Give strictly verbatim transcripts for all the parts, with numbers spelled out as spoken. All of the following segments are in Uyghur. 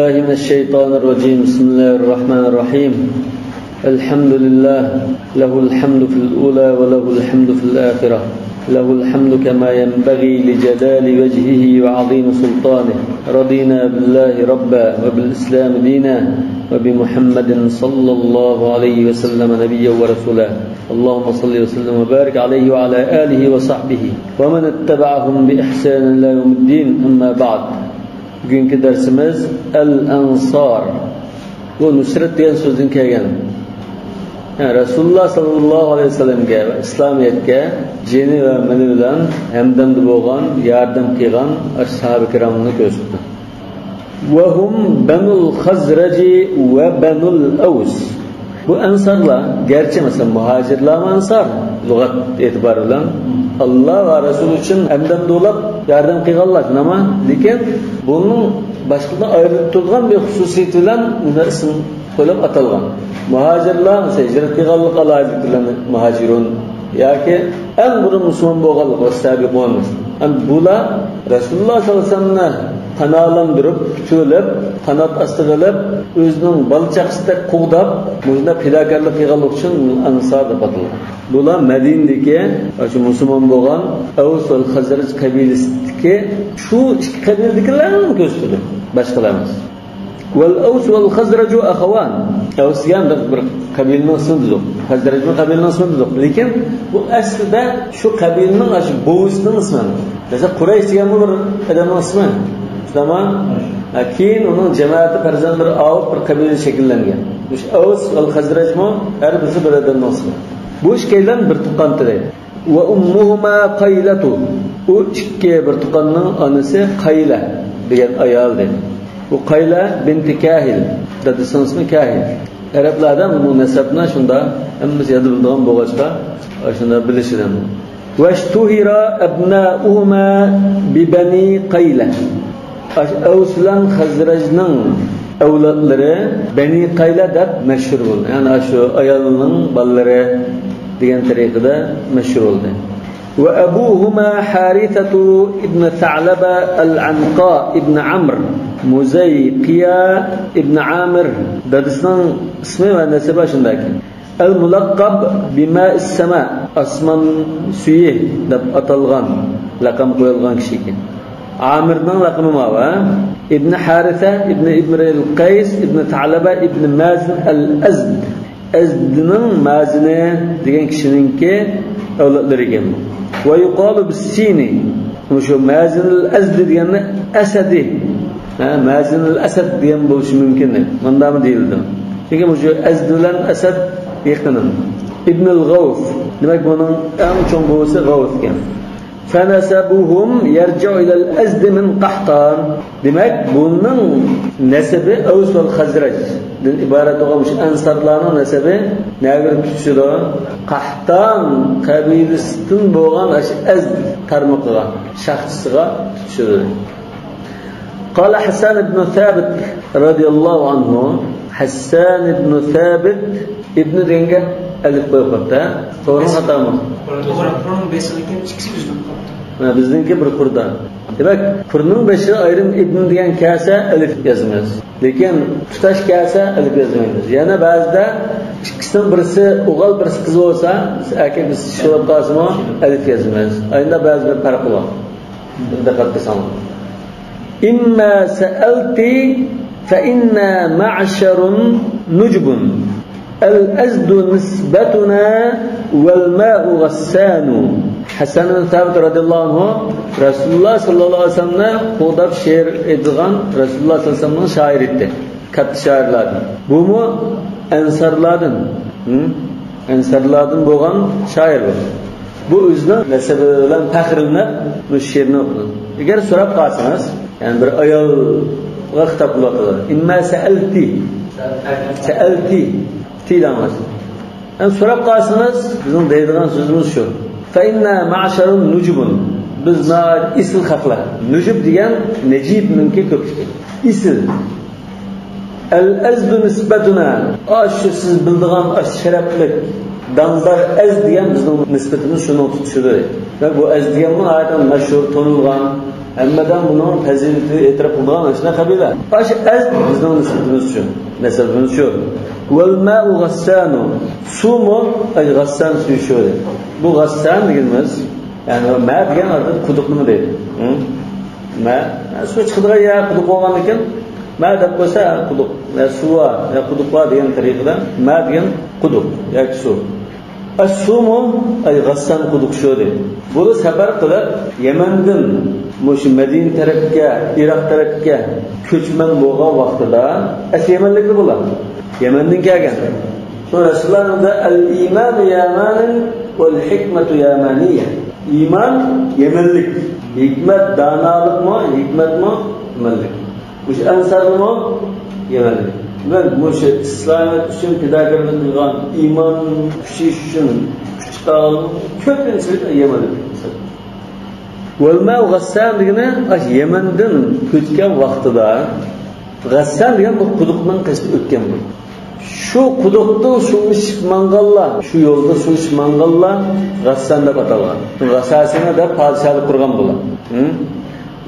بالله من الشيطان الرجيم. بسم الله الرحمن الرحيم. الحمد لله، له الحمد في الأولى وله الحمد في الآخرة، له الحمد كما ينبغي لجلال وجهه وعظيم سلطانه. رضينا بالله ربا وبالإسلام دينا وبمحمد صلى الله عليه وسلم نبيا ورسولا. اللهم صل وسلم وبارك عليه وعلى آله وصحبه ومن اتبعهم بإحسان إلى يوم الدين. أما بعد. بۈگۈنكى دەرسىمىز ئەل ئەنسار. بۇ نۇسرەت دېگەن سۆزدىن كەلگەن. يەنى رەسۇلۇللاھ سەللەللاھۇ ئەلەيھى ۋەسەللەمگە ۋە ئىسلامىيەتكە جېنى ۋە مېلى بىلەن ھەمدەمدە بولغان، ياردەم قىلغان ئاشۇ ساھابە كىرامنى كۆرسىتىدۇ. وهم بنو الخزرج وبنو الأوس. بۇ ئەنسارلار گەرچە، مەسىلەن، مۇھاجىرلارمۇ ئەنسار، لۇغەت ئېتىبارى بىلەن ئاللا ۋە رەسۇلى ئۈچۈن ھەمدەم دولاپ ياردەم قىلغانلار، شۇنداقمۇ؟ لېكىن بۇنىڭ باشقىلىرىدىن ئايرىلىپ تۇرىدىغان بىر خۇسۇسىيىتى بىلەن مۇنداق ئىسىم قويۇلۇپ ئاتالغان. مۇھاجىرلار، مەسىلەن، ھىجرەت قىلغانلىق ئالاھىدىلىكى بىلەن مۇھاجىرۇن ياكى ئەڭ بۇرۇن مۇسۇلمان بولغانلىق، سەبىقۇن. ئەمدى بۇلار رەسۇلۇللاھ سەللەللاھۇ ئەلەيھى ۋەسەللەمنى پاناھلاندۇرۇپ، كۈتۈۋېلىپ، قانات ئاستىغا ئېلىپ، ئۆزىنىڭ بالا چاقىسىدەك قوغداپ، مۇشۇنداق پىداكارلىق قىلغانلىقى ئۈچۈن ئەنسار دەپ ئاتالغان. بۇلار مەدىنىدىكى، شۇ مۇسۇلمان بولغان ئەۋس ۋە خەزرەج قەبىلىسىدىكى، شۇ ئىككى قەبىلىدىكىلەرنى كۆرسىتىدۇ، باشقىلار ئەمەس. والأوس والخزرج أخوان. ئەۋس دېگەن بىر، بىر قەبىلىنىڭ ئىسمى دېدۇق. خەزرەجمۇ قەبىلىنىڭ ئىسمى دېدۇق. لېكىن بۇ ئەسلىدە شۇ قەبىلىنىڭ، شۇ بوۋىسىنىڭ ئىسمى. مەسىلەن، قۇرەيش دېگەنمۇ بىر ئادەمنىڭ ئىسمى. تامام. ھە، كېيىن ئۇنىڭ جامائىتى پەرزەنت بىر ئاۋۇپ بىر قەبىلە شەكىللەنگەن. مۇشۇ ئەۋس ۋە خەزرەجمۇ ھەر بىرسى بىر ئادەمنىڭ ئىسمى. بۇ ئىككىيلەن بىر تۇغقان دېدى. وأمهما قيلة. ئۇ ئىككى بىر تۇغقاننىڭ ئانىسى قەيلە دېگەن ئايال دېدى. بۇ قەيلە بىنتى كاھىل. دادىسىنىڭ ئىسمى كاھىل. ئەرەبلەردە بۇ نەسەبنى شۇنداق ھەممىسى ياد بىلىدىغان بولغاچقا، شۇنداق بىلىشىدۇ. واشتهر أبناؤهما ببني قيلة. ئاشۇ ئەۋس بىلەن خەزرەجنىڭ ئەۋلادلىرى بەنى قەيلە دەپ مەشھۇر بولدى. يەنى ئاشۇ ئايالنىڭ بالىلىرى دېگەن تەرىقىدە مەشھۇر بولدى. وأبوهما حارثة ابن ثعلبة العنقاء ابن عمرو مزيقية ابن عامر. دادىسىنىڭ ئىسمى ۋە نەسىبى شۇنداق ئىكەن. الملقب بماء السماء، ئاسمان سۈيى دەپ ئاتالغان، لەقەم قويۇلغان كىشى ئىكەن. ئامىرنىڭ لەقىمى ماۋۇ، ھە؟ ئىبنى ھارىسە، ئىبنى ئىمرىئىل قەيس، ئىبنى سەلەبە، ئىبنى مازىن ئەل ئەزد. ئەزدنىڭ مازىنى دېگەن كىشىنىڭكى ئەۋلادلىرى ئىكەن بۇ. ويقال بالسين. مۇشۇ مازىنىل ئەزدى دېگەننى ئەسەدى. ھە، مازىنىل ئەسەد دېگەن بولۇشى مۇمكىن. مۇنداقمۇ دېيىلىدۇ. چۈنكى مۇشۇ ئەزدى بىلەن ئەسەد يېقىن. ئىبنىل غەۋس. دېمەك، بۇنىڭ ئەڭ چوڭ بوۋىسى غەۋس ئىكەن. فنسبهم يرجع إلى الأزد من قحطان. دېمەك، بۇنىڭ نەسىبى ئەۋس ۋە خەزرەجدىن ئىبارەت بولغان مۇشۇ ئەنسارلارنىڭ نەسىبى نەگىرى تۇتىشىدۇ؟ قەھتان قەبىلىسىدىن بولغان ئاشۇ ئەزد تارمىقىغا، شاخچىسىغا تۇتىشىدۇ. قال حسان بن ثابت رضي الله عنه. ھەسسان ئىبنى سابىت، ئىبنى دېگەنگە ئەلىف قويۇپ قويۇپتۇ، ھە؟ توغرىمۇ، خاتامۇ؟ توغرا، بۇنىڭ بېشىدىكى ئىككىسى ئۈزۈلۈپ قاپتۇ. مانا بىزنىڭكى بىر قۇردا. دېمەك، قۇرنىڭ بېشىغا ئايرىم ئىبنى دېگەن كەلسە ئەلىف يازىمىز. لېكىن تۇتاش كەلسە ئەلىف يازمايمىز. يەنە بەزىدە ئىككىسىنىڭ بىرسى ئوغۇل، بىرسى قىز بولسا، بىز ئەركەك، بىز چىشى بولۇپ قالسىمۇ ئەلىف يازىمىز. ئاينىدا بەزى بىر پەرقى بار. دىققەت قىلساڭلار. إما سألت فإنا معشر نجب. الأزد نسبتنا والماء غسان. ھەسسان ئىبنى سابىت رەزىيەللاھۇ ئەنھۇ رەسۇلۇللاھ سەللەللاھۇ ئەلەيھى ۋەسەللەمنى قوغداپ شېئىر ئېيتىدىغان، رەسۇلۇللاھ سەللەللاھۇ ئەلەيھى ۋەسەللەمنىڭ شائىرى ئىدى. كاتتا شائىرلاردىن. بۇمۇ ئەنسارلاردىن. ھە؟ ئەنسارلاردىن بولغان شائىر بۇ. بۇ ئۆزىنىڭ نەسىبى بىلەن پەخىرلىنىپ بۇ شېئىرنى ئوقۇدى. ئەگەر سوراپ قالسىڭىز، يەنى بىر ئايالغا خىتاب قىلىۋاتىدۇ. إما سألت. سألت. تى ئاڭلاشتى. يەنى سوراپ قالسىڭىز، بىزنىڭ دەيدىغان سۆزىمىز شۇ. فإنا معشر نجب. بىز ناھايىتى ئېسىل خەقلەر. نۇجۇب دېگەن نەجىبنىڭكى كۆپلۈكى. ئېسىل. الأزد نسبتنا. ئاشۇ سىز بىلىدىغان ئاشۇ شەرەپلىك، داڭدار ئەز دېگەن بىزنىڭ نىسبىتىمىز، شۇنىڭ تۇتىشىدۇ. ۋە بۇ ئەز دېگەنمۇ ناھايىتى مەشھۇر، تونۇلغان. ھەممە ئادەم بۇنىڭ پەزىلىتىنى ئېتىراپ قىلىدىغان ئاشۇنداق قەبىلە. ئاشۇ ئەز بىزنىڭ نىسبىتىمىز شۇ. نەسەبىمىز شۇ. ۋەل مائۇ غەسسانۇ. سۇمۇ، ئاي، غەسسان سۈيى شۇ. بۇ غەسسان دېگىنىمىز، يەنى مە دېگەن ئادەت قۇدۇقنىمۇ دەيدۇ. ھە؟ مە، سۇ چىقىدىغان يەر قۇدۇق بولغاندىكىن، مە دەپ قويسا، ھە، قۇدۇق. يا سۇ بار، يا قۇدۇق بار دېگەن تەرىقىدە مە دېگەن قۇدۇق ياكى سۇ. ئەسسۇمۇ، ئەي، غەسسان قۇدۇق شۇ دەيدۇ. بۇلار سەپەر قىلىپ، يەمەندىن مۇشۇ مەدىنە تەرەپكە، ئىراق تەرەپكە كۆچمەن بولغان ۋاقتىدا، ئەسلى يەمەنلىكلا بۇلار. يەمەندىن كەلگەن. شۇ رەسۇلۇللاھ دېدى، «ئەل ئىمانۇ يەمانىن ۋەل ھىكمەتۇ يەمانىيە.» ئىمان يەمەنلىك. ھېكمەت، دانالىقمۇ، ھېكمەتمۇ يەمەنلىك. مۇشۇ ئەنسارنىمۇ يەمەنلىك. دېمەك، مۇشۇ ئىسلامىيەت ئۈچۈن پىداكارلىق قىلغان، ئىمان كۈچىيىش ئۈچۈن كۈچ چىقارغان كۆپىنچىلىك يەمەنلىك. ۋەل مائۇ غەسسان دېگىنى ئاشۇ يەمەندىن كۆچكەن ۋاقتىدا، غەسسان دېگەن بۇ قۇدۇقنىڭ قېشىدىن ئۆتكەن بۇ. شۇ قۇدۇقتىن سۇ ئىچىپ ماڭغانلار، شۇ يولدا سۇ ئىچىپ ماڭغانلار غەسسان دەپ ئاتالغان. غەساسىنە دەپ پادىشاھلىق قۇرغان بۇلار. ھە؟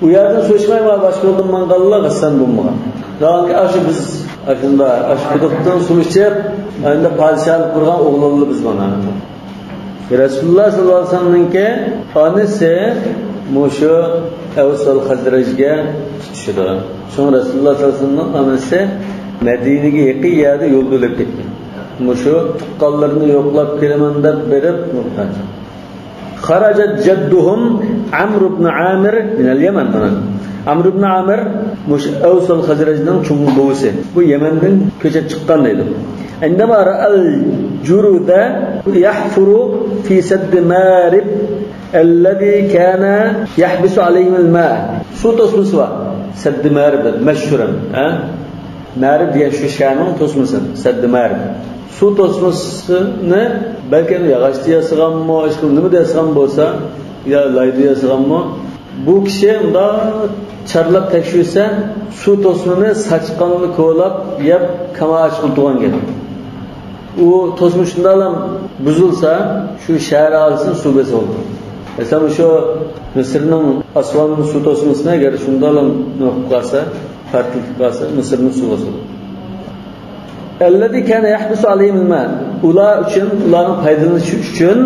ئۇ يەردىن سۇ ئىچمەي، باشقا يولدىن ماڭغانلار غەسسان بولمىغان. ناھايىتى ئاشۇ بىز، ئاشۇنداق، ئاشۇ قۇدۇقتىن سۇ ئىچىپ، ئەمدى پادىشاھلىق قۇرغان ئوغلانلار بىز مانا. رەسۇلۇللاھ ساللاللاھۇ ئەلەيھى ۋەسەللەمنىڭكى ئانىسى مۇشۇ ئەۋس ۋەل خەزرەجگە تۇتىشىدۇ. شۇڭا رەسۇلۇللاھ ساللاللاھۇ ئەلەيھى ۋەسەللەمنىڭ ئانىسى مەدىنىگە يېقىن يەردە يولدا ئۆلۈپ كەتكەن. مۇشۇ تۇغقانلىرىنى يوقلاپ كېلىمەن دەپ بېرىپ، خەرەجە جەددۇھۇم ئەمر ئىبن ئامىر مىنەل يەمەن. مانا، ئەمر ئىبن ئامىر مۇشۇ ئەۋس ۋەل خەزرەجنىڭ چوڭ بوۋىسى. بۇ يەمەندىن كۆچۈپ چىققان دەيدۇ. عندما رأى الجرذ يحفر في سد مأرب الذي كان يحبس عليهم الماء. سۇ توسمىسى بار. سەددى مەرىب دەپ مەشھۇر ھەم، ھە؟ مەرىب دېگەن شۇ شەھەرنىڭ توسمىسى، سەددى مەرىب. سۇ توسمىسىنى بەلكىم ياغاچتا ياسىغانمۇ، ئىشقىلىپ نېمىدە ياسىغان بولسا، يا لايدا ياسىغانمۇ، بۇ كىشى مۇنداق چارلاپ تەكشۈرسە، سۇ توسمىنى ساچقانلا كولاپ يەپ، كاما ئاچقىلى تۇرغان گەپ. ئۇ توسما شۇنداقلا بۇزۇلسا، شۇ شەھەر ئاھالىسىنى سۇ بېسىۋالىدۇ. مەسىلەن، شۇ مىسىرنىڭ ئاسۋان سۇ توسمىسىنى ئەگەر شۇنداقلا نېمە قىلىپ قالسا، پارتلىتىپ قالسا، مىسىرنى سۇ باسىدۇ. الذي كان يحبس عليهم الماء. ئۇلار ئۈچۈن، ئۇلارنىڭ پايدىلىنىشى ئۈچۈن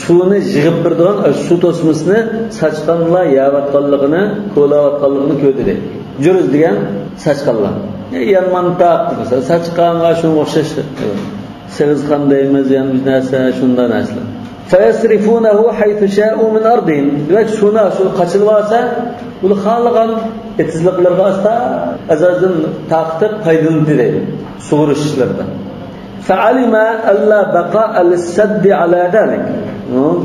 سۇنى يىغىپ بېرىدىغان سۇ توسمىسىنى ساچقانلار يەۋاتقانلىقىنى، كولاۋاتقانلىقىنى كۆردى دەيدۇ. جۇرز دېگەن ساچقانلار. ئە، يانمانتاق، مەسىلەن، ساچقانغا شۇنىڭغا ئوخشاش. سېغىزخان دەيمىز، يەنە بىر نەرسە، شۇنداق نەرسىلەر. فيصرفونه حيث شاءوا من أرضهم. دېمەك، سۇنى شۇ قاچىلىۋالسا، ئۇلار خالىغان ئېتىزلىقلىرىغا ئاستا ئاز-ئازدىن تارقىتىپ پايدىلىنىدۇ دەيدۇ، سۇغىرىش ئىشلىرىدا. فعلم ألا بقاء للسد على ذلك.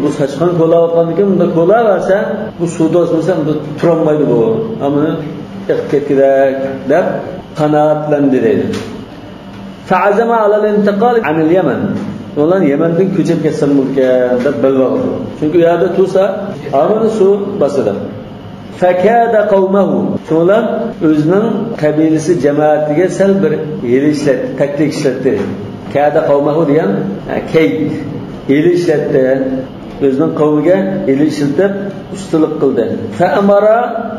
بۇ ساچقان كولاۋاتقاندىكىن، بۇندا كولاۋەرسە، بۇ سۇ توسمىسا، بۇ تۇرالمايدۇ بۇ. ئەمما ئېقىپ كەتكۈدەك دەپ قانائەتلەندى دەيدۇ. فعزم على الانتقال عن اليمن. ئۇلار يەمەندىن كۆچۈپ كەتسەم بولىدىكەن دەپ بەلباغ قىلدى. چۈنكى ئۇ يەردە تۇرسا، ھامان سۇ باسىدۇ. فكاد قومه. شۇڭا ئۆزىنىڭ قەبىلىسى جامائىتىگە سەل بىر ھىيلە ئىشلەتتى، تاكتىك ئىشلەتتى. كاد قومه دېگەن، ھە، كەيد. ھىيلە ئىشلەتتى. ئۆزىنىڭ قەۋمىگە ھىيلە ئىشلىتىپ، ئۇستىلىق قىلدى. فأمر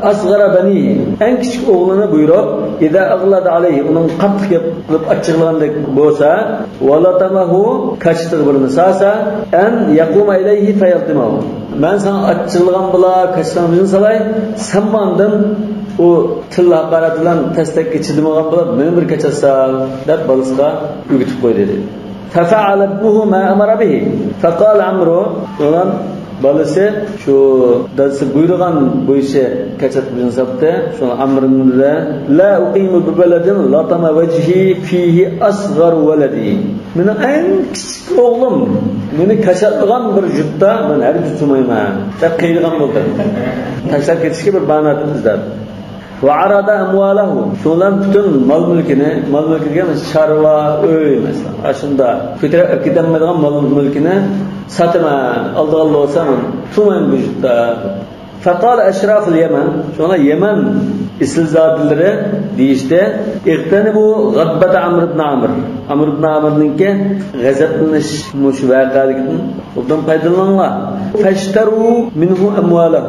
أصغر بنيه. ئەڭ كىچىك ئوغلىنى بۇيرۇپ، إذا أغلظ عليه. ئۇنىڭغا قاتتىق گەپ قىلىپ ئاچچىقلىغاندەك بولسا، ولطمه، كاچىتىغا بىرنى سالسا، أن يقوم إليه فيلطمه. مەن ساڭا ئاچچىقلىغان بىلا كاچىتىڭ بىزنى سالاي، سەن ماندىن ئۇ تىل ھاقارەت بىلەن تەستەككە چىدىمىغان بىلا مېنى بىر كاچاتسال دەپ بالىسىغا ئۆگىتىپ قويدى دېدى. ففعل ابنه ما أمر به. فقال عمرو، شۇنىڭ بالىسى شۇ دادىسى بۇيرۇغان بويىچە كاچاتقا بىزنى ساپتى. شۇ ئامرىنى لا أقيم ببلد لطم وجهي فيه أصغر ولدي. مېنىڭ ئەڭ كىچىك ئوغلۇم مېنى كاچاتلىغان بىر يۇرتتا مەن ھەرگىز تۇرمايمەن دەپ قىينىغان بولدى. تاشلاپ كېتىشكە بىر بانا ئىزدەپ. وعرض أمواله. شۇنىڭ بىلەن پۈتۈن مال-مۈلكىنى، مال-مۈلكى دېگەن چارۋا، ئۆي، مەسىلەن، ئاشۇنداق كۆتۈرۈپ ئەپ كېتەلمەيدىغان مال-مۈلكىنى ساتىمەن، ئالىدىغانلار بولسا مەن تۇرمايمەن بۇ يۇرتتا. فقال أشراف اليمن. شۇڭا يەمەن ئېسىلزادىلىرى دېيىشتى، اغتنموا غضبة عمرو بن عامر. ئامر ئىبن ئامىرنىڭكى غەزەپلىنىش مۇشۇ ۋەقەلىكىدىن ئوبدان پايدىلىنىڭلار. فاشتروا منه أمواله.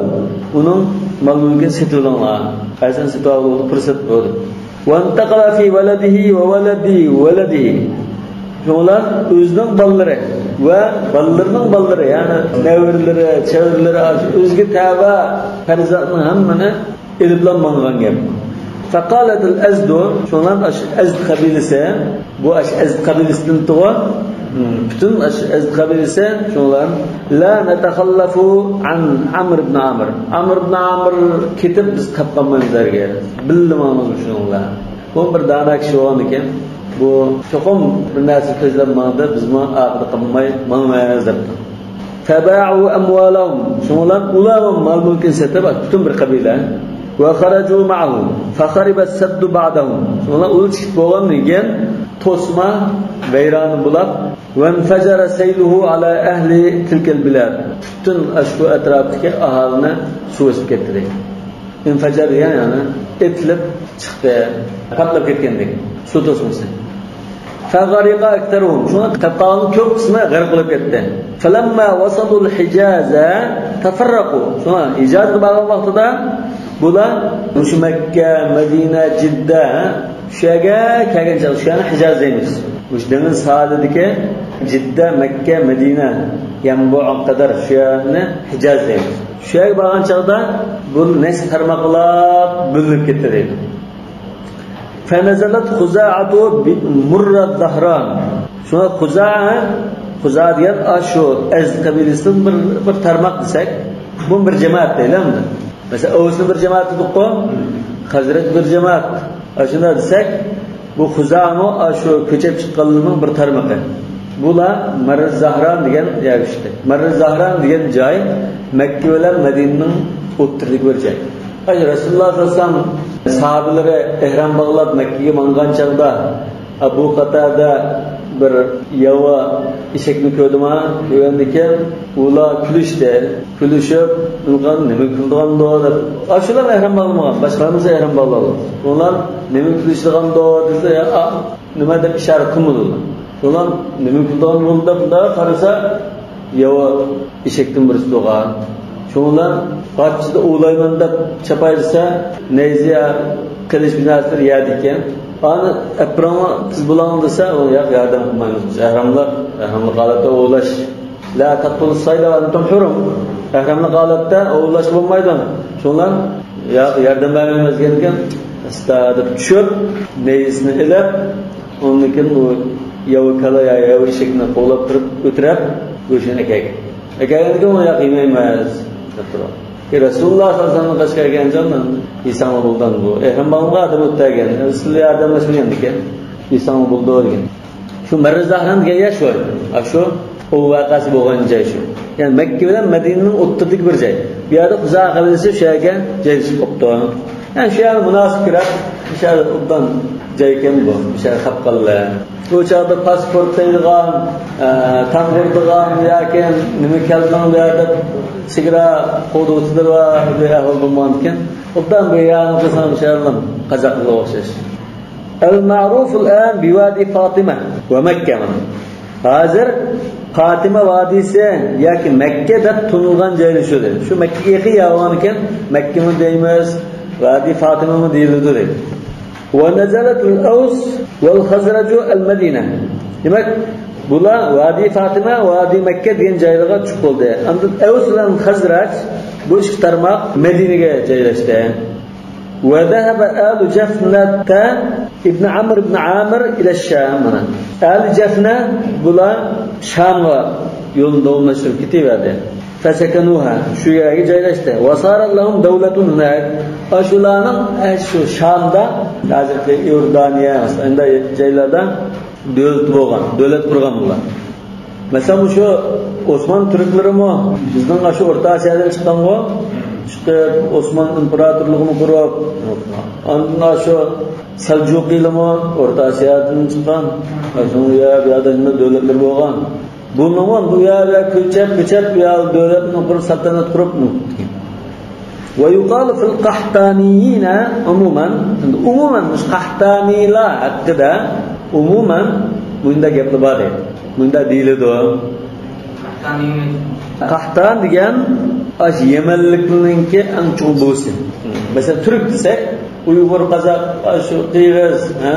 ئۇنىڭ مال-مۈلكىنى سېتىۋېلىڭلار. قايسىنى سېتىۋالغىلى بولىدۇ، پۇرسەت بولدى. وانتقل في ولده وولد ولده. شۇڭلار ئۆزىنىڭ بالىلىرى ۋە بالىلىرىنىڭ بالىلىرى، يەنى نەۋرىلىرى، چەۋرىلىرى، ئاشۇ ئۆزىگە تەۋە پەرزەنتنىڭ ھەممىنى ئېلىپلا ماڭغان گەپ. فقالت الأزد، شۇڭلار ئاشۇ ئەزد قەبىلىسى، بۇ ئاشۇ ئەزد قەبىلىسىدىن تۇغۇ، پۈتۈن ئاشۇ ئەزد قەبىلىسى شۇڭلار، لا نتخلف عن عمرو بن عامر. ئامر ئىبن ئامر كېتىپ بىز قاپ قالمايمىز ئەرگە. بىللە ماڭىمىز شۇنىڭ بىلەن. بۇ بىر دانا كىشى بولغاندىكىن، بۇ چوقۇم بىر نەرسە كۆزلەپ ماڭدى، بىزمۇ ئارقىدا قالماي ماڭىمىز دەپتۇ. فباعوا أموالهم، شۇڭلار ئۇلارمۇ مال-مۈلكىنى سېتىپ، پۈتۈن بىر قەبىلە. وخرجوا معه، فخرب السد بعدهم، شۇڭلار ئۇلار چىقىپ بولغاندىن كېيىن توسما ۋەيرانە بولاپ، وانفجر سيله على أهل تلك البلاد، پۈتۈن ئاشۇ ئەتراپتىكى ئاھالىنى سۇ بېسىپ كەتتى دەيدۇ. ئىنفاجار دېگەن يەنى ئېتىلىپ چىقتى، پارتلاپ كەتكەندەك سۇ توسمىسى. فغرق أكثرهم، شۇڭا قاپقالغان كۆپ قىسمى غەرق بولۇپ كەتتى. فلما وصلوا الحجاز تفرقوا، شۇڭا ھىجازغا بارغان ۋاقتىدا بۇلار مۇشۇ مەككە، مەدىنە، جىددە، شۇ يەرگە كەلگەن چاغدا، شۇ يەرنى ھىجاز دەيمىز. مۇشۇ دېڭىز ساھىلىدىكى جىددە، مەككە، مەدىنە، يەنبۇ قەدەر شۇ يەرنى ھىجاز دەيمىز. شۇ يەرگە بارغان چاغدا بۇ نەچچە تارماقلاپ بۆلۈنۈپ كەتتى دەيدۇ. فنزلت خزاعة بمر الظهران. شۇڭا خۇزائە، خۇزائە دېگەن ئاشۇ ئەزد قەبىلىسىدىن بىر، بىر تارماق دېسەك، بۇ بىر جامائەت دەيلى ئەمدى. مەسىلەن، ئەۋسنى بىر جامائەت دېدۇققۇ، خەزرەج بىر جامائەت. ئاشۇنداق دېسەك، بۇ خۇزائەمۇ ئاشۇ كۆچۈپ چىققانلىرىنىڭ بىر تارمىقى. بۇلار مەررى زاھران دېگەن يەرگە چۈشتى. مەررى زاھران دېگەن جاي مەككە بىلەن مەدىنىنىڭ ئوتتۇرىدىكى بىر جاي. ئاشۇ رەسۇلۇللاھ سەللەللاھۇ ئەلەيھى ۋەسەللەم ساھابىلىرى ئېھرام باغلاپ مەككىگە ماڭغان چاغدا، ئەبۇ قاتادە بىر ياۋا ئېشەكنى كۆردىما، كۆرگەندىكىن ئۇلار كۈلۈشتى. كۈلۈشۈپ، «نېمە كۈلىدىغاندۇ؟» دەپ. ئاشۇلار ئېھرام باغلىمىغان، باشقىلارمۇ ئېھرام باغلىغان. ئۇلار «نېمە كۈلۈشىدىغاندۇ؟» دېسە، «يا، نېمە؟» دەپ ئىشارە قىلمىدى ئۇلار. ئۇلار «نېمە كۈلىدىغان بولدى؟» دەپ بۇنداق قارىسا، ياۋا ئېشەكتىن بىرسى تۇرغان. شۇنىڭ بىلەن «قاچىدا ئوۋلايمەن» دەپ چاپاي دېسە، نەيزە، قىلىچ بىر نەرسىلەر يەردىكەن. «ئانى ئەپىرىڭلار، تېز بولۇڭ» دېسە، ئۇ: «ياق، ياردەم قىلمايمىز. ئەھراملار، ئەھراملىق ھالەتتە ئوۋلاش. لا تقتلوا الصيد وأنتم حرم. ئەھراملىق ھالەتتە ئوۋلاش بولمايدۇ. شۇنىڭ بىلەن، ياق، ياردەم بەرمەيمىز» دېگەنكەن، ئاستا دەپ چۈشۈپ، نەيزىسىنى ئېلىپ، ئۇندىن كېيىن ئۇ ياۋا كالا يا ياۋا ئېشەكنى قوغلاپ تۇرۇپ، ئۆتۈرەپ، گۆشىنى ئەكەلگەن. ئەكەلگەندىن كېيىن ئۇ: «ياق، يېمەيمىز» دەپ تۇرغان. ئى، رەسۇلۇللاھ سەللەللاھۇ ئەلەيھى ۋەسەللەمنىڭ قېشىغا كەلگەن چاغدا يېسەڭلار بولىدۇ بۇ. ئېھرام باغلىغان ئادەم ئۆتۈپ كەلگەن. رەسۇلۇللاھ ياردەملەشمىگەن ئىكەن. يېسەڭلار بولىدۇ دېگەن. شۇ مەررى زاھران دېگەن يەر شۇ. ئاشۇ ئوۋ ۋەقەسى بولغان جاي شۇ. يەنى مەككە بىلەن مەدىنىنىڭ ئوتتۇرىدىكى بىر جاي. بۇ يەردە خۇزائە قەبىلىسى شۇ يەرگە جايلىشىپ قاپتۇ. يەنى شۇ يەرگە مۇناسىپ كېرەك، شۇ يەر ئوبدان جاي ئىكەن بۇ. شۇ يەر قاپقاللى. بۇ چاغدا پاسپورت دەيدىغان، ئە، تامغا ئۇرىدىغان ياكى نېمە كەلدىڭ بۇ يەردە، چېگرا قوغدىغۇچىلىرى بار، بىر ئەھۋال بولمىغانىكەن. ئوبدان بۇ يەرنى قىلساڭ شۇ يەرنىڭ قازاقلىرىغا ئوخشاش. المعروف الآن بوادي فاطمة ومكة. ھازىر پاتىمە ۋادىسى ياكى مەككە دەپ تونۇلغان جايلىرى شۇ دەيدۇ. شۇ مەككىگە يېقىن يەر بولغانىكەن، مەككىمۇ دەيمىز، ۋادى فاتىمىمۇ دېيىلىدۇ دەيدۇ. ونزلت الأوس والخزرج المدينة. دېمەك، بۇلار ۋادى فاتىمە، ۋادى مەككە دېگەن جايلارغا چۈشۈپ بولدى. ئاندىن ئەۋس بىلەن خەزرەج، بۇ ئىككى تارماق مەدىنىگە جايلاشتى. وذهب آل جفنة ابن عمرو بن عامر إلى الشام. مانا، ئەل جەفنە بۇلار شامغا يولىنى داۋاملاشتۇرۇپ كېتىۋەردى. فسكنوها، شۇ يەرگە جايلاشتى. وصارت لهم دولة هناك. ئاشۇلارنىڭ، ئە، شۇ شامدا، ھازىرقى ئىئوردانىيە، ئەنداق جايلاردا دۆلىتى بولغان، دۆلەت قۇرغان بۇلار. مەسىلەن، مۇشۇ ئوسمان تۈركلىرىمۇ بىزنىڭ ئاشۇ ئورتا ئاسىيادىن چىققانغۇ. چىقىپ، ئوسمان ئىمپېراتورلۇقىنى قۇرۇپ، ئاندىن ئاشۇ سەلجۇقىيلىمۇ ئورتا ئاسىيادىن چىققان. شۇنىڭ يا بۇ يەردە نېمە دۆلەتلىرى بولغان. بۇنىڭمۇ بۇ يەر، بۇ يەر كۆچەپ، كۆچەپ، بۇ يەر دۆلەتنى قۇرۇپ، سەلتەنەت قۇرۇپ. ويقال في القحطانيين عموما، ئومۇمەن مۇشۇ قەھتانىيلار ھەققىدە ئومۇمەن مۇنداق گەپلەر بار دەيدۇ. مۇنداق دېيىلىدۇ. قەھتان دېگەن ئاشۇ يەمەنلىكلەرنىڭكى ئەڭ چوڭ بوۋىسى. مەسىلەن، تۈرك دېسەك، ئۇيغۇر، قازاق، ئاشۇ قىرغىز، ھە؟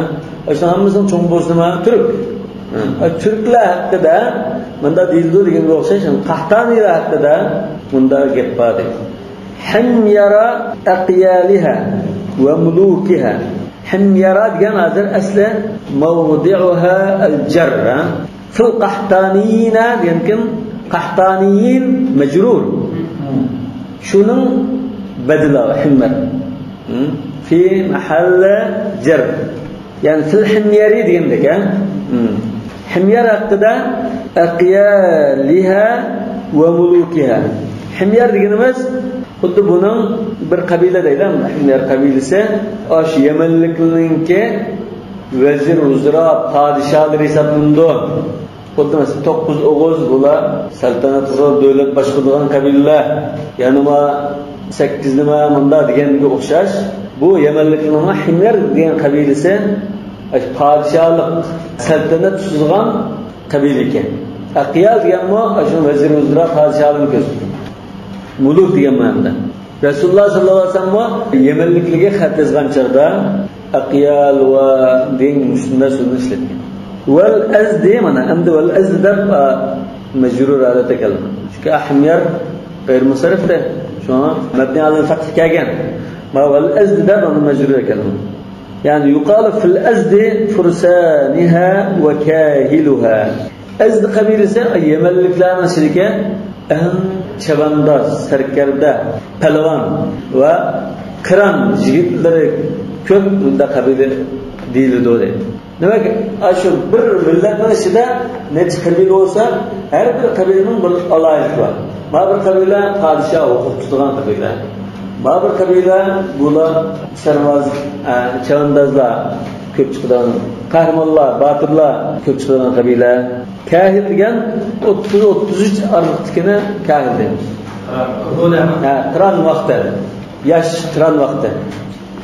ئاشۇ ھەممىسىنىڭ چوڭ بوۋىسى نېمە؟ تۈرك. ھە، تۈركلەر ھەققىدە مۇنداق دېيىلىدۇ دېگەنگە ئوخشاش، قاھتانىيلار ھەققىدە مۇنداق گەپ بار دەيدۇ. حمير أقيالها وملوكها. ھىميەرا دېگەن ھازىر ئەسلى موضعها الجر، ھە؟ في القحطانيين دېگەنكىن، قەھتانىيىن مەجرۇر. شۇنىڭ بەدىلى ھىميەر. في محل جر. يەنى في الحمير دېگەندەك، ھە؟ ھىميەر ھەققىدە أقيالها وملوكها. ھىميەر دېگىنىمىز خۇددى بۇنىڭ بىر قەبىلە دەيدۇ، ھىميەر قەبىلىسى. ئاشۇ يەمەنلىكلەرنىڭكى ۋەزىر، ۋۇزرا، پادىشاھلىرى ھېسابلىنىدۇ. خۇددى مەسىلەن، توققۇز ئوغۇز، بۇلار سەلتەنەت قىلغان، دۆلەت باشقۇرىدىغان قەبىلىلەر. يەنە ما سەككىز نېمە مۇنداق دېگەنگە ئوخشاش. بۇ يەمەنلىكلەرنىڭ ھىميەر دېگەن قەبىلىسى، ئاشۇ پادىشاھلىق، سەلتەنەت تۇتىدىغان قەبىلە ئىكەن. ئەقيال دېگەنمۇ ئاشۇ ۋەزىر، ۋۇزرا، پادىشاھلارنى كۆرسىتىدۇ. مۇلۇك دېگەن مەنىدە. رەسۇلۇللا ساللاللاھۇ ئەلەيھى ۋەسەللەممۇ يەمەنلىكلەرگە خەت يازغان چاغدا ئەقيال ۋە دېگەن شۇنداق سۆزنى ئىشلەتكەن. ۋەل ئەزدى، مانا، ئەمدى ۋەل ئەزدى دەپ، ئا، مەجرۇر ھالەتتە كەلدى. چۈنكى ھىميەر غەيرىي مۇنسەرىفتە. شۇڭا مەبنى ئالەل فەتھ كەلگەن. ما ۋەل ئەزدى دەپ ئۇنى مەجرۇر كەلدى. يەنى يقال في الأزد فرسانها وكاهلها. ئەزدى قەبىلىسى يەمەنلىكلەرنىڭ ئىچىدىكى ئەڭ چەۋەنداز، سەركەردە، پەلۋان ۋە قىران يىگىتلىرى كۆپ بۇنداق قەبىلە دېيىلىدۇ دەيدۇ. دېمەك، ئاشۇ بىر مىللەتنىڭ ئىچىدە نەچچە قەبىلە بولسا، ھەر بىر قەبىلىنىڭ بىر ئالاھىدىلىكى بار. ما بىر قەبىلە پادىشاھ ھوقۇق تۇتىدىغان قەبىلە. ما بىر قەبىلە بۇلار سەرۋاز، ئە، چەۋەندازلار كۆپ چىقىدىغان، قەھرىمانلار، باتۇرلار كۆپ چىقىدىغان قەبىلە. كاھىل دېگەن ئوتتۇز، ئوتتۇز ئۈچ ئارىلىقتىكىنى كاھىل دەيمىز. ھە، قىران ۋاقتى. ياش قىران ۋاقتى.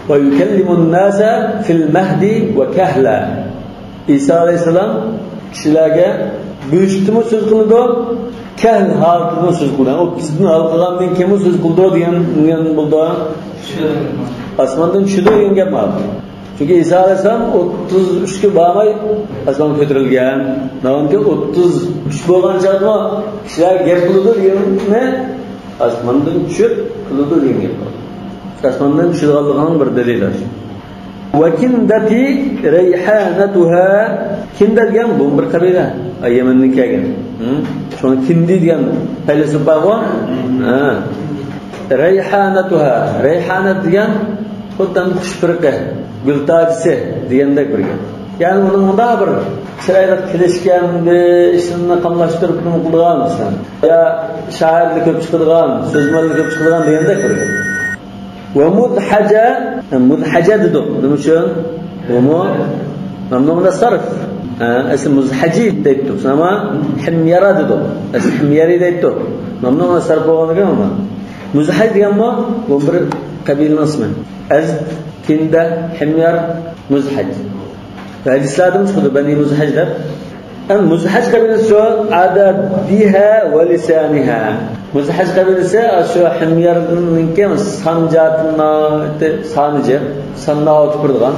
ويكلم الناس في المهد وكهلا. ئىسا ئەلەيھىسسالام كىشىلەرگە بۆشۈكتىمۇ سۆز قىلىدۇ، كەھل ھالىتىدىمۇ سۆز قىلىدۇ. يەنى ئوتتۇزدىن ھالقىغاندىن كېيىنمۇ سۆز قىلىدۇ دېگەن، دېگەن بولىدۇ. ئاسماندىن چۈشىدۇ دېگەن گەپ مانا. چۈنكى ئىسا ئەلەيھىسسالام ئوتتۇز ئۈچكە بارماي ئاسمانغا كۆتۈرۈلگەن. ناھايىتى ئوتتۇز ئۈچ بولغان چاغدىمۇ كىشىلەر گەپ قىلىدۇ دېگەننى ئاسماندىن چۈشۈپ قىلىدۇ دېگەن گەپ بار. ئاسماندىن چۈشىدىغانلىقىنىڭ بىر دەلىلى. وكندتي ريحانتها. كىندە دېگەن بۇ بىر قەبىلە. ئا، يەمەندىن كەلگەن. ھە؟ شۇڭا كىندى دېگەن پەيلىسوپ بارغۇ. ھە. رەيھانەتۇھا. رەيھانەت دېگەن خۇددى قۇش پۇرىقى، گۈل تاجىسى دېگەندەك بىر گەپ. يەنى ئۇنىڭ مۇنداق بىر چىرايلىق كېلىشكەن، بىر ئىشنى قاملاشتۇرۇپ نېمە قىلىدىغان مىسال. يا شائىرلار كۆپ چىقىدىغان، سۆزمەنلەر كۆپ چىقىدىغان دېگەندەك بىر گەپ. ۋە مۇزھەجە، مۇزھەجە دېدۇق. نېمە ئۈچۈن؟ بۇمۇ مەمنۇئۇ مىنەس سەرف. ھە، ئەسلى مۇزھەجى دەيتتۇق. ئەمما ھىميەرا دېدۇق. ئەسلى ھىميەرى دەيتتۇق. مەمنۇئۇ مىنەس سەرف بولغاندىكىن ئۇمۇ. مۇزھەج دېگەنمۇ بۇ بىر قەبىلىنىڭ ئىسمى. ئەزد، كىندە، ھىميەر، مۇزھەج. ھەدىسلەردىمۇ چىقىدۇ، بەنى مۇزھەج دەپ. ئەمما مۇزھەج قەبىلىسى شۇ، عددها ولسانها. مۇزھەج قەبىلىسى شۇ ھىميەرنىڭكى سان جەھەتتىن سانى جىق، سانى ناھايىتى كۆپىدىغان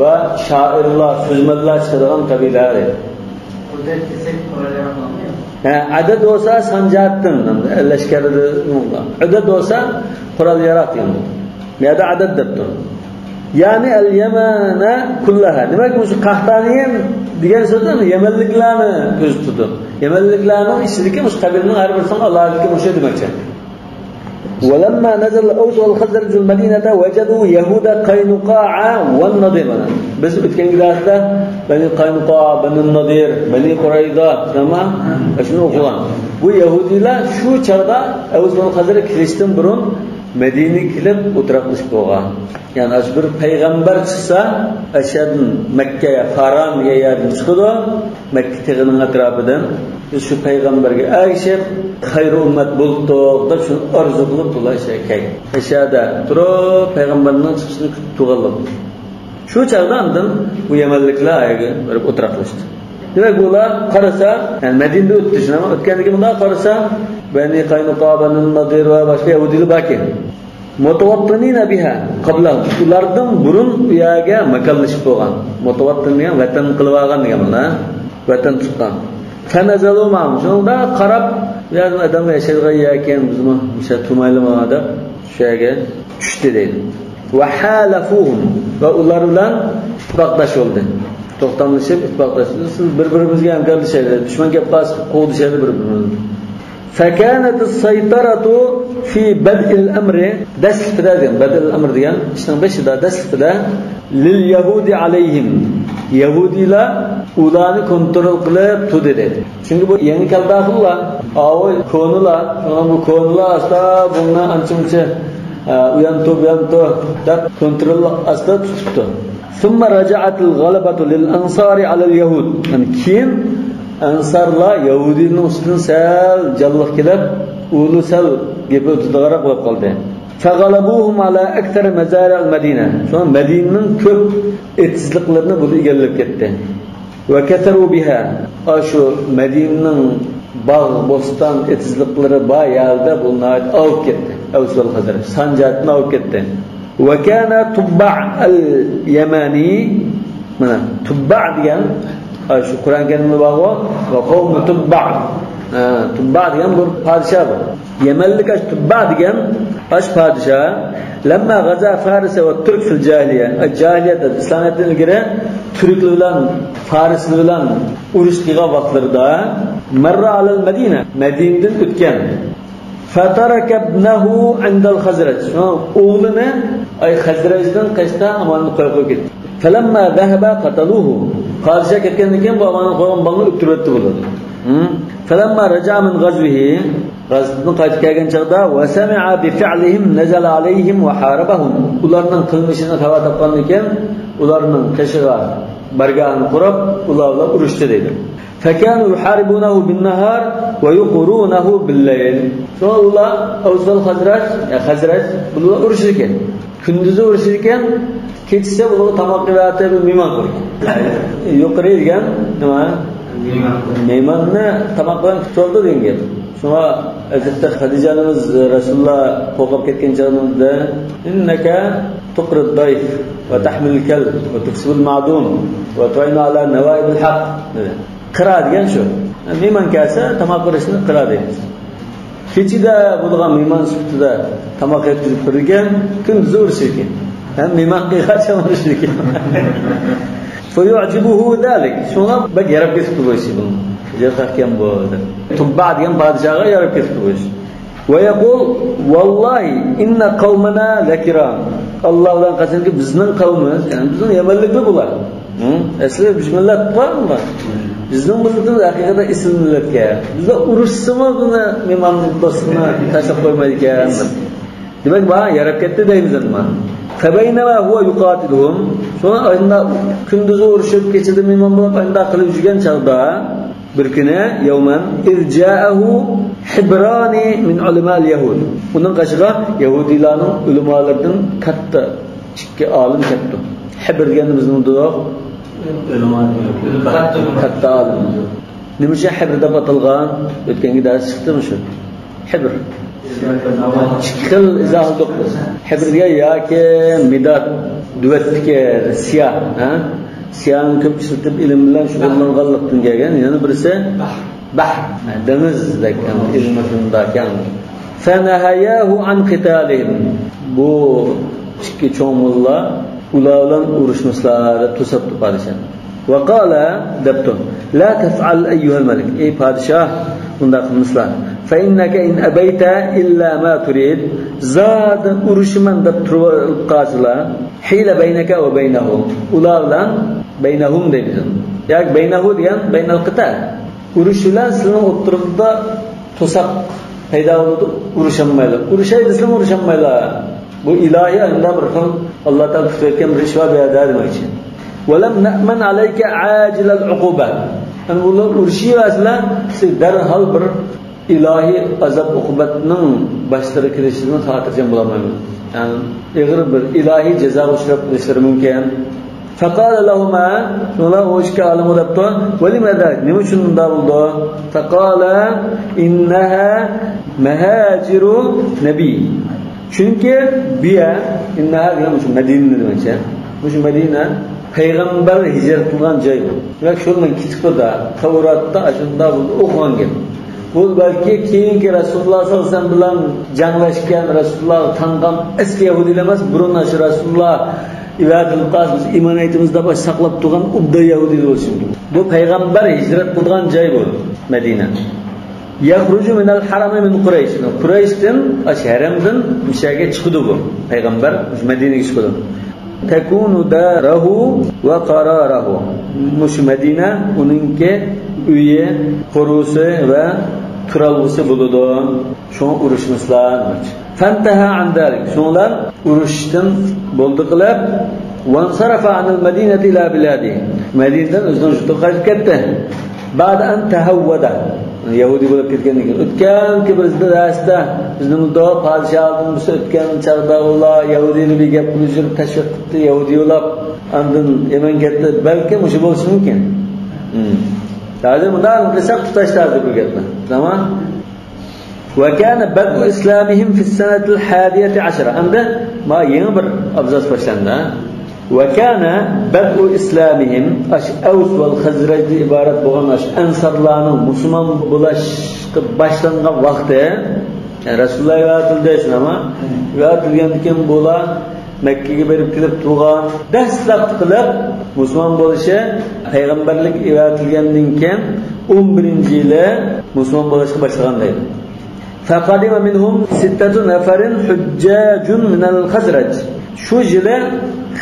ۋە شائىرلار، سۆزمەنلەر چىقىدىغان قەبىلە. ھە، ئەدەد بولسا سان جەھەتتىن، لەشكەردە، ئەدەد بولسا قورال ياراغ دېگەن. بۇ يەردە ئەدەد دەپتۇ. يەنى ئەل يەمەنە كۇللەھا. دېمەك، مۇشۇ قەھتانىيىن دېگەن سۆزدىن يەمەنلىكلەرنى كۆزىتىدۇ. يەمەنلىكلەرنىڭ ئىچىدىكى مۇشۇ قەبىلىنىڭ ھەر بىرىسىنىڭ ئالاھىدىلىكى مۇشۇ دېمەكچى. ولما نزل الأوس والخزرج المدينة وجدوا يهود قينقاع والنضير. بىز ئۆتكەنكى دەرستە بەنى قاينۇقا، بەنى نادىر، بەنى قۇرەيزا، نېمە؟ شۇنى ئوقۇغان. بۇ يەھۇدىيلار شۇ چاغدا ئەۋس ۋەل خەزرەج كېلىشتىن بۇرۇن مەدىنىگە كېلىپ ئولتۇراقلىشىپ بولغان. يەنى ئاشۇ بىر پەيغەمبەر چىقسا، ئەشەدىن مەككە، فاران دېگەن يەردىن چىقىدۇ، مەككە تېغىنىڭ ئەتراپىدىن. بىز شۇ پەيغەمبەرگە ئەگىشىپ، خەير ئۈممەت بولۇپتۇق دەپ، شۇنى ئارزۇ قىلىپ، بۇلار ئەشەگە كەلگەن. ئەشەدە تۇرۇپ، پەيغەمبەرنىڭ چىقىشىنى كۈتۈپ تۇرغانلىق. شۇ چاغدا ئاندىن بۇ يەمەنلىكلەر ئايىغى بېرىپ ئولتۇراقلاشتى. دېمەك، بۇلار قارىسا، يەنى مەدىنىدە ئۆتتى، شۇنداقمۇ؟ ئۆتكەندىن كېيىن بۇلار قارىسا، بەنى قاينۇقا، بەنى نەزىر ۋە باشقا يەھۇدىيلار باركەن. مۇتەۋەتتىنىنە بىھا قەبلەھۇم. ئۇلاردىن بۇرۇن ئۇ يەرگە ماكانلىشىپ بولغان. مۇتەۋەتتىن دېگەن ۋەتەن قىلىۋالغان دېگەن مانا. ۋەتەن تۇتقان. فەنەزەلۇ مەئەھۇم. شۇنىڭدا قاراپ، بۇ يەردە ئادەملەر ياشايدىغان يەركەن، بىزمۇ مۇشۇ تۇرمايلىما دەپ شۇ يەرگە چۈشتى دەيدۇ. ۋەھالەفۇھۇم. ۋە ئۇلار بىلەن ئىتتىپاقداش بولدى. توختاملىشىپ ئىتتىپاقداش بولدى. سىز بىر-بىرىمىزگە ھەمكارلىشايلى. دۈشمەن كەپ قالسا قوغدىشايلى بىر-بىرىمىزنى. فكانت السيطرة في بدء الأمر، دەسلىپىدە دېگەن، بەدئىل ئەمر دېگەن ئىشنىڭ بېشىدا، دەسلىپىدە، لليهود عليهم، يەھۇدىيلار ئۇلارنى كونترول قىلىپ تۇردى دەيدۇ. چۈنكى بۇ يېڭى كەلداخۇنلار، ئاۋۇ كونىلار، شۇڭا بۇ كونىلار ئاستا بۇنى ئانچە-مۇنچە، ئە، ئۇيانتۇ، بۇيانتۇ دەپ كونترول ئاستا تۇتۇپتۇ. ثم رجعت الغلبة للأنصار على اليهود. يەنى كېيىن ئەنسارلار يەھۇدىينىڭ ئۈستىدىن سەل جانلىق كېلىپ، ئۇلار سەل گېپى ئۆتىدىغانراق بولۇپ قالدى. فغلبوهم على أكثر مزارع المدينة. شۇڭا مەدىنىنىڭ كۆپ ئېتىزلىقلىرىنى بۇلار ئىگىلەپ كەتتى. وكثروا بها. ئاشۇ مەدىنىنىڭ باغ، بوستان، ئېتىزلىقلىرى بار يەردە بۇلار ناھايىتى ئاۋۇپ كەتتى. ئەۋس ۋەل خەزرەج سان جەھەتتىن ئاۋۇپ كەتتى. وكان تبع اليماني، مانا، تبع دېگەن، ئاشۇ قۇرئان كەرىمدە بارغۇ، وقوم تبع. ھە، تبع دېگەن بىر پادىشاھ بۇ. يەمەنلىك ئاشۇ تۇببا دېگەن ئاشۇ پادىشاھ، لەمما غەزا فارس ۋە تۈرك فىل جاھىلىيە، جاھىلىيەتتە، ئىسلامىيەتتىن ئىلگىرى تۈركلەر بىلەن فارسلار بىلەن ئۇرۇش قىلغان ۋاقىتلىرىدا، مەررە ئالەل مەدىنە، مەدىنىدىن ئۆتكەن. فترك ابنه عند الخزرج، ئوغلىنى ئاي خەزرەجنىڭ قېشىدا ئامانەت قويۇپ كەتتى. فلما ذهب قتلوه، پادىشاھ كەتكەندىن كېيىن بۇ ئامانەت قويغان بالىنى ئۆلتۈرۈۋەتتى بۇلار. فلما رجع من غزوه، غەزۋىدىن قايتىپ كەلگەن چاغدا، وسمع بفعلهم نزل عليهم وحاربهم، ئۇلارنىڭ قىلمىشىدىن خەۋەر تاپقاندىن كېيىن، ئۇلارنىڭ قېشىغا بارگاھىنى قۇرۇپ، ئۇلار بىلەن ئۇرۇشتى دەيدۇ. فكانوا يحاربونه بالنهار ويقرونه بالليل. شۇڭا ئۇلار ئەۋس ۋەل خەزرەج، يا خەزرەج، بۇلار ئۇرۇشىدىكەن. كۈندۈزى ئۇرۇشىدىكەن، كېچىسى ئۇلارغا تاماق قىلىۋەتىپ مېھمان قىلىدىكەن. يۇقىرى دېگەن نېمە؟ مېھمان. مېھماننى تاماق بىلەن كۈتۈۋالىدۇ دېگەن گەپ. شۇڭا ھەزرىتى خەدىجە ئانىمىز رەسۇلۇللا قوغلاپ كەتكەن چاغدا، إنك تقري الضيف وتحمل الكلب وتكسب المعدوم وتعين على نوائب الحق دېدى. قىرا دېگەن شۇ. مېھمان كەلسە، تاماق بېرىشنى قىرا دەيمىز. كېچىدە بولغان مېھمان سۈپىتىدە تاماق يەتكۈزۈپ بېرىدىكەن، كۈندۈزى ئۇرۇشىدىكەن. ھەم مېھمان قىلغاچ ھەم ئۇرۇشىدىكەن. فيعجبه ذلك. شۇڭا بەك ياراپ كېتىپتۇ بۇ ئىشى بۇنىڭ. ياخشىكەن بۇ دەپ. تۇببا دېگەن پادىشاھقا ياراپ كېتىپتۇ بۇ ئىش. ويقول: والله إن قومنا لكرام. ئاللا بىلەن قەسەمكى، بىزنىڭ قەۋمىمىز، يەنى بىزنىڭ يەمەنلىكلەر بۇلار. ھە؟ ئەسلى بىسمىللا دەپ قويغان بۇلار. بىزنىڭ مىللىتىمىز ھەقىقەتەن ئېسىل مىللەتكەن. بىزلەر ئۇرۇشسىمۇ بۇنى مېھمان دوستىنى تاشلاپ قويمايدىكەن. دېمەك، مانا ياراپ كەتتى دەيمىز ئەمما. فبينما هو يقاتلهم. شۇڭا ئاشۇنداق كۈندۈزى ئۇرۇشۇپ، كېچىدە مېھمان بولۇپ، ئاشۇنداق قىلىپ يۈرگەن چاغدا، بىر كۈنى، يوما، إذ جاءه حبران من علماء اليهود. ئۇنىڭ قېشىغا يەھۇدىيلارنىڭ ئۆلىمالىرىدىن كاتتا ئىككى ئالىم كەپتۇ. ھەبر دېگەندە بىزنىڭ دۇق. كاتتا ئالىم. نېمە ئۈچۈن ھەبر دەپ ئاتالغان؟ ئۆتكەنكى دەرس چىقتىمۇ شۇ؟ ھەبر. ئىككى خىل ئىزاھلىدۇق بىز. ھەبر دېگەن ياكى مىداد، دۆۋەتتىكى سىيا، ھە؟ سىيانى كۆپ ئىشلىتىپ، ئىلىم بىلەن شۇغۇللانغانلىقتىن كەلگەن. يەنە بىرسى بەھر، دېڭىز دېگەن، ئىلمى شۇنداق كەڭ. فنهياه عن قتالهم. بۇ ئىككى چوڭ موللا ئۇلار بىلەن ئۇرۇشمىسىلا دەپ توساتتى پادىشاھ. ۋەقالە، دەپتۇ، لا تەفئەل ئەييۇھەل مەلىك، ئەي پادىشاھ، بۇنداق قىلمىسىلا. فەئىننەكە ئىن ئەبەيتە ئىللا ما تۇرىد، زادى ئۇرۇشىمەن دەپ تۇرۇپ قالسىلا، ھىيلە بەينەكە ۋە بەينەھۇم، ئۇلار بىلەن، بەينەھۇم دەيمىز، ياكى بەينەھۇ دېگەن بەينەل قىتال، ئۇرۇش بىلەن سىلىنىڭ ئوتتۇرىڭىزدا توساق پەيدا بولىدۇ، ئۇرۇشالمايلا. ئۇرۇشاي دېسىمۇ ئۇرۇشالمايلا. بۇ ئىلاھىي ئاينىدا بىر خىل ئاللا تائالا كۈتۈۋەتكەن بىر ئىش بار بۇ يەردە دېمەكچى. ۋەلەم نەئمەن ئەلەيكە ئاجىلەل ئۇقۇبە. يەنى بۇلار ئۇرۇشۇۋەرسىلە، سىز دەرھال بىر ئىلاھىي ئازاب ئوقۇبەتنىڭ باشلىرىغا كېلىشىدىن خاتىرجەم بولالمايمىز. يەنى ئېغىر بىر ئىلاھىي جازاغا ئۇچراپ قېلىشلىرى مۇمكىن. فقال لهما، شۇڭلار ئۇ ئىككى ئالىمغا دەپتۇ، ولم ذلك، نېمە ئۈچۈن مۇنداق بولدى؟ فقالا، إنها مهاجر نبي. چۈنكى بۇ يەر، ئىننەھا دېگەن مۇشۇ مەدىنە دېمەكچى. مۇشۇ مەدىنە پەيغەمبەر ھىجرەت قىلغان جاي بۇ. دېمەك، شۇنىڭ كىتابىدا، تەۋراتتا ئاشۇنداق بولدى، ئوقۇغان گەپ. بۇ بەلكى كېيىنكى رەسۇلۇللاھ سەللەللاھۇ ئەلەيھى ۋەسەللەم بىلەن جەڭلەشكەن، رەسۇلۇللاھقا تاڭغان ئەسلى يەھۇدىيلار ئەمەس، بۇرۇن ئاشۇ رەسۇلۇللاھ ئىبادەت قىلىپ قالسا، بىز ئىمان ئېيتىمىز دەپ ساقلاپ تۇرغان ئوبدان يەھۇدىيلار بولۇشى مۇمكىن. بۇ پەيغەمبەر ھىجرەت قىلغان جاي بۇ، مەدىنە. يخرج من الحرم من قريش. قۇرەيشتىن، ئاشۇ ھەرەمدىن مۇشۇ يەرگە چىقىدۇ بۇ پەيغەمبەر، مۇشۇ مەدىنىگە چىقىدۇ. تكون داره وقراره. مۇشۇ مەدىنە ئۇنىڭكى ئۆيى، قورۇسى ۋە تۇرالغۇسى بولىدۇ. شۇڭا ئۇرۇشمىسىلا. فانتهى عن ذلك. شۇڭلار ئۇرۇشتىن بولدى قىلىپ، وانصرف عن المدينة إلى بلاده. مەدىنىدىن ئۆزىنىڭ يۇرتىغا قايتىپ كەتتى. بعد أن تهود. يەھۇدىي بولۇپ كەتكەندىن كېيىن. ئۆتكەنكى بىر دەرستە بىزنىڭ دو پادىشاھىمىز ئۆتكەن چاغدا ئۇلار يەھۇدىينى بىر گەپ قىلىپ يۈرۈپ تەشۋىق قىپتۇ، يەھۇدىي ئۇلاپ ئاندىن يەمەن كەتتى. بەلكىم مۇشۇ بولۇشى مۇمكىن. ھىم. ھازىر مۇنداق قىلساق تۇتاشتى ھازىر بۇ گەپنى. تامام. وكان بدء إسلامهم في السنة الحادية عشرة. ئەمدى ما يېڭى بىر ئابزاس باشلاندى. وكان بدء إسلامهم، ئاشۇ ئەۋس ۋەل خەزرەجدىن ئىبارەت بولغان ئاشۇ ئەنسارلارنىڭ مۇسۇلمان بولۇشقا باشلانغان ۋاقتى، يەنى رەسۇلۇللاھ ئىبادەت قىلدى شۇنداقمۇ؟ ئىبادەت قىلگاندىن كېيىن بۇلار مەككىگە بېرىپ كېلىپ تۇرغان، دەسلەپ قىلىپ مۇسۇلمان بولۇشى پەيغەمبەرلىك ئېۋەتىلگەندىن كېيىن ئون بىرىنچى يىلى مۇسۇلمان بولۇشقا باشلىغان دەيدۇ. فقدم منهم ستة نفر حجاج من الخزرج. شۇ يىلى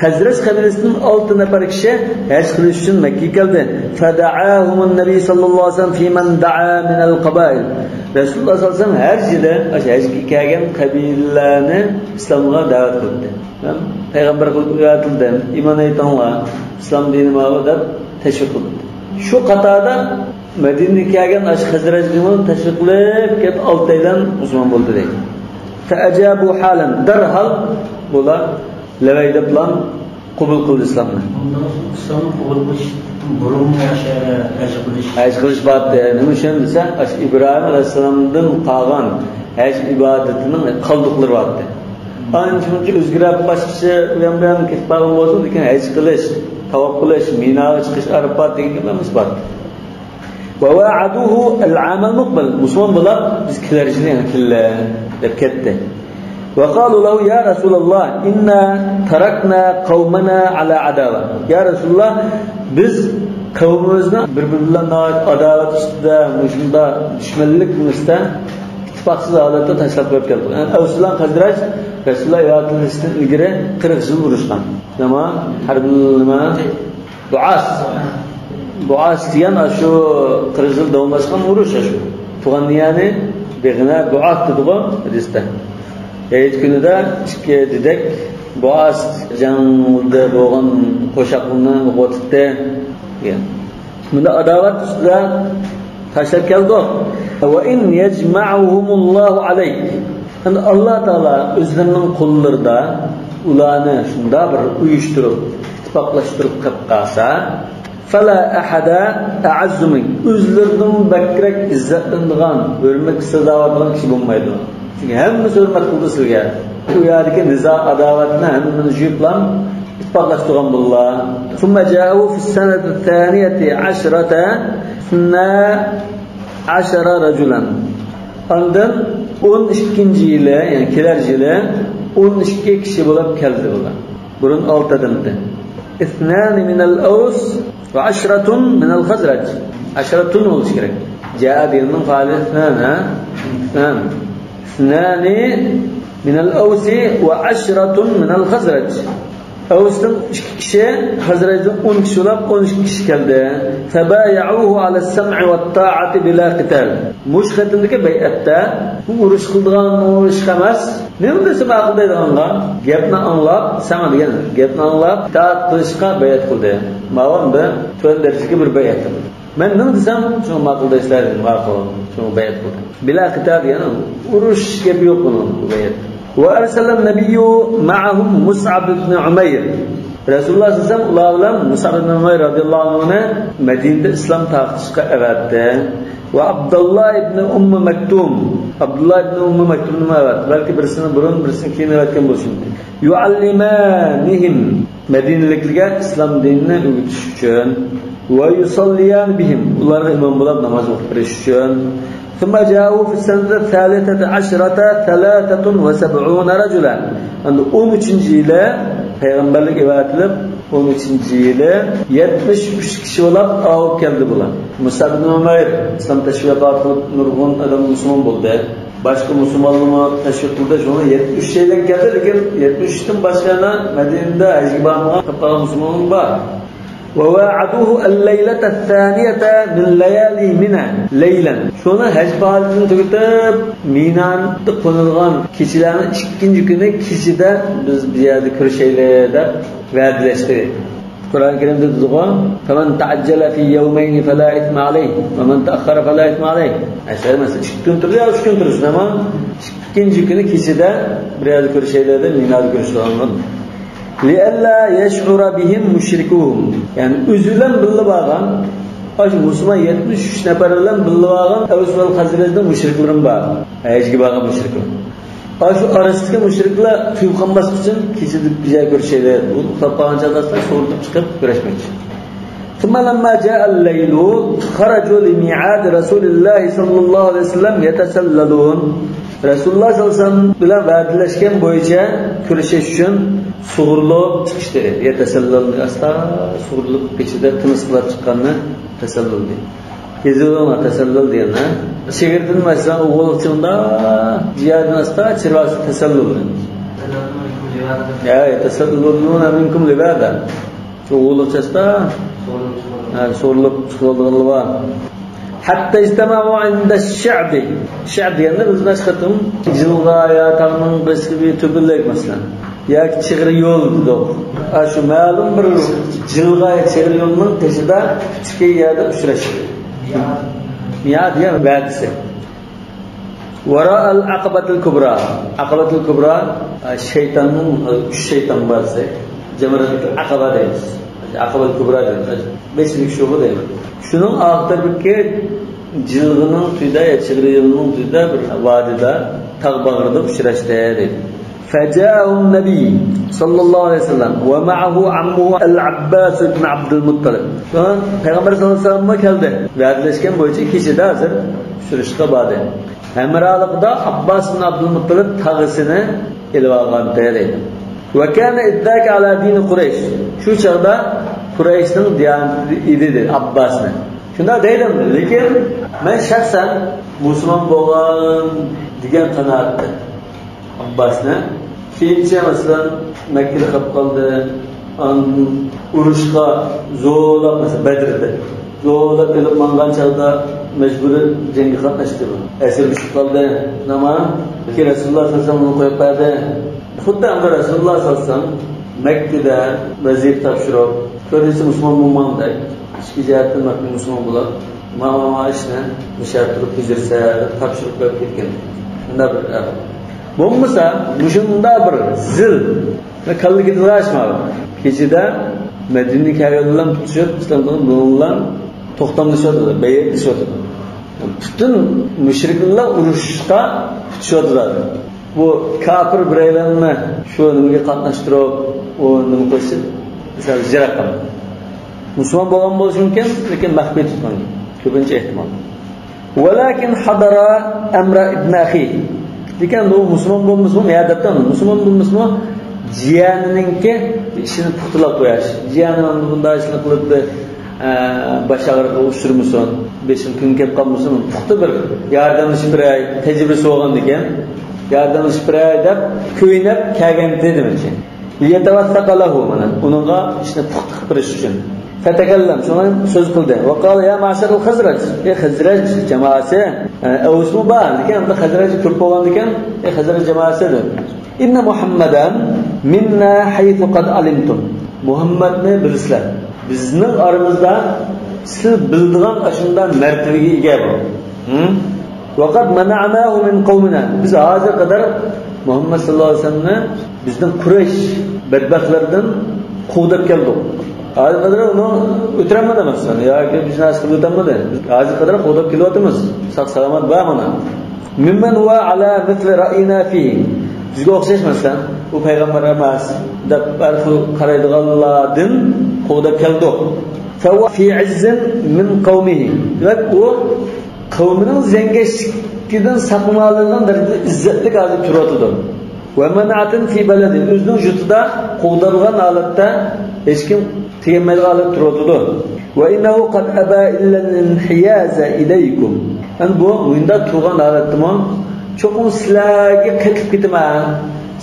خەزرەج قەبىلىسىدىن ئالتە نەپەر كىشى ھەج قىلىش ئۈچۈن مەككىگە كەلدى. فدعاهم النبي صلى الله عليه وسلم في من دعا من القبائل. رەسۇلۇللاھ سەللەللاھۇ ئەلەيھى ۋەسەللەم ھەر يىلى ئاشۇ ھەجگە كەلگەن قەبىلىلەرنى ئىسلامغا دەۋەت قىلدى. پەيغەمبەر قىلىپ ئەۋەتىلدى، ئىمان ئېيتىڭلار، ئىسلام دىنى ماۋۇ دەپ تەشۋىق قىلدى. شۇ قاتاردا مەدىنىگە كەلگەن ئاشۇ خەزرەجنىمۇ تەشۋىق قىلىپ كېلىپ، ئالتەيلەن مۇسۇلمان بولدى دەيدۇ. فأجابوا حالا، دەرھال بۇلار لەۋەي دەپلا قوبۇل قىلدى ئىسلامنى. ئۇنداق ئىسلامنى قوبۇل قىلىشتىن بۇرۇنمۇ ئاشۇ ھەج قىلىش؟ ھەج قىلىش بارتتى. نېمە ئۈچۈن دېسە، ئاشۇ ئىبراھىم ئەلەيھىسسالامدىن قالغان ھەج ئىبادىتىنىڭ قالدۇقلىرى بارتتى. ئانچە-مۇنچە ئۆزگىرىپ، باشقىچە ئۇيان-بۇيان كېتىپ قالغان بولسىمۇ، لېكىن ھەج قىلىش، تاۋاپ قىلىش، مىناغا چىقىش، ئارىپات دېگەن گەپلەر مۇشۇ بارتتى. وواعدوه العام المقبل. مۇسۇلمان بولاپ، بىز كېلەر يىلى يەنە كېلىلى دەپ كەتتى. وقالوا له يا رسول الله إنا تركنا قومنا على عداوة. يا رسول الله، بىز قەۋمىمىزنى بىر-بىرى بىلەن ناھايىتى ئاداۋەت ئۈستىدە، مۇشۇنداق دۈشمەنلىك ئۈستىدە، ئىتتىپاقسىز ھالەتتە تاشلاپ قويۇپ كەلدۇق. يەنى ئەۋس بىلەن خەزرەج رەسۇلۇللاھ ۋەپات بولۇشتىن ئىلگىرى قىرىق يىل ئۇرۇشقان. نېمە؟ ھەربىي نېمە؟ بۇئاس. بۇئاس دېگەن ئاشۇ قىرىق يىل داۋاملاشقان ئۇرۇش ئاشۇ. تۇغان نىيەنى بىغىنە بۇئاس دېدىغۇ ھەدىستە. ھېيت كۈنىدە ئىككى دېدەك بۇئاس جەڭدە بولغان قوشاقنى يوقىتىپتۇ دېگەن. بۇنداق ئاداۋەت ئۈستىدە تاشلاپ كەلدۇق. وإن يجمعهم الله عليك. ئەمدى ئاللا تائالا ئۆزلىرىنىڭ قوللىرىدا ئۇلارنى شۇنداق بىر ئۇيۇشتۇرۇپ، ئىتتىپاقلاشتۇرۇپ قىلىپ قالسا، فلا أحد أعز منك. ئۆزلىرىدىن بەكرەك ئىززەتلىنىدىغان، ھۆرمەتكە سازاۋەر بولغان كىشى بولمايدۇ. چۈنكى ھەممىسى ھۆرمەت قىلىدۇ سىزگە. ئۇ يەردىكى نىزا، ئاداۋەتنى ھەممىنى يۇيۇپلا ئىتتىپاقلاشتۇرغان بولىلا. ثم جاءه في السنة الثانية عشرة اثنا عشر رجلا. ئاندىن ئون ئىككىنچى يىلى، يەنى كېلەر يىلى ئون ئىككى كىشى بولۇپ كەلدى بۇلار. بۇرۇن ئالتە ئادەمدى. اثنان من الأوس وعشرة من الخزرج. عشرة بولۇشى كېرەك. جاء دېگەننىڭ فائىلى اثنان، ھە؟ اثنان. اثنان من الأوس وعشرة من الخزرج. ئەۋستىن ئىككى كىشى، خەزرەجدىن ئون كىشى بولۇپ، ئون ئىككى كىشى كەلدى. فبايعوه على السمع والطاعة بلا قتال. مۇشۇ قېتىمدىكى بەيئەتتە بۇ ئۇرۇش قىلىدىغان ئۇرۇش ئەمەس. نېمە دېسە ماقۇل دەيدىغانغا، گەپنى ئاڭلاپ، سەمە دېگەن گەپنى ئاڭلاپ، ئىتائەت قىلىشقا بەيئەت قىلدى. ماۋۇ بىر تۆۋەن دەرىجىلىك بىر بەيئەت قىلدى. مەن نېمە دېسەم، شۇڭا ماقۇل دەيسىلەر دېدى. ماقۇل، شۇڭا بەيئەت قىلدى. بلا قتال دېگەن ئۇرۇش گەپى يوق بۇنىڭ، بۇ بەيئەت. وأرسل النبي معهم مصعب بن عمير. رەسۇلۇللاھ سەللەللاھۇ ئەلەيھى ۋەسەللەم مۇسئەب ئىبن ئۇمەير رازىياللاھۇ ئەنھۇنى مەدىنىدە ئىسلام تارقىتىشقا ئەۋەتتى. ۋە ئابدۇللاھ ئىبن ئۇممۇ مەكتۇم، ئابدۇللاھ ئىبن ئۇممۇ مەكتۇمنىمۇ ئەۋەتتى. بەلكى بىرسىنى بۇرۇن، بىرسىنى كېيىن ئەۋەتكەن بولۇشى مۇمكىن. يۇئەللىمانىھىم، مەدىنىلىكلەرگە ئىسلام دىنىنى ئۆگىتىش ئۈچۈن. ۋە يۇسەللىيانى بىھىم، ئۇلارغا ئىمام بولاپ ناماز ئوقۇپ بېرىش ئۈچۈن. ثم جاءوا في السنة الثالثة عشرة ثلاثة وسبعون رجلا. ئەمدى ئون ئۈچىنچى يىلى، پەيغەمبەرلىك ئەۋەتىلىپ ئون ئۈچىنچى يىلى يەتمىش ئۈچ كىشى بولاپ ئاۋۇپ كەلدى بۇلار. مۇسئەب ئىبن ئۇمەير ئىسلام تەشۋىقات قىلىپ نۇرغۇن ئادەم مۇسۇلمان بولدى. باشقا مۇسۇلمانلارمۇ تەشۋىق قىلدى. شۇڭا يەتمىش ئۈچەيلەن كەلدى، لېكىن يەتمىش ئۈچتىن باشقا يەنە مەدىنىدە ھەجگە بارمىغان، قېلىپ قالغان مۇسۇلمانلار بار. وواعدوه الليلة الثانية من ليالي منى ليلا. شۇنى ھەج پائالىيىتىنى تۈگىتىپ، مىنادا قونىدىغان كېچىلەرنىڭ ئىككىنچى كۈنى كېچىدە بىز بۇ يەردە كۆرۈشەيلى دەپ ۋەدىلەشتى. قۇرئان كەرىمدە دېدىغۇ، فمن تعجل في يومين فلا إثم عليه ومن تأخر فلا إثم عليه. ئەسەر مەسىلەن، ئىككى كۈن تۇرسا يا ئۈچ كۈن تۇرسۇن، ئەمما ئىككىنچى كۈنى كېچىدە بىر يەردە كۆرۈشەيلى دەپ، مىنادا كۆرۈشىدىغان. لئلا يشعر بهم مشركوهم. يەنى ئۆزى بىلەن بىللە بارغان، ئاشۇ مۇسۇلمان يەتمىش ئۈچ نەپەر بىلەن بىللە بارغان ئەۋس ۋەل خەزرەجنىڭ مۇشرىكلىرىمۇ بار. ھەجگە بارغان مۇشرىكلار. ئاشۇ ئارىسىدىكى مۇشرىكلار تۇيۇقسىز باشقا ئۈچۈن كېچىدە بىر يەردە كۆرۈشەيلى. ئۇخلاپ قالغان چاغدا سورۇلۇپ چىقىپ كۆرۈشمەكچى. ثم لما جاء الليل خرجوا لميعاد رسول الله صلى الله عليه وسلم يتسللون. رەسۇلۇللاھ سەللەللاھۇ ئەلەيھى ۋەسەللەم بىلەن ۋەدىلەشكەن بويىچە كۆرۈشۈش ئۈچۈن سۇغۇرۇلۇپ چىقىشتى. يەتەسەللۇل، ئاستا سۇغۇرۇلۇپ كېچىدە تىنچ قىلىپ چىققاننى تەسەللۇل دەيدۇ. يېزىلىڭلار تەسەللۇل دېگەن، ھە؟ چېگرىدىن مەسىلەن، ئوغۇللۇق چېغىڭدا جىيادىن ئاستا چىرۋاسى تەسەللۇل دەيدۇ. يا، يەتەسەللۇلۇنە مىنكۇم لىۋەزا. ئوغۇللۇق چاغدا، ھە، سورۇلۇپ چىقىۋالىدىغانلار بار. حتى اجتمعوا عند الشعب. شەئب دېگەندە بىز نەچچە قېتىم جىلغا يا تاغنىڭ بېشىغا بىر تۆپىلىك مەسىلەن. ياكى چىغىر يول دېدۇق. ھە، شۇ مەلۇم بىر جىلغا يا چىغىر يولنىڭ قېشىدا ئىككى يەردە ئۇچراشتى. مىئاد دېگەن ۋەدىسى. ۋەرائەل ئەقەبەتىل كۇبرا. ئەقەبەتىل كۇبرا، ئە، شەيتاننىڭ، ئە، ئۈچ شەيتان بار دېسەك، جەمرەتىل ئەقەبە دەيمىز. ئەقەبەتىل كۇبرا دەيمىز. بېشىدىكى شۇغۇ دەيمىز. شۇنىڭ ئارقا تەرىپىدىكى جىلغىنىڭ تۈۋىدە، يا چىغرىيىلنىڭ تۈۋىدە بىر ۋادىدا، تاغ باغرىدا ئۇچراشتى دەيدۇ. فجاءهم النبي صلى الله عليه وسلم ومعه عمه العباس بن عبد المطلب. شۇڭا پەيغەمبەر ساللاللاھۇ ئەلەيھى ۋەسەللەممۇ كەلدى. ۋەدىلەشكەن بويىچە كېچىدە ھازىر ئۇچرىشىشقا باردى. ھەمراھلىقىدا ئابباس بىن ئابدۇلمۇتتەلىپ تاغىسىنى ئېلىۋالغانتى دەيدۇ. وكان إذ ذاك على دين قريش. شۇ چاغدا قۇرەيشنىڭ دىيانىتىدە ئىدى دەيدۇ ئابباسنى. شۇنداق دەيدۇ، لېكىن مەن شەخسەن مۇسۇلمان بولغان دېگەن قانائەتتە. ئابباسنى. كېيىنچە، مەسىلەن، مەككىدە قېلىپ قالدى. ئاندىن ئۇرۇشقا زورلاپ، مەسىلەن، بەدرىدە زورلاپ ئېلىپ ماڭغان چاغدا مەجبۇرىي جەڭگە قاتناشتى بۇ. ئەسىر چۈشۈپ قالدى. ئەمما كېيىن رەسۇلۇللاھ سەللەللاھۇ ئەلەيھى ۋەسەللەم ئۇنى قويۇپ بەردى. خۇددى ئەمدى رەسۇلۇللاھ سەللەللاھۇ ئەلەيھى ۋەسەللەم مەككىدە ۋەزىپە تاپشۇرۇپ، كۆرۈنسە مۇسۇلمان بولماڭ دەپ، ئىچكى جەھەتتىن مەككە مۇسۇلمان بولۇپ، مانا، مانا ئىشنى مۇشۇ يەردە تۇرۇپ بېجىرسە دەپ تاپشۇرۇق بېرىپ كەتكەن. شۇنداق بىر ئەھۋال. بولمىسا، مۇشۇنداق بىر زىل ۋە كاللا كېتىدىغان ئىش ماۋۇ. كېچىدە مەدىنىگە كەلگەن بىلەن پۇتلىشىپ، ئىسلام دىنى بۇنىڭ بىلەن توختاملىشىۋاتىدۇ، بەيئەتلىشىۋاتىدۇ. پۈتۈن مۇشرىكلار ئۇرۇشۇشقا پۈتۈشۈۋاتىدۇ. بۇ كاپىر بىرەيلەننى شۇ نېمىگە قاتناشتۇرۇپ، ئۇ نېمە قىلىشى، مىسال، يىراق قىلىپ. مۇسۇلمان بولغان بولۇشى مۇمكىن، لېكىن مەخپىي تۇتقان. كۆپىنچە ئېھتىمال. ولكن حضر أمر ابن أخيه. لېكىن ئۇ مۇسۇلمان بولمىسىمۇ، يا دەپتۇ، مۇسۇلمان بولمىسىمۇ، جىيەنىنىڭكى ئىشىنى پۇختىلاپ قوياش. جىيەنى بۇنداق ئىشنى قىلىپ، ئە، باش ئاغرىقىغا ئۇچرىمىسۇن، بېشىغا كۈن كەپ قالمىسۇن، پۇختا بىر ياردەملىشىپ بېرەي، تەجرىبىسى بولغاندىكىن، ياردەملىشىپ بېرەي دەپ كۆينەپ كەلگەنتى دېمەكچى. ليتوثق له، مانا، ئۇنىڭغا ئىشنى پۇختا قىلىپ بېرىش ئۈچۈن. فتكلم، شۇڭا سۆز قىلدى. وقال يا معشر الخزرج، ئەي خەزرەج جامائەسى، ئەۋسمۇ بار، لېكىن ئەمدى خەزرەج كۆپ بولغاندىكىن، ئەي خەزرەج جامائەسى دېدى. إن محمدا منا حيث قد علمتم. مۇھەممەدنى بىلىسىلەر. بىزنىڭ ئارىمىزدا سىلەر بىلىدىغان ئاشۇنداق مەرتىۋىگە ئىگە بۇ. ھە؟ وقد منعناه من قومنا. بىز ھازىرغا قەدەر مۇھەممەد ساللاللاھۇ ئەلەيھى ۋەسەللەمنى بىزنىڭ قۇرەيش بەتبەختلىرىدىن قوغداپ كەلدۇق. ھازىر قەدەر ئۇنى ئۆتۈرەلمىدى مەسىلەن، ياكى بىر نەرسە قىلىپ ئۆتەلمىدى. ھازىر قەدەر قوغداپ كېلىۋاتىمىز. ساق سالامەت بار مانا. ممن هو على مثل رأينا فيه. بىزگە ئوخشاش مەسىلەن، ئۇ پەيغەمبەر ئەمەس دەپ ھەر خىل قارايدىغانلاردىن قوغداپ كەلدۇق. فهو في عز من قومه. دېمەك، ئۇ قەۋمىنىڭ زەڭگەشلىكىدىن ساقلىنالايدىغان دەرىجىدە ئىززەتلىك ھالەتتە تۇرۇۋاتىدۇ. ومنعة في بلده، ئۆزىنىڭ يۇرتىدا قوغدالغان ھالەتتە، ھېچكىم تېگەلمەيدىغان ھالەتتە تۇرۇۋاتىدۇ. وإنه قد أبى إلا الانحياز إليكم. يەنى بۇ مۇنداق تۇرغان ھالەتتىمۇ، چوقۇم سىلەرگە قېتىپ كېتىمەن،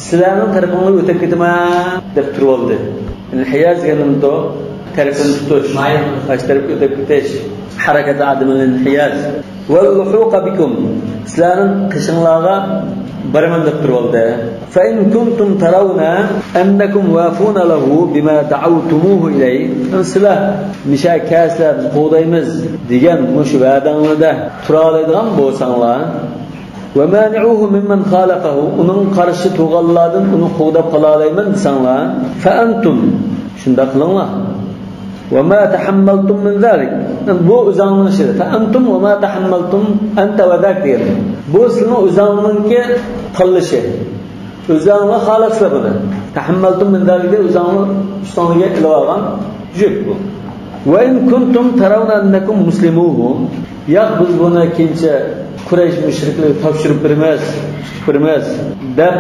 سىلەرنىڭ تەرىپىڭلارغا ئۆتۈپ كېتىمەن دەپ تۇرۇۋالدى. ئىنھىياز دېگەن نېمىدۇ؟ تەرىپىنى تۇتۇش. مايىل. قايسى تەرەپكە ئۆتۈپ كېتىش. حركة عدم الانحياز. واللحوق بكم. سىلەرنىڭ قېشىڭلارغا بارىمەن دەپ تۇرۇۋالدى. فإن كنتم ترون أنكم وافون له بما دعوتموه إليه. سىلەر مىشا كەلسىلەر بىز قوغدايمىز دېگەن مۇشۇ ۋەدەڭلەردە تۇرالايدىغان بولساڭلار، ومانعوه ممن خالفه، ئۇنىڭ قارشى تۇرغانلاردىن ئۇنى قوغداپ قالالايمەن دېسەڭلار، فأنتم، شۇنداق قىلىڭلار. وما تحملتم من ذلك، بۇ ئۆزۈڭنىڭ ئىشى. فأنتم وما تحملتم أنت وذاك دېگەن. بۇ سىلىنىڭ ئۆزۈڭنىڭكى تاللىشى. ئۆزۈڭلار خالىسىلەر بۇنى. تحملتم من ذلك دە ئۆزۈڭلار ئۈستۈڭلارگە ئېلىۋالغان يۈك بۇ. وإن كنتم ترون أنكم مسلموه، ياق، بىز بۇنى كېيىنچە قۇرەيش مۇشرىكلىرىگە تاپشۇرۇپ بېرىمىز، تۇتۇپ بېرىمىز دەپ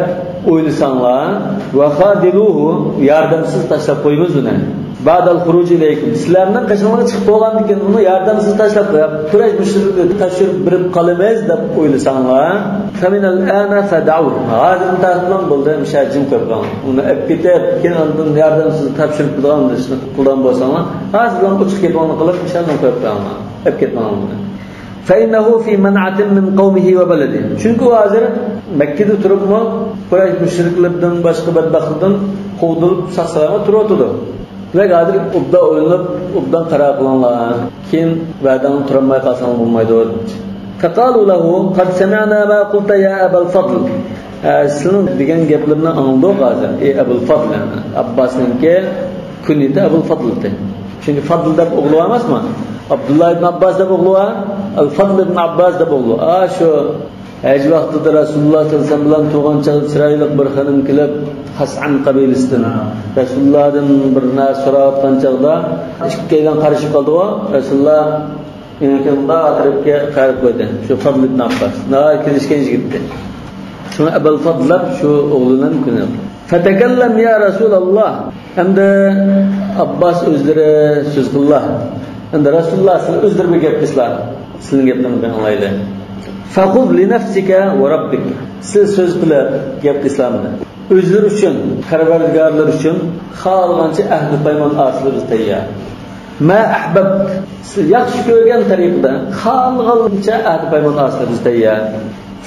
ئويلىساڭلار، وخاذلوه، ياردەمسىز تاشلاپ قويىمىز ئۇنى. بعد الخروج إليكم، سىلەرنىڭ قېشىڭلارغا چىقىپ بولغاندىن كېيىن ئۇنى ياردەمسىز تاشلاپ قويۇپ، قۇرەيش مۇشرىكلىرىگە تاپشۇرۇپ بېرىپ قالىمىز دەپ ئويلىساڭلار، فمن الآن فدعوه، ھازىردىن تارتىپلا بولدى، مۇشۇ جىم قويۇپ قويۇڭ. ئۇنى ئەپ كېتىپ، كېيىن ئاندىن ياردەمسىز تاپشۇرۇپ بېرىدىغان ئىشنى قىلىدىغان بولساڭلار، ھازىرلا ئوچۇق گېپىڭلارنى قىلىپ، مۇشۇ جىم قويۇپ قويۇڭلار. ئەپ كەتمەڭلار ئۇنى. فإنه في منعة من قومه وبلده. چۈنكى ئۇ ھازىر مەككىدە تۇرۇپمۇ قۇرەيش مۇشرىكلىرىدىن، باشقا بەتبەختلىرىدىن قوغدىلىپ ساق-سالامەت تۇرۇۋاتىدۇ. دېمەك، ھازىر ئوبدان ئويلىنىپ، ئوبدان قارار قىلىڭلار. كېيىن ۋەدەڭنى تۇرالماي قالساڭ بولمايدۇ. فقالوا له قد سمعنا ما قلت يا أبا الفضل. ھە، سېنىڭ دېگەن گەپلىرىنى ئاڭلىدۇق ھازىر، ئەي ئەبۇل فەزل، يەنى ئابباسنىڭكى كۈنيىتى ئەبۇل فەزل ئىدى. چۈنكى فەزل دەپ ئوغلى بار ئەمەسمۇ؟ ئابدۇللا ئىبن ئابباس دەپ ئوغلى بار، ئەل فەزل ئىبن ئابباس دەپ ئوغلى بار. ئاشۇ ھەج ۋاقتىدا رەسۇلۇللا سەللەللاھۇ ئەلەيھى ۋەسەللەم بىلەن تۇرغان چاغدا چىرايلىق بىر خانىم كېلىپ، خەسئەن قەبىلىسىدىن، رەسۇلۇللادىن بىر نەرسە سوراۋاتقان چاغدا ئىككىيلەن قارىشىپ قالدىغۇ. رەسۇلۇللا ئېڭىكىنىڭدا ئەتراپقا قاراپ قويدى. شۇ فەزل ئىبن ئابباس. ناھايىتى كېلىشكەن يىگىتتى. شۇڭا ئەبەل فەزل دەپ شۇ ئوغلىنىڭ كۈنى. فتكلم يا رسول الله. ئەمدى ئابباس ئۆزلىرى سۆز قىللا. ئەمدى رەسۇلۇللا سىلەر ئۆزلىرى بىر گەپ قىلسىلا. سىلىنىڭ گەپلىرىڭىزنى ئاڭلايلى. فخذ لنفسك وربك. سىز سۆز قىلىپ گەپ قىلسىلا مانا. ئۆزلىرى ئۈچۈن، پەرۋەردىگارلىرى ئۈچۈن خالىغانچە ئەھدى پايمان ئالسىلا بىز تەييار. ما ئەھبەبت، سىز ياخشى كۆرگەن تەرىقىدە خالىغانچە ئەھدى پايمان ئالسىلا بىز تەييار.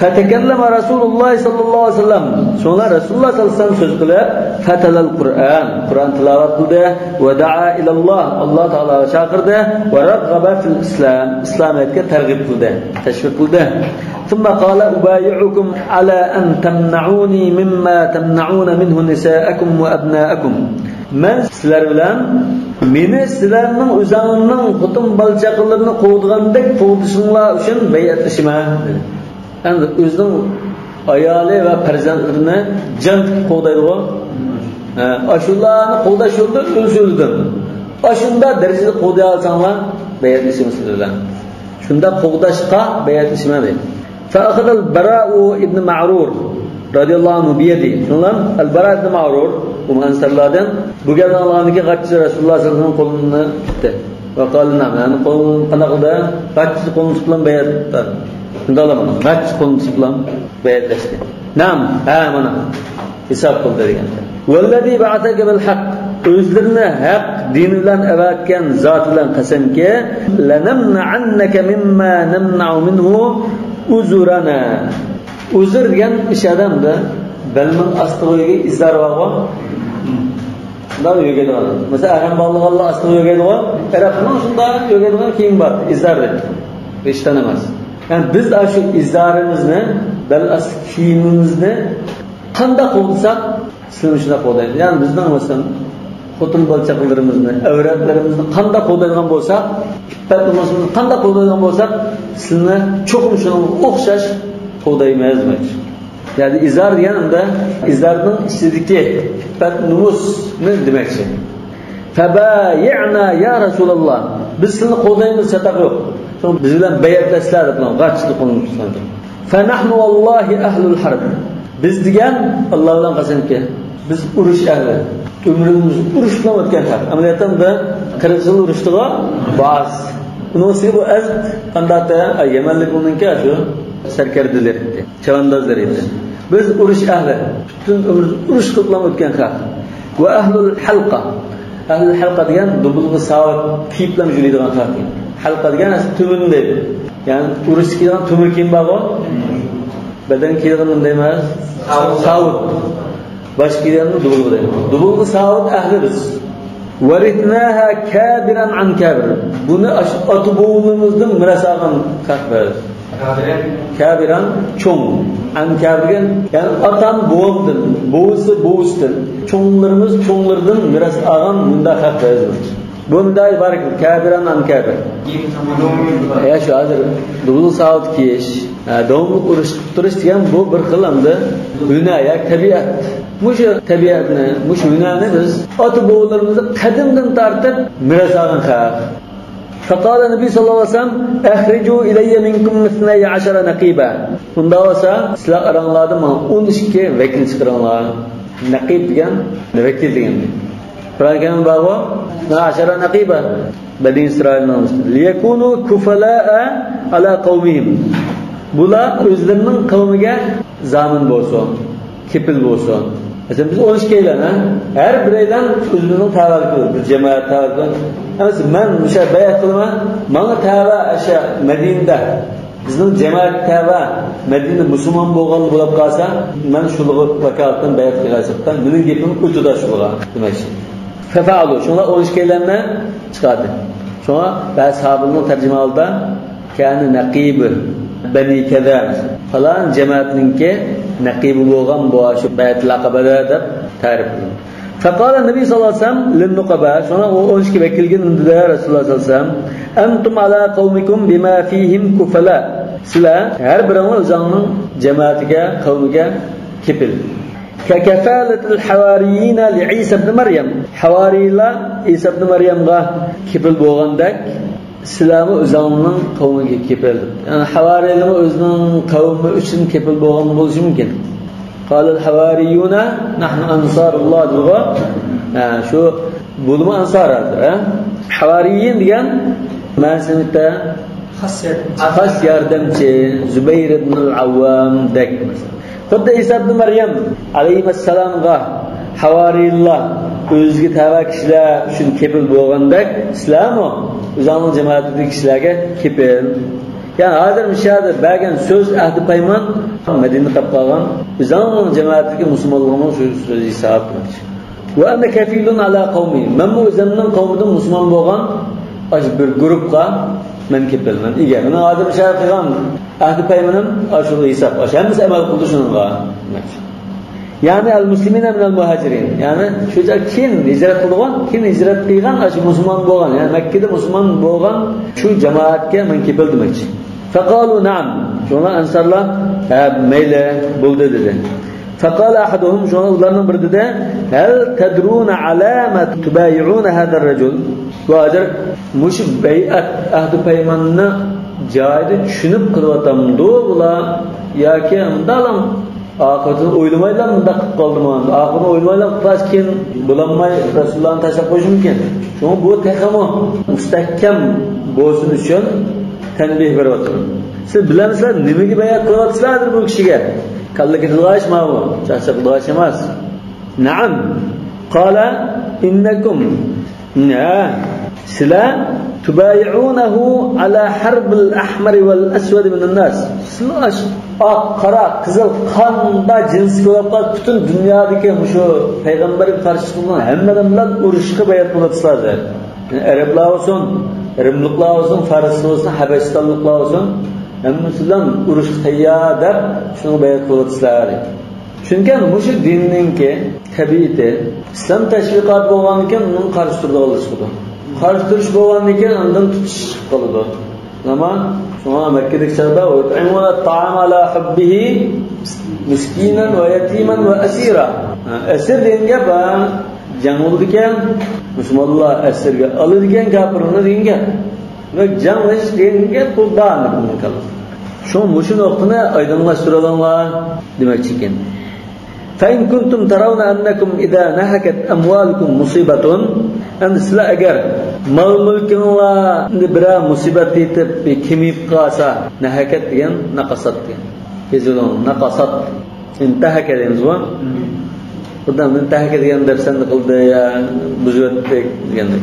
فتكلم رسول الله صلى الله عليه وسلم. شۇڭا رەسۇلۇللا سەللەللاھۇ ئەلەيھى ۋەسەللەم سۆز قىلىپ، فتلا القرآن، قۇرئان تىلاۋەت قىلدى. ودعا إلى الله، ئاللا تائالاغا چاقىردى. ورغب في الإسلام، ئىسلامىيەتكە تەرغىب قىلدى، تەشۋىق قىلدى. ثم قال أبايعكم على أن تمنعوني مما تمنعون منه نساءكم وأبناءكم. مەن سىلەر بىلەن مېنى سىلەرنىڭ ئۆزۈڭنىڭ خوتۇن بالا-چاقىلىرىنى قوغدىغاندەك قوغدىشىڭلار ئۈچۈن بەيئەتلىشىمەن، دېدى. ئەمدى ئۆزىنىڭ ئايالى ۋە پەرزەنتلىرىنى جان تىكىپ قوغدايدىغۇ. ھە، ئاشۇلارنى قوغداش يولىدا ئۆز يولىدىن. ئاشۇنداق دەرىجىدە قوغدىيالىساڭلار، بەيئەتلىشىمەن سىلەر بىلەن. شۇنداق قوغداشقا بەيئەتلىشىمەن، دېدى. فأخذ البراء بن معرور رضي الله عنه بيده. شۇنىڭ بىلەن ئەل-باراء ئىبن مەئرۇر، ئۇمۇ ئەنسارلاردىن، بۇ گەپنى ئاڭلىغاندىن كېيىن غاچچا رەسۇلۇللا سەللەللاھۇ ئەلەيھى ۋەسەللەمنىڭ قولىنى تۇتتى. ۋەقالە نەئەم، يەنى قولىنى قانداق قىلدى؟ غاچچا قولىنى تۇتۇپ بىلەن بەيئەت قىلدى. شۇنداقلا مانا غاچچا قولىنى تۇتۇپ بىلەن بەيئەتلەشتى. نەئەم، ھە، مانا. ھېساب قىلدى دېگەن. والذي بعثك بالحق، ئۆزلىرىنى ھەق دىنى بىلەن ئەۋەتكەن زاتى بىلەن قەسەمكى، لنمنعنك مما نمنع منه أزرنا. ئۇزر دېگەن ئىش ئادەمدە بەلنىڭ ئاستىغا يۆگەي ئىزار بارغۇ. شۇنداق يۆگەيدىغان. مەسىلەن، ئەھرەم باغلىغانلار ئاستىغا يۆگەيدىغۇ. ئەرەبنىڭ شۇنداق يۆگەيدىغان كىيىم بار، ئىزار دەيدۇ. ھېچ تانىماس. يەنى بىز ئاشۇ ئىزارىمىزنى، بەل ئاستى كىيىمىمىزنى قانداق قوغدىساق، سىلىمۇ شۇنداق قوغدايدۇ. يەنى بىزنىڭ مەسىلەن، خوتۇن بالا چاقىلىرىمىزنى، ئەۋلادلىرىمىزنى قانداق قوغدايدىغان بولساق، ئىپپەت نومۇسىمىزنى قانداق قوغدايدىغان بولساق، سىلىنى چوقۇم شۇنىڭغا ئوخشاش قوغدايمىز دېمەكچى. يەنى ئىزار دېگەن ئەمدى ئىزارنىڭ ئىچىدىكى ئىپپەت نومۇسنى دېمەكچى. فبايعنا يا رسول الله، بىز سىلىنى قوغدايمىز، چاتاق يوق. شۇڭا بىز بىلەن بەيئەتلەشسىلەر دەپ غاچچىلىق قىلىنىپتۇ. فنحن والله أهل الحرب، بىز دېگەن ئاللا بىلەن قەسەمكى، بىز ئۇرۇش ئەھلى. ئۆمرىمىز ئۇرۇش بىلەن ئۆتكەن خەق. ئەمەلىيەتتە بۇ قىرىق يىل ئۇرۇشتىغۇ باس. ئۇنىڭ ئۈستىگە بۇ ئەز قانداقتا يەمەنلىك ئۇنىڭكى شۇ سەركەردىلىرى ئىدى، چەۋەندازلىرى ئىدى. بىز ئۇرۇش ئەھلى. پۈتۈن ئۆمرىمىز ئۇرۇش قىلىپ بىلەن ئۆتكەن خەق. وأهل الحلقة. ئەھلۇل ھەلقە دېگەن دۇبۇلغا ساۋۇت كىيىپ بىلەن يۈرىدىغان خەق. ھەلقە دېگەن تۈمۈن دەيدۇ. يەنى ئۇرۇشتا كىيىدىغان تۆمۈر كىيىم بارغۇ. بەدەنگە كىيىدىغان نېمە دەيمىز؟ ساۋۇت. باشقا كىيىدىغان دۇبۇلغا دەيمىز. دۇبۇلغا ساۋۇت ئەھلى بىز. ورثناها كابرا عن كابر. بۇنى ئاشۇ ئاتا-بوۋىلىرىمىزدىن مىراس ئالغان خەق بىز. كابرا چوڭ. عن كابر دېگەن، يەنى ئاتام بوۋامدىن، بوۋىسى بوۋىسىدىن، چوڭلىرىمىز چوڭلىرىدىن مىراس ئالغان مۇنداق خەق بىز. بۇ مۇنداق ئىبارەت، كابرا عن كابر. يا شۇ ھازىر دۇبۇل ساۋۇت كىيىش، ھە، داۋاملىق ئۇرۇش قىلىپ تۇرۇش دېگەن بۇ بىر خىل ئەمدى ھۈنەر يا تەبىئەت. مۇشۇ تەبىئەتنى، مۇشۇ ھۈنەرنى بىز ئاتا-بوۋىلىرىمىزدىن قەدىمدىن تارتىپ مىراس ئالغان خەق. فقال النبي صلى الله عليه وسلم: أخرجوا إلي منكم اثني عشر نقيبا. ئۇنداق بولسا، سىلەر ئاراڭلاردا ماڭا ئون ئىككى ۋەكىل چىقىرىڭلار. نەقىب دېگەن ۋەكىل دېگەن. قۇرئان كەرىمدە بارغۇ، اثني عشر نقيبا. بەنى ئىسرائىلنىڭ. ليكونوا كفلاء على قومهم. بۇلار ئۆزلىرىنىڭ قەۋمىگە زامىن بولسۇن، كېپىل بولسۇن. مەسىلەن، بىز ئون ئىككىيلەن، ھە؟ ھەر بىرەيلەن ئۆزىمىزنىڭ تەۋەلىكى، بىر جامائەت تەۋەلىكى. مەسىلەن، مەن مۇشۇ بەيئەت قىلىمەن، ماڭا تەۋە ئاشۇ مەدىنىدە بىزنىڭ جامائەت تەۋە مەدىنىدە مۇسۇلمان بولغانلا بولۇپ قالسا، مەن شۇلىغا ۋاكالىتەن بەيئەت قىلغايسىقتا، مېنىڭ گېپىم ئۆتىدۇ شۇلىغا دېمەكچى. ففعلوا، شۇڭلار ئون ئىككىيلەننى چىقاردى. شۇڭا بەزى ساھابىنىڭ تەرجىمە ھالىدا كان نقيب بني كذا، پالان جامائەتنىڭكى نەقىبى بولغان بۇ شۇ بەيئەتۇل ئەقەبىدە دەپ تەرىپ قىلدى. فقال النبي صلى الله عليه وسلم للنقباء، شۇڭا ئۇ ئون ئىككى ۋەكىلگە نېمە دېدى رەسۇلۇللاھ سەللەللاھۇ ئەلەيھى ۋەسەللەم؟ أنتم على قومكم بما فيهم كفلاء. سىلەر ھەر بىرىڭلار ئۆزۈڭنىڭ جامائىتىگە، قەۋمىگە كېپىل. ككفالة الحواريين لعيسى ابن مريم. ھاۋارىيلار ئىسا ئىبنى مەريەمگە كېپىل بولغاندەك، سىلەرمۇ ئۆزۈڭنىڭ قەۋمىگە كېپىل. يەنى ھاۋارىيلارمۇ ئۆزىنىڭ قەۋمى ئۈچۈن كېپىل بولغان بولۇشى مۇمكىن. قال الحواريون نحن أنصار الله دېدىغۇ. ھە، شۇ بۇلىمۇ ئەنسار ھازىر، ھە؟ ھاۋارىيىن دېگەن مەنىسى نېمە؟ خاس ياردەمچى. خاس ياردەمچى، زۇبەير ئىبنۇل ئەۋۋامدەك. خۇددى ئىسا ئىبنى مەريەم ئەلەيھىمەسسالامغا ھاۋارىيلار ئۆزىگە تەۋە كىشىلەر ئۈچۈن كېپىل بولغاندەك، سىلەرمۇ ئۆزۈڭنىڭ جامائىتىدىكى كىشىلەرگە كېپىل. يەنى ھازىر مۇشۇ يەردە بەرگەن سۆز، ئەھدى پەيمان مەدىنىدە قېلىپ قالغان ئۆزۈڭنىڭ جامائىتىدىكى مۇسۇلمانلىرىڭنىڭ سۆزى ھېساب. وأنا كفيل على قومي. مەنمۇ ئۆزۈمنىڭ قەۋمىدىن مۇسۇلمان بولغان ئاشۇ بىر گۇرۇپقا مەن كېپىل، مەن ئىگە. مېنىڭ ھازىر مۇشۇ يەردە قىلغان ئەھدى پەيمىنىم ئاشۇ ھېساب. ئاشۇ ھەممىسى ئەمەل قىلدى شۇنىڭغا. يەنى المسلمين من المهاجرين. يەنى شۇ كېيىن ھىجرەت قىلغان، كېيىن ھىجرەت قىلغان، ئاشۇ مۇسۇلمان بولغان، يەنى مەككىدە مۇسۇلمان بولغان شۇ جامائەتكە مەن كېپىل دېمەكچى. فقالوا نعم. شۇڭا ئەنسارلار، ھە، مەيلى، بولدى دېدى. فقال أحدهم، شۇڭا ئۇلارنىڭ بىرى دېدى، هل تدرون على ما تبايعون هذا الرجل؟ بۇ ھازىر مۇشۇ بەيئەت، ئەھدى پەيماننى جايىدا چۈشىنىپ قىلىۋاتامدۇ بۇلار؟ ياكى مۇنداقلا ئاقىۋىتىنى ئويلىمايلا مۇنداق قىلىپ قالدىمۇ؟ ئاقىۋىتىنى ئويلىمايلا قىلىپ قالسا كېيىن بولالماي رەسۇلۇللانى تاشلاپ قويۇشى مۇمكىن. شۇڭا بۇ تېخىمۇ مۇستەھكەم بولسۇن ئۈچۈن تەنبىھ بېرىۋاتىمەن. سىز بىلەمسىلەر نېمىگە بەيئەت قىلىۋاتىسىلەر ھازىر بۇ كىشىگە؟ كاللا كېتىدىغان ئىش ماۋۇ، چاقچاق قىلىدىغان ئىش ئەمەس. نعم. قال إنكم، ھە، سىلەر تبايعونه على حرب الأحمر والأسود من الناس. سىلەر ئاق، قارا، قىزىل قانداق جىنسى بولۇپ قالسا، پۈتۈن دۇنيادىكى مۇشۇ پەيغەمبەرگە قارشى چىققان ھەممە ئادەم بىلەن ئۇرۇشقا بەيئەت قىلىۋاتىسىلەر. يەنى ئەرەبلەر بولسۇن، رىملىقلار بولسۇن، فارسلار بولسۇن، ھەبەشىستانلىقلار بولسۇن، ھەممىسى بىلەن ئۇرۇشقا تەييار دەپ شۇنىڭغا بەيئەت قىلىۋاتىسىلەر. چۈنكى مۇشۇ دىننىڭكى تەبىئىتى، ئىسلام تەشۋىقاتى بولغاندىكىن ئۇنىڭ قارشى تۇرىدىغانلىقى چىقىدۇ. قارشى تۇرۇش بولغاندىكىن ئاندىن تۇتۇش چىقىپ قالىدۇ. نېمە؟ شۇڭا مەككىدىكى چاغدا «ويطعمون الطعام على حبه مسكينا ويتيما وأسيرا». ھە، ئەسىر دېگەن گەپ، ھە، جەڭ بولىدىكەن، مۇسۇلمانلار ئەسىرگە ئالىدىكەن كاپىرلارنى دېگەن گەپ. دېمەك، جەڭلىشىش دېگەن گەپ بۇ بار. شۇڭا مۇشۇ نۇقتىنى ئايدىڭلاشتۇرۇۋېلىڭلار دېمەكچى ئىكەن. فإن كنتم ترون أنكم إذا نهكت أموالكم مصيبة، ئەمدى سىلەر ئەگەر مال-مۈلكۈڭلار بىرەر مۇسىبەت يېتىپ، كېمىيىپ قالسا، نەھەكەت دېگەن ناقاسات دېگەن. يېزىلىڭ، ناقاسات. ئىنتەھەكە دەيمىزغۇ؟ خۇددى ئىنتەھەكە دېگەن دەپسەندە قىلدى يا بۇزۇۋەتتى دېگەندەك.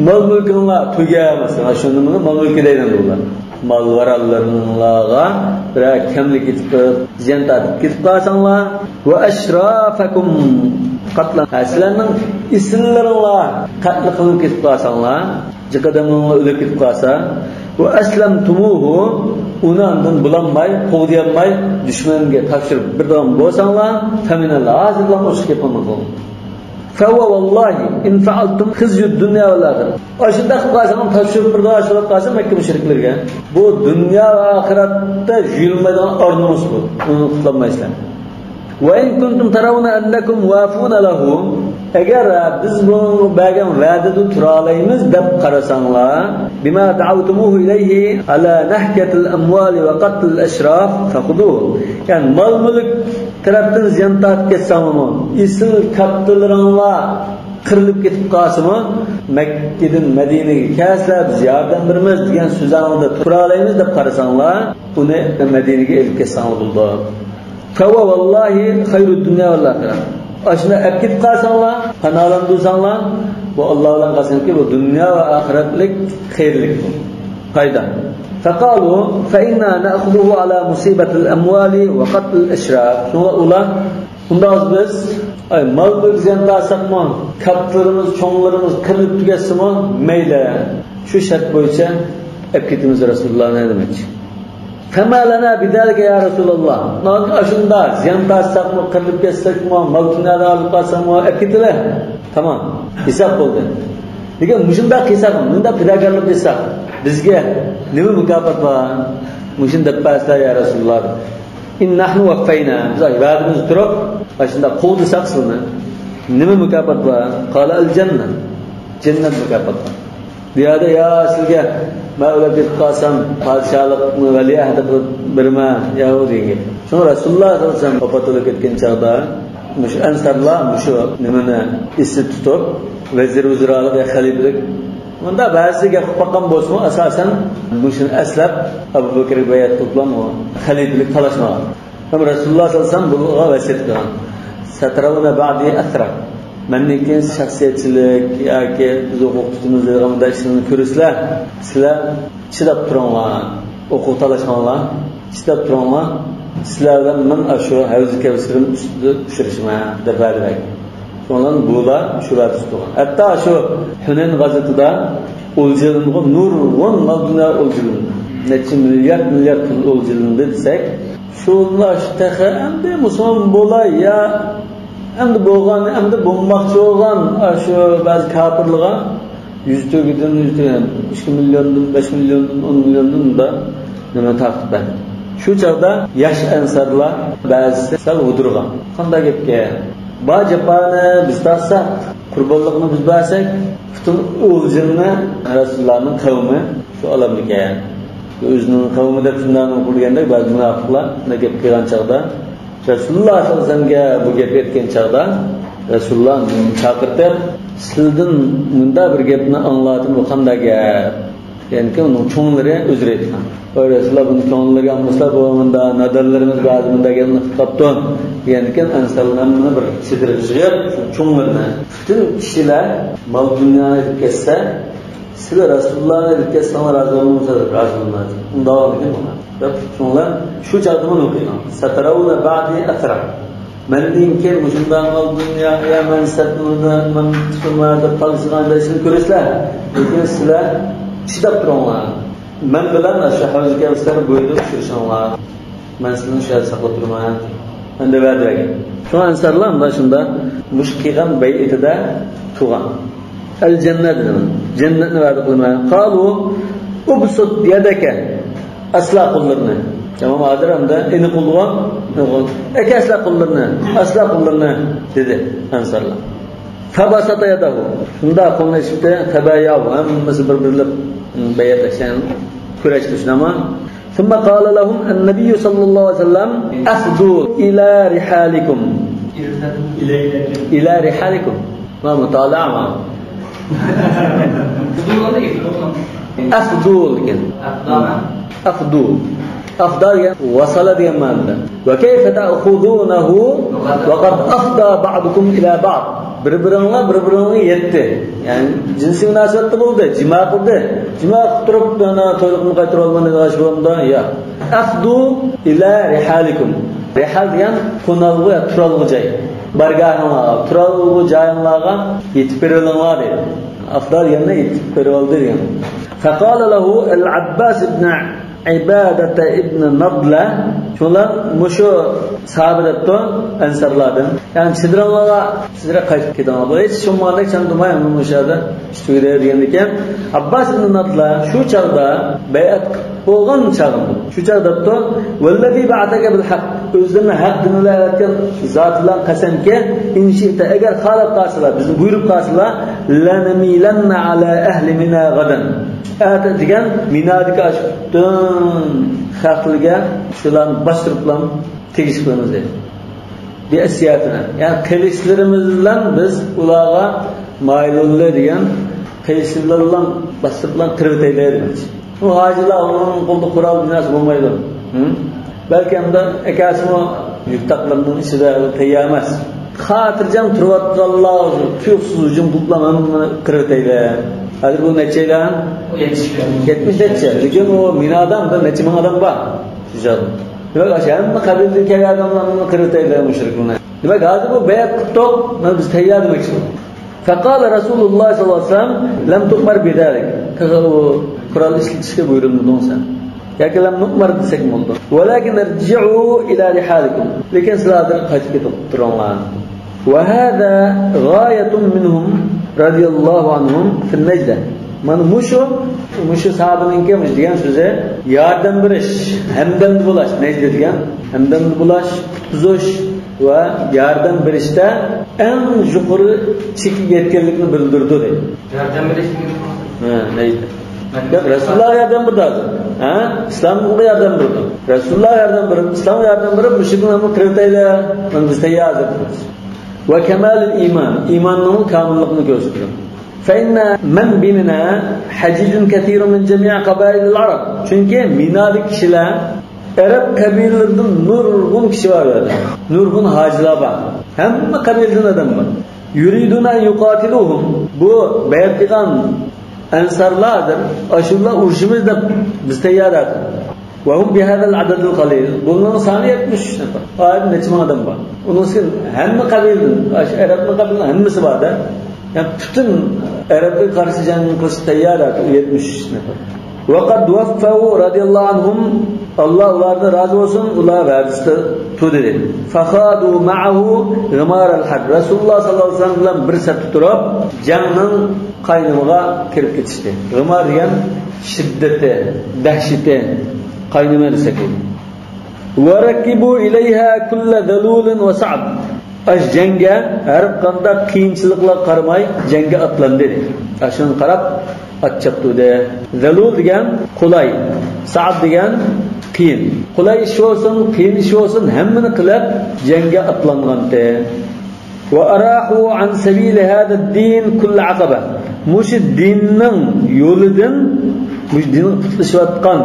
مال-مۈلكۈڭلار تۈگەپ، مەسىلەن، شۇنى مال-مۈلكى دەيدۇ بۇلار. مال-ۋارانلىرىڭلارغا بىرەر كەملىك يېتىپ قېلىپ، زىيان تارتىپ كېتىپ قالساڭلار، وأشرافكم قتلا، ھە، سىلەرنىڭ ئېسىللىرىڭلار قەتل قىلىنىپ كېتىپ قالساڭلار، جىق ئادەملىرىڭلار ئۆلۈپ كېتىپ قالسا، وأسلمتموه، ئۇنى ئاندىن بۇلانماي، قوغدىيالماي، دۈشمەنگە تاپشۇرۇپ بېرىدىغان بولساڭلار، فمن الله، ھازىردىن ئوشۇق گەپ قىلماڭ. فهو والله إن فعلتم خزي الدنيا والآخرة. ئاشۇنداق قىلىپ قالساڭ، تاپشۇرۇپ بېرىدىغان، ئاشۇنداق قىلىپ قالساڭ، مەككە مۇشرىكلىرىگە. بۇ دۇنيا ۋە ئاخىرەتتە يۇيۇلمايدىغان ئار-نومۇس بۇ. ئۇنى قۇتۇلالمايسىلەر. وإن كنتم ترون أنكم وافون له، ئەگەر بىز بۇنىڭغا بەرگەن ۋەدىدە تۇرالايمىز دەپ قارىساڭلار، بما دعوتموه إليه على نهكة الأموال وقتل الأشراف فخذوه. يەنى مال-مۈلۈك تەرەپتىن زىيان تارتىپ كەتسەڭلارمۇ، ئېسىل كاتتىلىرىڭلار قىرىلىپ كېتىپ قالسىمۇ، مەككىدىن مەدىنىگە كەلسىلەر، بىز ياردەم بېرىمىز دېگەن سۆزۈڭلاردا تۇرالايمىز دەپ قارىساڭلار، ئۇنى مەدىنىگە ئېلىپ كەتسەڭلار بولىدۇ. فهو والله خير الدنيا والآخرة. ئاشۇنداق ئەپ كېتىپ قالساڭلار، پاناھلاندۇرساڭلار، بۇ ئاللا بىلەن قەسەمكى، بۇ دۇنيا ۋە ئاخىرەتلىك خەيرلىك بۇ. پايدا. فقالوا فإنا نأخذه على مصيبة الأموال وقتل الأشراف. شۇڭا ئۇلار، ئۇنداق بىز، ئاي، مال-مۈلۈك زىيان تارتساقمۇ، كاتتىلىرىمىز، چوڭلىرىمىز قىرىلىپ تۈگەتسىمۇ مەيلى، شۇ شەرت بويىچە ئەپ كېتىمىز رەسۇلۇللاھنى دېمەكچى. فما لنا بذلك يا رسول الله. ئاشۇنداق زىيان تارتساقمۇ، قىرىلىپ كەتسەكمۇ، مال-دۇنيادا ئالىپ قالساقمۇ، ئەپ كېتىلە. تامام. ھېساب بولدى. لېكىن مۇشۇنداق قىلساق، مۇنداق پىداكارلىق قىلساق، بىزگە نېمە مۇكاپات بار؟ مۇشۇنى دەپ بەرسىلە يا رەسۇلۇللاھ. إن نحن وفينا. بىز ۋەدىمىزدە تۇرۇپ، ئاشۇنداق قوغدىساق سىلىنى، نېمە مۇكاپات بار؟ قال الجنة. جەننەت مۇكاپات بار. بۇ يەردە يا سىزگە مەن ئۆلۈپ كېتىپ قالسام، پادىشاھلىقنى ۋەلىئەھدى قىلىپ بېرىمەن، يا ئۇ دېگەن گەپ. شۇڭا رەسۇلۇللاھ سەللەللاھۇ ئەلەيھى ۋەسەللەم ۋاپات بولۇپ كەتكەن چاغدا مۇشۇ ئەنسارلار مۇشۇ نېمىنى ئېستە تۇتۇپ، ۋەزىر ۋۇزرالىق يا خەلىپىلىك، مۇندا بەزىسى گەپ قىلىپ باققان بولسىمۇ، ئاساسەن مۇشۇنى ئەسلەپ، ئەبۇ بەكرگە بەيئەت قىلىپلا خەلىپىلىك تالاشمىغان. ھەم رەسۇلۇللاھ سەللەللاھۇ ئەلەيھى ۋەسەللەم بۇلارغا ۋەسىيەت قىلغان. سترون بعدي أثرة. مەندىن كېيىن شەخسىيەتچىلىك ياكى بىز ھوقۇق تۇتىمىز دەيدىغان مۇنداق ئىشلارنى كۆرىسىلەر، سىلەر چىداپ تۇرۇڭلار، ھوقۇق تالاشماڭلار، چىداپ تۇرۇڭلار. سىلەر بىلەن مەن ئاشۇ ھەۋزى كەۋسىرىم ئۈستىدە ئۇچرىشىمەن دەپ ۋەدە بەرگەن. شۇنىڭ بىلەن بۇلار شۇ ۋەدىسى تۇرغان. ھەتتا شۇ ھۈنەين غازىۋىتىدا ئولجىلىنىدىغۇ، نۇرغۇن مال-دۇنيا ئولجىلىنىدۇ. نەچچە مىليارد، مىليارد پۇل ئولجىلىنىدۇ دېسەك، شۇلار شۇ تېخى ئەمدى مۇسۇلمان بولاي يا ئەمدى بولغان، ئەمدى بولماقچى بولغان، ئاشۇ بەزى كاپىرلارغا يۈز تۆگىدىن، يۈز تۆگىدىن، ئىككى مىليوندىن، بەش مىليوندىن، ئون مىليوندىن دا نېمە تارتىپ بەردى. شۇ چاغدا ياش ئەنسارلار بەزىسى سەل غۇدۇرغان. قانداق گەپكەن؟ بار جاپانى بىز تارتساق، قۇربانلىقنى بىز بەرسەك، پۈتۈن ئولجىنى رەسۇلۇللاھنىڭ قەۋمى شۇ ئالامدىكەن. ئۆزىنىڭ قەۋمى دەپ شۇنداق قىلدى دېگەندەك، بەزى مۇناپىقلار شۇنداق گەپ قىلغان چاغدا، رەسۇلۇللاھ سەللەللاھۇ ئەلەيھى ۋەسەللەمگە بۇ گەپ ئېيتكەن چاغدا، رەسۇلۇللاھ چاقىرتىپ، سىلىدىن مۇنداق بىر گەپنى ئاڭلاتتىم، بۇ قانداق گەپ؟ دېگەنكىن ئۇنىڭ چوڭلىرى ئۆزرە ئېيتقان. ۋاي رەسۇلۇللاھ، بۇنى چوڭلىرىگە ئاڭلىسا، بۇ مۇنداق نادانلىرىمىز بەزى مۇنداق گەپنى قىلىپ قاپتۇ، دېگەنكىن ئەنسارلار ھەممىنى بىر سىدىرغا يىغىپ، چوڭلىرىنى، پۈتۈن كىشىلەر مال-دۇنيانى ئېلىپ كەتسە، سىلەر رەسۇلۇللاھنى ئېلىپ كەتسەڭلار رازى بولمامسىلەر دەپ، رازى بولمايدۇ. ئۇنداق بولىدىكەن بۇلار دەپ، شۇڭلار شۇ چاغدىمۇ نۇقىيغان. سترون بعدي أثرة. مەندىن كېيىن مۇشۇنداق مال-دۇنيا، يا مەنسەپنى مەن تۇتىمەن دەپ تالىشىدىغان ئىشنى كۆرىسىلەر. لېكىن سىلەر چىداپ تۇرۇڭلار. مەن بىلەن شۇ ھەۋزى كەۋسەر بويىدا ئۇچرىشىڭلار. مەن سىلىنى شۇ يەردە ساقلاپ تۇرىمەن. ئەمدى ۋەدە بەرگەن. شۇڭا ئەنسارلار مۇنداق شۇنداق مۇشۇ قىلغان بەيئىتىدە تۇرغان. ئەل جەننەت دېدى. جەننەتنى ۋەدە قىلىمەن. قالۇ ئۇبسۇت يەدەكە. ئەسلا قوللىرىنى. تامام، ھازىر ئەمدى ئېنىق بولدىغۇ؟ ئەكە ئەسلا قوللىرىنى، ئەسلا قوللىرىنى دېدى ئەنسارلار. فبسط يده. شۇنداق قولىنى ئېچىپتۇ. فبايعوا، ھەممىسى بىر-بىرلەپ بەيئەتلەشكەن، كۈرەشتى شۇنداقمۇ؟ ثم قال لهم النبي صلى الله عليه وسلم أفضوا إلى رحالكم. إلى رحالكم. ما مطالعة ما. أفضوا لكن. أفضوا. أفضى دېگەن ۋاسالە دېگەن مەنىدە. وكيف تأخذونه وقد أفضى بعضكم إلى بعض. بىر-بىرىڭلار بىر-بىرىڭلارغا يەتتى. يەنى جىنسىي مۇناسىۋەتتە بولدى، جىما قىلدى. جىما قىلىپ تۇرۇپ، ئانا، تويلۇقنى قايتۇرۇۋالمىدى، ئىش بولامدۇ؟ ياق. أفضوا إلى رحالكم. رحال دېگەن قونالغۇ يا تۇرالغۇ جاي. بارگاھىڭلارغا، تۇرالغۇ جايىڭلارغا يېتىپ بېرىۋېلىڭلار دەيدۇ. ئەفضا دېگەندە يېتىپ بېرىۋالدى دېگەن. فقال له العباس بن عبادة بن نضلة. شۇلار مۇشۇ ساھابە دەپتۇ، ئەنسارلاردىن. يەنى چېدىرىڭلارغا سىزلەر قايتىپ كېتىڭلار. بۇ ھېچ شۇمغاندەك چاندۇرماي، مۇشۇ يەردە ئىش تۈگىدى دېگەندىكىن، ئابباس ئىبن نادلا شۇ چاغدا بەيئەت قىلىپ بولغان چاغىمدا شۇ چاغدا دەپتۇ، والذي بعثك بالحق، ئۆزلىرىنى ھەق دىن بىلەن ئەۋەتكەن زاتى بىلەن قەسەمكى، إن شئت، ئەگەر خالاپ قالسىلا، بىزنى بۇيرۇپ قالسىلا، لنميلن على أهل منى غدا، ئەتە دېگەن مىنادىكى ئاشۇ پۈتۈن خەقلىگە شۇلارنى باستۇرۇپلا تېگىش قىلىمىز دېدى. بأسيافنا، يەنى قىلىچلىرىمىز بىلەن بىز ئۇلارغا مايىل بولىلى دېگەن، قىلىچلىرىمىز بىلەن باستۇرۇپ بىلەن قىرىۋېتەيلى دېمەكچى. ئۇ ھاجىلار ئۇنىڭ قولىدا قورال بىر نەرسە بولمايدۇ. ھە؟ بەلكى ئەمدى ئەكەلسىمۇ يۈك تاقلىرىنىڭ ئىچىدە تەييار ئەمەس. خاتىرجەم تۇرۇۋاتقانلار تۇيۇقسىز ھۇجۇم قىلىپلا ھەممىنى قىرىۋېتەيلى. ھازىر بۇ نەچچەيلەن؟ يەتمىش نەچچە. لېكىن ئۇ مىنادا بىر نەچچە مىڭ ئادەم بار. شۇ جايدا. دېمەك، ئاشۇ ھەممە قەبىلىدىن كەلگەن ئادەملەرنى قىرىۋېتەيلى مۇشرىكلارنى. دېمەك، ھازىر بۇ بەيئەت قىلدۇق، مانا بىز تەييار دېمەكچى. فقال رسول الله صلى الله عليه وسلم لم تؤمر بذلك. تېخى ئۇ قورال ئىشلىتىشكە بۇيرۇلمىدىڭ سەن. ياكى لم نؤمر دېسەك بولىدۇ. ولكن ارجعوا إلى رحالكم. لېكىن سىلەر ھازىر قايتىپ كېتىپ تۇرۇڭلار. وهذا غاية منهم رضي الله عنهم في النجدة. مانا مۇشۇ، مۇشۇ ساھابىنىڭكى مۇشۇ دېگەن سۆزى ياردەم بېرىش، ھەمدەمدە بولاش، نەجدە دېگەن ھەمدەمدە بولاش، قۇتقۇزۇش ۋە ياردەم بېرىشتە ئەڭ يۇقىرى چېكىگە يەتكەنلىكىنى بىلدۈرىدۇ دەيدۇ. ياردەم بېرىش دېگەن؟ ھە، نەجدە. ياق، رەسۇلۇللاھ ياردەم بېرىدۇ ھازىر. ھە؟ ئىسلامغا ياردەم بېرىدۇ. رەسۇلۇللاھ ياردەم بېرىپ، ئىسلامغا ياردەم بېرىپ، مۇشرىكلارنى قىرىۋېتەيلى، مانا بىز تەييار ھازىر دەيمىز. وكمال الإيمان، ئىماننىڭ كامىللىقىنى كۆرسىتىدۇ. فإن من بمنى حجيج كثير من جميع قبائل العرب. چۈنكى مىنادىكى كىشىلەر ئەرەب قەبىلىلىرىدىن نۇرغۇن كىشى بار ئۇ يەردە. نۇرغۇن ھاجىلار بار. ھەممە قەبىلىدىن ئادەم بار. يريدون أن يقاتلوهم. بۇ بەيئەت قىلغان ئەنسارلار ھازىر، ئاشۇلار ئۇرۇشىمىز دەپ بىز تەييار ھازىر. وهم بهذا العدد القليل. بۇلارنىڭ سانى يەتمىش ئۈچ نەپەر. ئايەت نەچچە مىڭ ئادەم بار. ئۇنىڭ ئۈستىگە ھەممە قەبىلىدىن، ئاشۇ ئەرەبنىڭ قەبىلىنىڭ ھەممىسى بار-دە. يەنى پۈتۈن ئەرەبكە قارشى جەڭ قىلىشقا تەييار ھازىر يەتمىش ئۈچ نەپەر. وقد وفوا رضي الله عنهم، ئاللا ئۇلاردىن رازى بولسۇن، ئۇلار ۋەدىسىدە تۇردى. فخاضوا معه غمار الحرب. رەسۇلۇللاھ سەللەللاھۇ ئەلەيھى ۋەسەللەم بىلەن بىر سەپتە تۇرۇپ، جەڭنىڭ قاينىمىغا كىرىپ كېتىشتى. غىمار دېگەن شىددىتى، دەھشىتى، قاينىمى دېسەك بولىدۇ. وركبوا إليها كل ذلول وصعب. ئاشۇ جەڭگە ھەر قانداق قىيىنچىلىقلارغا قارىماي جەڭگە ئاتلاندى. ئاشۇنى قاراپ ئات چاپتۇردى. زەلۇل دېگەن قولاي، سەئب دېگەن قىيىن. قولاي ئىش بولسۇن، قىيىن ئىش بولسۇن، ھەممىنى قىلىپ جەڭگە ئاتلانغانتى. وأراحوا عن سبيل هذا الدين كل عقبة. مۇشۇ دىننىڭ يولىدىن، مۇشۇ دىنغا پۇتلىشىۋاتقان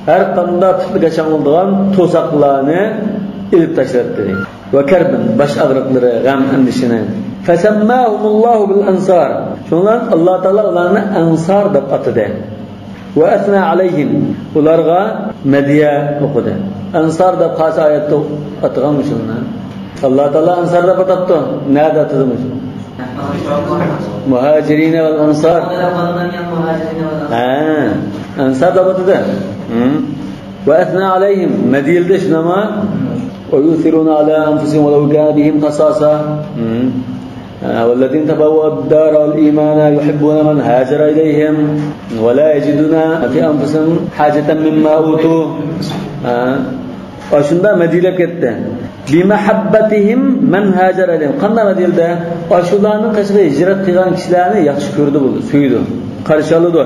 ھەر قانداق پۇتلىرىغا چاڭلىدىغان توساقلارنى ئېلىپ تاشلاتتى. وكربا، باش ئاغرىقلىرى، غەم، ئەندىشىنى. فسماهم الله بالأنصار. شۇنىڭ بىلەن ئاللا تائالا ئۇلارنى ئەنسار دەپ ئاتىدى. وأثنى عليهم، ئۇلارغا مەدھىيە ئوقۇدى. ئەنسار دەپ خاس ئايەتتە ئاتىغان مۇشۇلارنى. ئاللا تائالا ئەنسار دەپ ئاتاپتۇ. نەدە ئاتىدى مۇشۇ؟ مۇھاجىرىنە ۋەل ئەنسار. ھە، ئەنسار دەپ ئاتىدى. ھە. وأثنى عليهم، مەدھىيىلىدى شۇنداقمۇ؟ ويؤثرون على أنفسهم ولو كان بهم خصاصة. مم. آه، والذين تبوأوا الدار والإيمان يحبون من هاجر إليهم ولا يجدون في أنفسهم حاجة مما أوتوا. ئا، ئاشۇنداق مەدھىيەلەپ كەتتى. بمحبتهم من هاجر إليهم. قانداق مەدھىيەلىدى؟ ئاشۇلارنىڭ قېشىغا ھىجرەت قىلغان كىشىلەرنى ياخشى كۆرىدۇ، بۇ سۆيىدۇ، قارشى ئالىدۇ.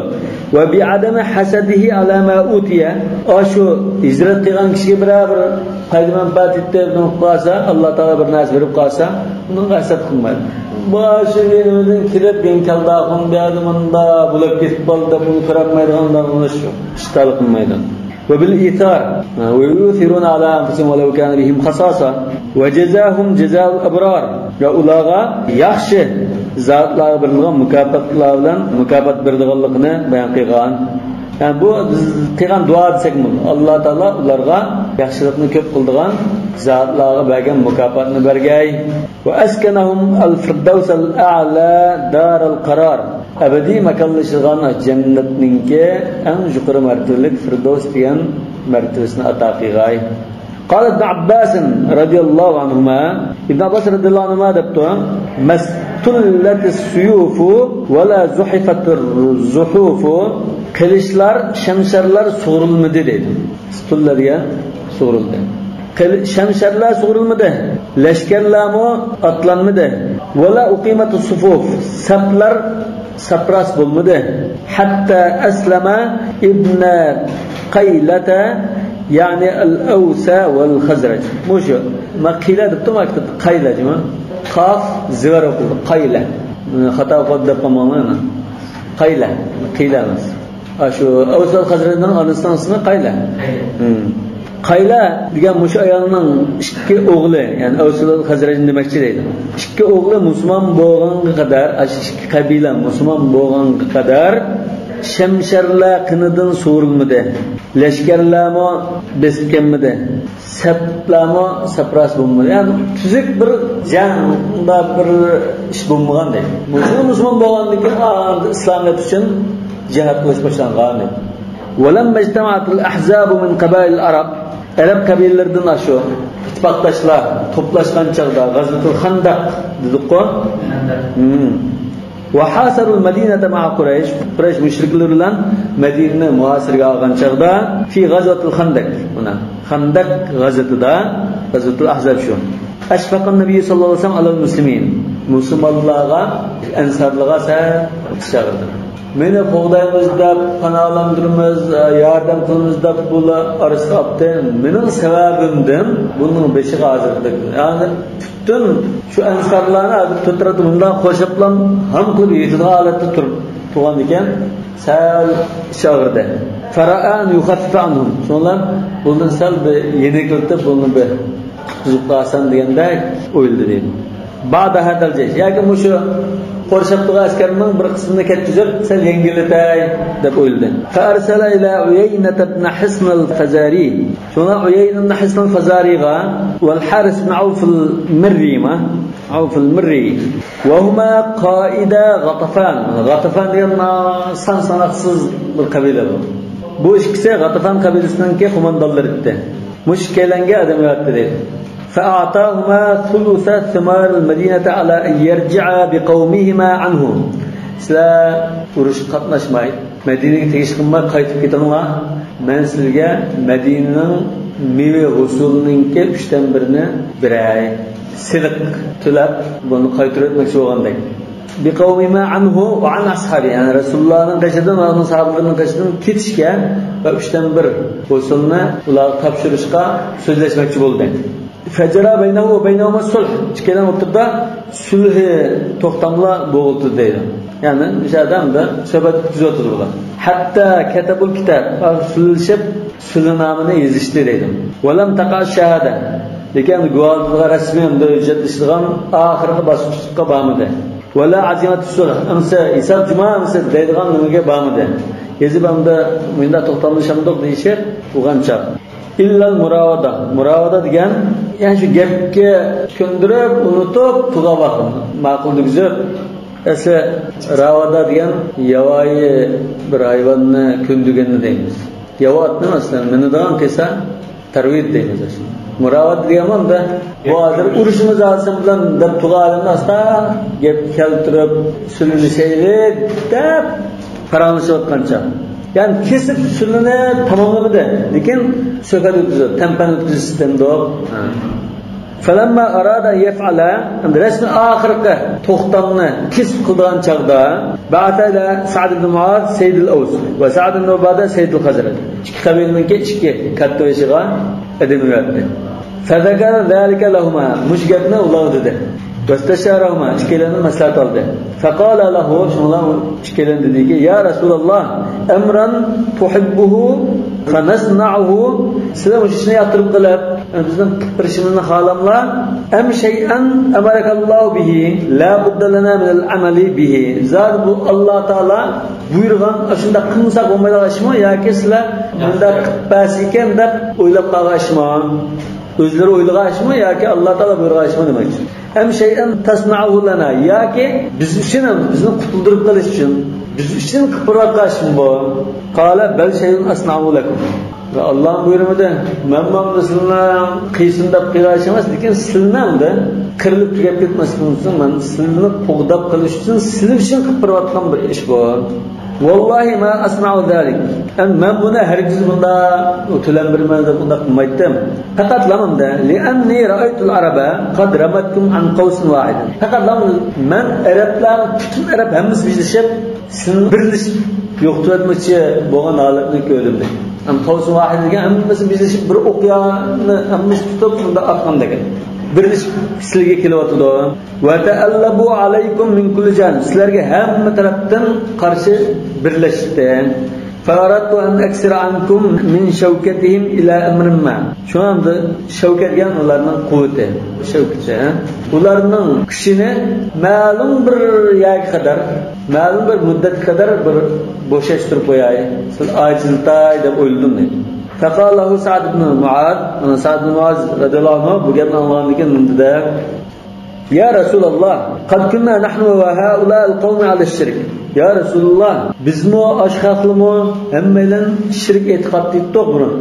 وبعدم حسده على ما أوتي. ئاشۇ ھىجرەت قىلغان كىشىگە بىرەر بىر پايدا مەنپەئەت يەتتى، نېمە قىلىپ قالسا، ئاللا تائالا بىر نەرسە بېرىپ قالسا، ئۇنىڭغا ھەسەت قىلمايدۇ. بۇ ئاشۇ يېنىمىزدىن كېلىپ، يېڭى كەلدى ئاخۇن، بۇ يەردە مۇنداق بولۇپ كېتىپ قالدى دەپ، ئۇنى كۆرەلمەيدىغان داۋاملىشىش يوق. ئىشتىھالى قىلمايدۇ. وبالإيثار. ويؤثرون على أنفسهم ولو كان بهم خصاصة. وجزاهم جزاء الأبرار. ۋە ئۇلارغا ياخشى زاتلارغا بېرىلىدىغان مۇكاپاتلار بىلەن مۇكاپات بېرىدىغانلىقىنى بايان قىلغان. يەنى بۇ بىز قىلغان دۇئا دېسەكمۇ، ئاللا تائالا ئۇلارغا ياخشىلىقنى كۆپ قىلىدىغان زاتلارغا بەرگەن مۇكاپاتنى بەرگەي. وأسكنهم الفردوس الأعلى دار القرار. ئەبەدىي ماكانلىشىدىغان جەننەتنىڭكى ئەڭ يۇقىرى مەرتىۋىلىك فىردەۋس دېگەن مەرتىۋىسىنى ئاتا قىلغاي. قال ابن عباس رضي الله عنهما، ئىبن ئابباس رەزىياللاھۇ ئەنھۇما دەپتۇ، ما استلت السيوف ولا زحفت الزحوف. قىلىچلار، شەمشەرلەر سۇغۇرۇلمىدى دەيدۇ. ئىستۇللە دېگەن سۇغۇرۇلدى. قىل-، شەمشەرلەر سۇغۇرۇلمىدى. لەشكەرلەرمۇ ئاتلانمىدى. ولا أقيمت الصفوف. سەپلەر سەپراس بولمىدى. حتى أسلم ابن قيلة، يعني الأوس والخزرج. مۇشۇ. ما قىلە دەپتۇ، ما كىتابتا قايلە، جۇمۇ. قاف زىغار ئوقۇلدى. قايلە. خاتا ئوقۇدى دەپ قالماڭلار. قايلە. قىلە ئەمەس. ئاشۇ ئەۋس ۋەل خەزرەجنىڭ ئانىسىنىڭ ئىسمى قايلە. قايلە. ھىم. قايلە دېگەن مۇشۇ ئايالنىڭ ئىككى ئوغلى، يەنى ئەۋس ۋەل خەزرەجنى دېمەكچى دەيدۇ. ئىككى ئوغلى مۇسۇلمان بولغانغا قەدەر، ئاشۇ ئىككى قەبىلە مۇسۇلمان بولغانغا قەدەر شەمشەرلەر قېنىدىن سۇغۇرۇلمىدى. لەشكەرلەرمۇ بېسىپ كەلمىدى. سەپلەرمۇ سەپراس بولمىدى. يەنى تۈزۈك بىر جەڭ، مۇنداق بىر ئىش بولمىغان دەيدۇ. مۇسۇلمان، مۇسۇلمان بولغاندىن كېيىن، ئا، ئىسلامىيەت ئۈچۈن جىھاد قىلىش باشلانغان دەيدۇ. ولما اجتمعت الأحزاب من قبائل العرب. ئەرەب قەبىلىلىرىدىن ئاشۇ ئىتتىپاقداشلار توپلاشقان چاغدا، غەزۋەتۇل خەندەق دېدۇققۇ. ھىم. وحاصروا المدينة مع قريش. قۇرەيش مۇشرىكلىرى بىلەن مەدىنىنى مۇھاسىرىگە ئالغان چاغدا، في غزوة الخندق. مانا، خەندەق غەزۋىتىدە، غەزۋەتۇل ئەھزاب شۇ. أشفق النبي صلى الله عليه وسلم على المسلمين. مۇسۇلمانلارغا، ئەنسارلارغا سەل چاغىردى. مېنى قوغدايمىز دەپ، پاناھلاندۇرىمىز، ياردەم قىلىمىز دەپ بۇلار ئارىسىغا ئاپتى. مېنىڭ سەۋەبىمدىن بۇنىڭ بېشىغا ھازىر. يەنى پۈتۈن شۇ ئەنسارلارنى ھازىر تۆت تەرەپتە مۇنداق قورشاپلا ھام قىلىپ يېتىدىغان ھالەتتە تۇرۇپ، تۇرغاندىكىن سەل ئىچى ئاغرىدى. فرأى أن يخفف عنهم. شۇڭلار بۇنى سەل بىر يېنىكلىتىپ، بۇنى بىر قۇتقۇزۇپ قالسام دېگەندەك ئويلىدى دەيدۇ. بعد هذا الجيش. ياكى مۇشۇ قورشاپ تۇرغان ئەسكەرنىڭ بىر قىسمىنى كەتكۈزۈپ، سەل يەڭگىللىتەي دەپ ئويلىدى. فأرسل إلى عيينة بن حصن الفزاري. شۇڭا ئۇيەينە ئىبن ھىسنىل فازارىغا، ۋەل ھارىس ئىبن ئەۋفىل مىررىما، ئەۋفىل مىررى، ۋەھۇما قائىدا غاتافان. غاتافان دېگەن سان ساناقسىز بىر قەبىلە بۇ. بۇ ئىككىسى غاتافان قەبىلىسىنىڭكى قوماندانلىرى ئىدى. مۇشۇ ئىككىيلەنگە ئادەم يەۋەتتى دەيدۇ. فأعطاهما ثلث ثمار المدينة على أن يرجعا بقومهما عنه. سىلەر ئۇرۇشقا قاتناشماي، مەدىنىگە تېگىش قىلماي قايتىپ كېتىڭلار. مەن سىلىگە مەدىنىنىڭ مېۋە ھوسۇلىنىڭكى ئۈچتىن بىرىنى بېرەي. سېلىق تۆلەپ، بۇنى قايتۇرۇۋەتمەكچى بولغاندەك. بقومهما عنه وعن أصحابه، يەنى رەسۇلۇللانىڭ قېشىدىن ۋە ئۇنىڭ ساھابىلىرىنىڭ قېشىدىن كېتىشكە ۋە ئۈچتىن بىر ھوسۇلنى ئۇلارغا تاپشۇرۇشقا سۆزلەشمەكچى بولدى. فجرى بينه وبينهما الصلح. ئىككىيلەن ئوتتۇرىدا سۈلھى توختاملار بولۇۋاتىدۇ دەيدۇ. يەنى مۇشۇ يەردە سۆھبەت ئۆتكۈزۈۋاتىدۇ بۇلار. حتى كتبوا الكتاب، سۈلھىلىشىپ سۈلھىنامىنى يېزىشتى دەيدۇ. ولم تقع الشهادة، لېكىن گۇۋاھلىققا رەسمىي ھەمدە ھۆججەتلىشىدىغان ئاخىرقى باسقۇچقا بارمىدى. ولا عزيمة الصلح، ئەمسە ھېساب جۇما ئەمسە دەيدىغان نېمىگە بارمىدى. يېزىپ ئەمدى مۇنداق توختاملىشامدۇق دېيىشىپ بولغان چاغ. إلا المراودة. مۇراۋادە دېگەن، يەنى شۇ گەپكە كۆندۈرۈپ، ئۇنتۇپ، پۇلغا باققان. ماقۇل دېگۈزۈپ، ئەسلى راۋادە دېگەن ياۋايى بىر ھايۋاننى كۆندۈرگەننى دەيمىز. ياۋا ئاتنى مەسىلەن مىنىدىغان قىلسا، تەرۋىد دەيمىز ئەسلى. مۇراۋات دېگەن مۇنداق، بۇ ھازىر ئۇرۇشىمىز ھازىر سەن بىلەن دەپ تۇرغان ئادەمنى ئاستا گەپكە كەلتۈرۈپ، سۈلىلىشەيلى دەپ پاراڭلىشىۋاتقان چاغ. يەنى كېسىپ سۈلىنى تاماملىمىدى، لېكىن سۆھبەت ئۆتكۈزدى، تەنپەن ئۆتكۈزۈش سىستېمىدۇق. فلما أراد أن يفعل، ئەمدى رەسمىي ئاخىرقى توختامنى كېسىپ قىلىدىغان چاغدا، بعث إلى سعد بن معاذ سيد الأوس وسعد بن عبادة سيد الخزرج. ئىككى قەبىلىنىڭكى ئىككى كاتتىبېشىغا ئادەم يۈبەردى. فذكر ذلك لهما، مۇشۇ گەپنى ئۇلارغا دېدى. واستشارهما، ئىككىيلەندىن مەسلىھەت ئالدى. فقال له، شۇڭلار ئىككىيلەن دېدىكى، يا رسول الله، أمرا تحبه فنصنعه، سىلەر مۇشۇ ئىشنى ياقتۇرۇپ قېلىپ، بىزنىڭ قىلىپ بېرىشىمىزنى خالاملا، أم شيئا أمرك الله به لا بد لنا من العمل به. زادى بۇ ئاللا تائالا بۇيرۇغان، ئاشۇنداق قىلمىساق بولمايدىغان ئىشمۇ ياكى سىلەر مۇنداق قىلىپ بەرسىكەن دەپ ئويلاپ قالغان ئىشمۇ؟ ئۆزلىرى ئويلىغان ئىشمۇ ياكى ئاللا تائالا بۇيرۇغان ئىشمۇ دېمەكچى. أم شيئا تصنعه لنا، ياكى بىز ئۈچۈن، بىزنى قۇتۇلدۇرۇپ قېلىش ئۈچۈن، بىز ئۈچۈن قىلىپ بېرىۋاتقان ئىشمۇ بۇ؟ قال بل شيء أصنعه لكم. ئاللا بۇيرۇمىدى، مەن مانا سىلەرنىڭ قىلسۇن دەپ قىلغان ئىش ئەمەس، لېكىن سىلەرنىڭ دە قىرىلىپ تۈگەپ كەتمەسلىكىڭىز ئۈچۈن مەن سىلەرنى قوغداپ قېلىش ئۈچۈن سىلەر ئۈچۈن قىلىپ بېرىۋاتقان بىر ئىش بۇ. والله ما أصنع ذلك. ئەمدى مەن بۇنى ھەرگىز بۇنداق تۆلەم بېرىمەن دەپ بۇنداق قىلمايتتىم. پەقەتلا مۇنداق، لأني رأيت العرب قد رمتكم عن قوس واحد. پەقەتلا مەن ئەرەبلەرنىڭ، پۈتۈن ئەرەب ھەممىسى بىرلىشىپ، سىلەرنى بىرلىشىپ يوقىتىۋەتمەكچى بولغان ھالەتنى كۆردۈم دەيدۇ. ئەمدى قوس ۋاھىد دېگەن ھەممىسى بىرلىشىپ بىر ئوقياننى ھەممىسى تۇتۇپ مۇنداق ئاتقاندەك. بىرلىشىپ سىلەرگە كېلىۋاتىدۇ. وتألبوا عليكم من كل جانب. سىلەرگە ھەممە تەرەپتىن قارشى بىرلەشتى. فأردت أن أكسر عنكم من شوكتهم إلى أمر ما. شۇڭا ئەمدى شەۋكەت دېگەن ئۇلارنىڭ قۇۋۋىتى، شەۋكىتى، ھە؟ ئۇلارنىڭ كۈچىنى مەلۇم بىر يەرگە قەدەر، مەلۇم بىر مۇددەتكە قەدەر بىر بوشاشتۇرۇپ قوياي، سىز ئاجىزلىتاي دەپ ئويلىدىم دەيدۇ. فقال له سعد بن معاذ، سعد بن معاذ رضي الله عنه بۇ گەپنى ئاڭلىغاندىن كېيىن مۇنداق دېدى. يا رسول الله، قد كنا نحن وهؤلاء القوم على الشرك. يا رسول الله، بىزمۇ ئاشۇ خەقلىمۇ ھەممەيلەن شىرك ئېتىقادتا ئىدۇق بۇرۇن.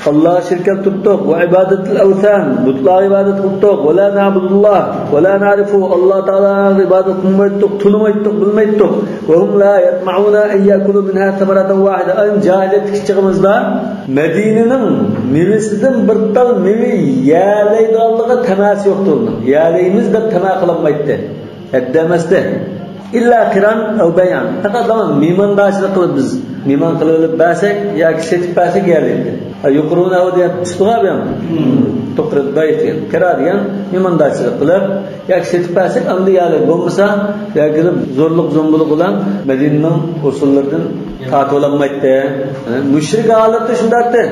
ئاللاغا شىرك كەلتۈردۇق، وعبادة الأوثان، بۇتلارغا ئىبادەت قىلدۇق، ولا نعبد الله ولا نعرفه، ئاللا تائالاغا ئىبادەت قىلمايتتۇق، تونۇمايتتۇق، بىلمەيتتۇق. وهم لا يطمعون أن يأكلوا منها ثمرة واحدة. ئەينى جاھىلىيەتتىكى چېغىمىزدا مەدىنىنىڭ مېۋىسىدىن بىر تال مېۋە يەلەيدىغانلىقى تەمەسى يوقتۇ ئۇنىڭ. يەلەيمىز دەپ تەمە قىلالمايتتى. ھەددى ئەمەستى. إلا قراء أو بيعا. پەقەت مانا مېھماندارچىلىق قىلىپ بىز مېھمان قىلىۋېلىپ بەرسەك ياكى سېتىپ بەرسەك يەلەيدۇ. يقرونه دېگەن ئىسپىغا بىر توقرىدا دېگەن. قىرا دېگەن مېھماندارچىلىق قىلىپ ياكى سېتىپ بەرسەك ئاندىن يەلەيدۇ. بولمىسا ياكى زورلۇق زومبىلىق بىلەن مەدىنىنىڭ ئۇسسۇللىرىدىن تارتىۋالالمايتتى. مۇشرىك ھالەتتە شۇنداقتى.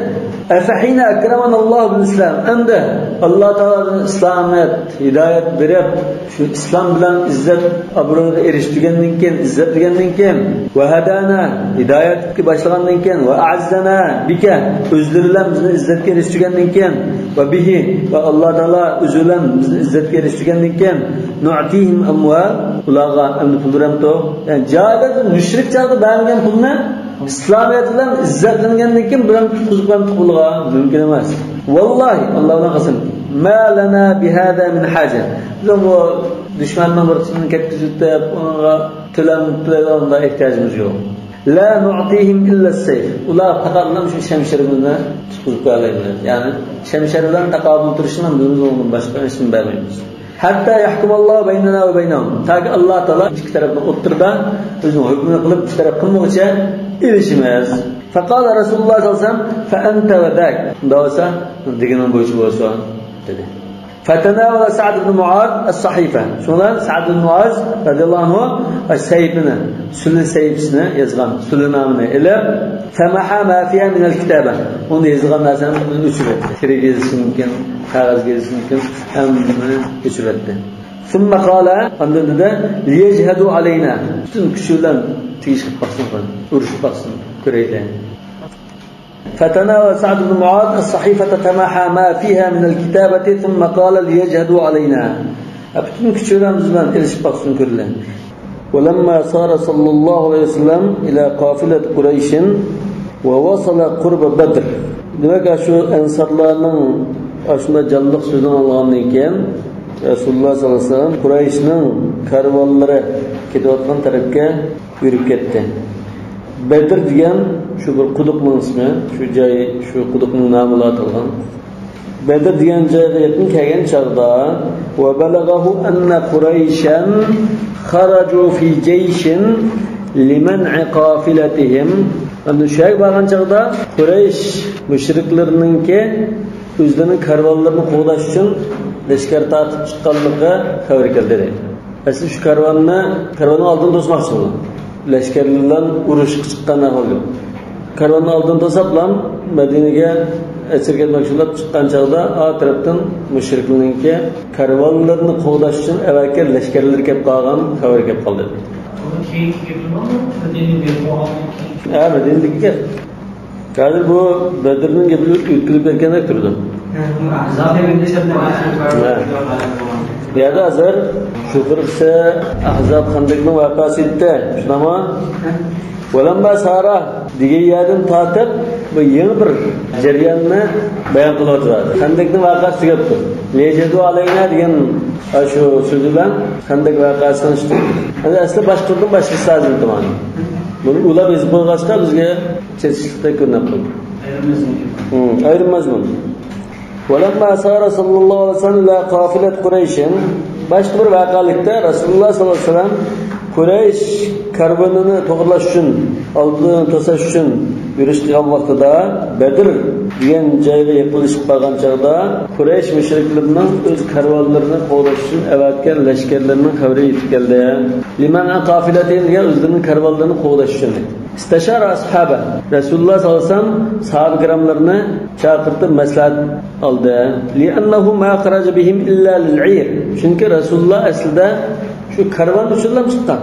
أفحين أكرمنا الله بالإسلام. ئەمدى ئاللا تائالا ئىسلامىيەت، ھىدايەت بېرىپ، شۇ ئىسلام بىلەن ئىززەت ئابرۇيغا ئېرىشتۈرگەندىن كېيىن، ئىززەتلىگەندىن كېيىن، وهدانا، ھىدايەتكە باشلىغاندىن كېيىن، وأعزنا بك، ئۆزلىرى بىلەن بىزنى ئىززەتكە ئېرىشتۈرگەندىن كېيىن، وبه، ۋە ئاللا تائالا ئۆزى بىلەن بىزنى ئىززەتكە ئېرىشتۈرگەندىن كېيىن، نؤتيهم أموال، ئۇلارغا ئەمدى پۇل بېرەمتۇق. يەنى جاھىلىيەتتە مۇشرىك چاغدا بەرمىگەن پۇلنى ئىسلامىيەت بىلەن ئىززەتلەنگەندىن كېيىن بىرەم تۇتقۇزۇپ بەرمىدۇق پۇلغا. مۇمكىن ئەمەس. ۋاللاھى، ئاللا بىلەن قەسەم. ما لنا بهذا من حاجة. بىزنىڭ بۇ دۈشمەننىڭ بىر قىسمىنى كەتكۈزۈپ، ئۇنىڭغا تۆلەم تۆلەيدىغان ئېھتىياجىمىز يوق. لا نؤتيهم إلا السيف. ئۇلار پەقەتلا شۇ شەمشىرىمىزنى تۇتقۇزۇپ بېرەلەيمىز. يەنى شەمشەر بىلەن تاقابىل تۇرۇشنى بىز ئۇنىڭدىن باشقا ھېچنېمە بەرمەيمىز. حتى يحكم الله بيننا وبينهم. تاكى ئاللا تائالا ئىككى تەرەپنىڭ ئوتتۇرىدا ئۆزىنىڭ ھۆكمىنى قىلىپ، ئىككى تەرەپ قىلمىغۇچە ئېلىشىمىز. فقال رسول الله صلى الله عليه وسلم، فأنت وذاك. ئۇنداق بولسا، دېگىنىڭ بويىچە بولسۇن، دېدى. فتناول سعد بن معاذ الصحيفة. شۇنىڭ بىلەن سەئد ئىبن مۇئاز رەزىياللاھۇ ئەنھۇ سەھىپىنى، سۈلە سەھىپىسىنى يازغان، سۈلىنامىنى ئېلىپ، فمحا ما فيها من الكتابة. ئۇنى يازغان نەرسىنى ئۆچۈرۈۋەتتى. كىرىك يېزىشى مۇمكىن، قەغەزگە يېزىشى مۇمكىن، ھەممىنى ئۆچۈرۈۋەتتى. ثم قال، ئاندىن دېدى، ليجهدوا علينا. پۈتۈن كۈچى بىلەن تېگىش قىلىپ باقسۇن، ئۇرۇشۇپ باقسۇن، كۆرەيلى. فتناول سعد بن معاذ الصحيفة فمحا ما فيها من الكتابة ثم قال ليجهدوا علينا. پۈتۈن كۈچى بىلەن بىز بىلەن ئېلىشىپ باقسۇن، كۆرىلى. ولما سار صلى الله عليه وسلم إلى قافلة قريش ووصل قرب بدر. دېمەك، شۇ ئەنسارلارنىڭ ئاشۇنداق جانلىق سۆزنى ئاڭلىغاندىن كېيىن، رەسۇلۇللاھ سەللەللاھۇ ئەلەيھى ۋەسەللەم قۇرەيشنىڭ كارۋانلىرى كېتىۋاتقان تەرەپكە يۈرۈپ كەتتى. بەدر دېگەن شۇ بىر قۇدۇقنىڭ ئىسمى، شۇ جاي، شۇ قۇدۇقنىڭ نامى بىلەن ئاتالغان. بەدر دېگەن جايغا يېقىن كەلگەن چاغدا، وبلغه أن قريشا خرجوا في جيش لمنع قافلتهم. ئەمدى شۇ يەرگە بارغان چاغدا قۇرەيش مۇشرىكلىرىنىڭكى ئۆزلىرىنىڭ كارۋانلىرىنى قوغداش ئۈچۈن لەشكەر تارتىپ چىققانلىقى خەۋىرى كەلدى. ئەسلى شۇ كارۋاننى، كارۋاننىڭ ئالدىنى توسماقچى بولغان. لەشكەرلەر بىلەن ئۇرۇشقا چىققان ئەھۋال. كارۋاننىڭ ئالدىنى توسۇپلا مەدىنىگە ئەسىر كەتمەكچى بولۇپ چىققان چاغدا، ئا تەرەپتىن مۇشرىكلارنىڭكى كارۋانلىرىنى قوغداش ئۈچۈن ئەۋەتكەن لەشكەرلىرى كەپ قالغان خەۋىرى كەپ قالدى. ئۇنىڭ كېيىنكى گېپىمۇ مەدىنىگە بارغاندىن كېيىن؟ ھە، مەدىنىدىكى گەپ. ھازىر بۇ بەدرنىڭ گېپى ئۆتكۈزۈپ كەتكەندەك تۇرىدۇ. ھە. بۇ يەردە ھازىر شۇ بىرسى ئەھزاب خەندەكنىڭ ۋەقەسى ئىدى، شۇنداقمۇ؟ ھە. ۋەلەمما سارا دېگەن يەردىن تارتىپ بۇ يېڭى بىر جەرياننى بايان قىلىۋاتىدۇ. خەندەكنىڭ ۋەقەسى تۈگەپتۇ. لىيەجەدۇ ئەلەينا دېگەن شۇ سۆزى بىلەن خەندەك ۋەقەسىنى ئىشتى. ئەمدى ئەسلى باشقىدىن باشلىشى لازىم تۇمان. بۇنى ئۇلاپ يېزىپ قويغاچقا بىزگە چېتىشلىقتەك كۆرۈنۈپ قالدى. ھىم، ئايرىم مەزمۇن. ولما سار صلى الله عليه وسلم إلى قافلة قريش. باشقا بىر ۋەقەلىكتە رەسۇلۇللاھ سەللەللاھۇ ئەلەيھى ۋەسەللەم قۇرەيش كارۋىنىنى توغرىلاش ئۈچۈن، ئالدىنى توساش ئۈچۈن يۈرۈش قىلغان ۋاقتىدا، بەدر دېگەن جايغا يېقىنلىشىپ بارغان چاغدا، قۇرەيش مۇشرىكلىرىنىڭ ئۆز كارۋانلىرىنى قوغداش ئۈچۈن ئەۋەتكەن لەشكەرلىرىنىڭ خەۋىرى يېتىپ كەلدى. لمنع قافلتهم دېگەن ئۆزلىرىنىڭ كارۋانلىرىنى قوغداش ئۈچۈن. استشار أصحابه. رەسۇلۇللاھ سەللەللاھۇ ئەلەيھى ۋەسەللەم ساھابە كىراملىرىنى چاقىرتىپ مەسلىھەت ئالدى. لأنه ما خرج بهم إلا للعير. چۈنكى رەسۇلۇللاھ ئەسلىدە شۇ كارۋان ئۈچۈنلا چىققان.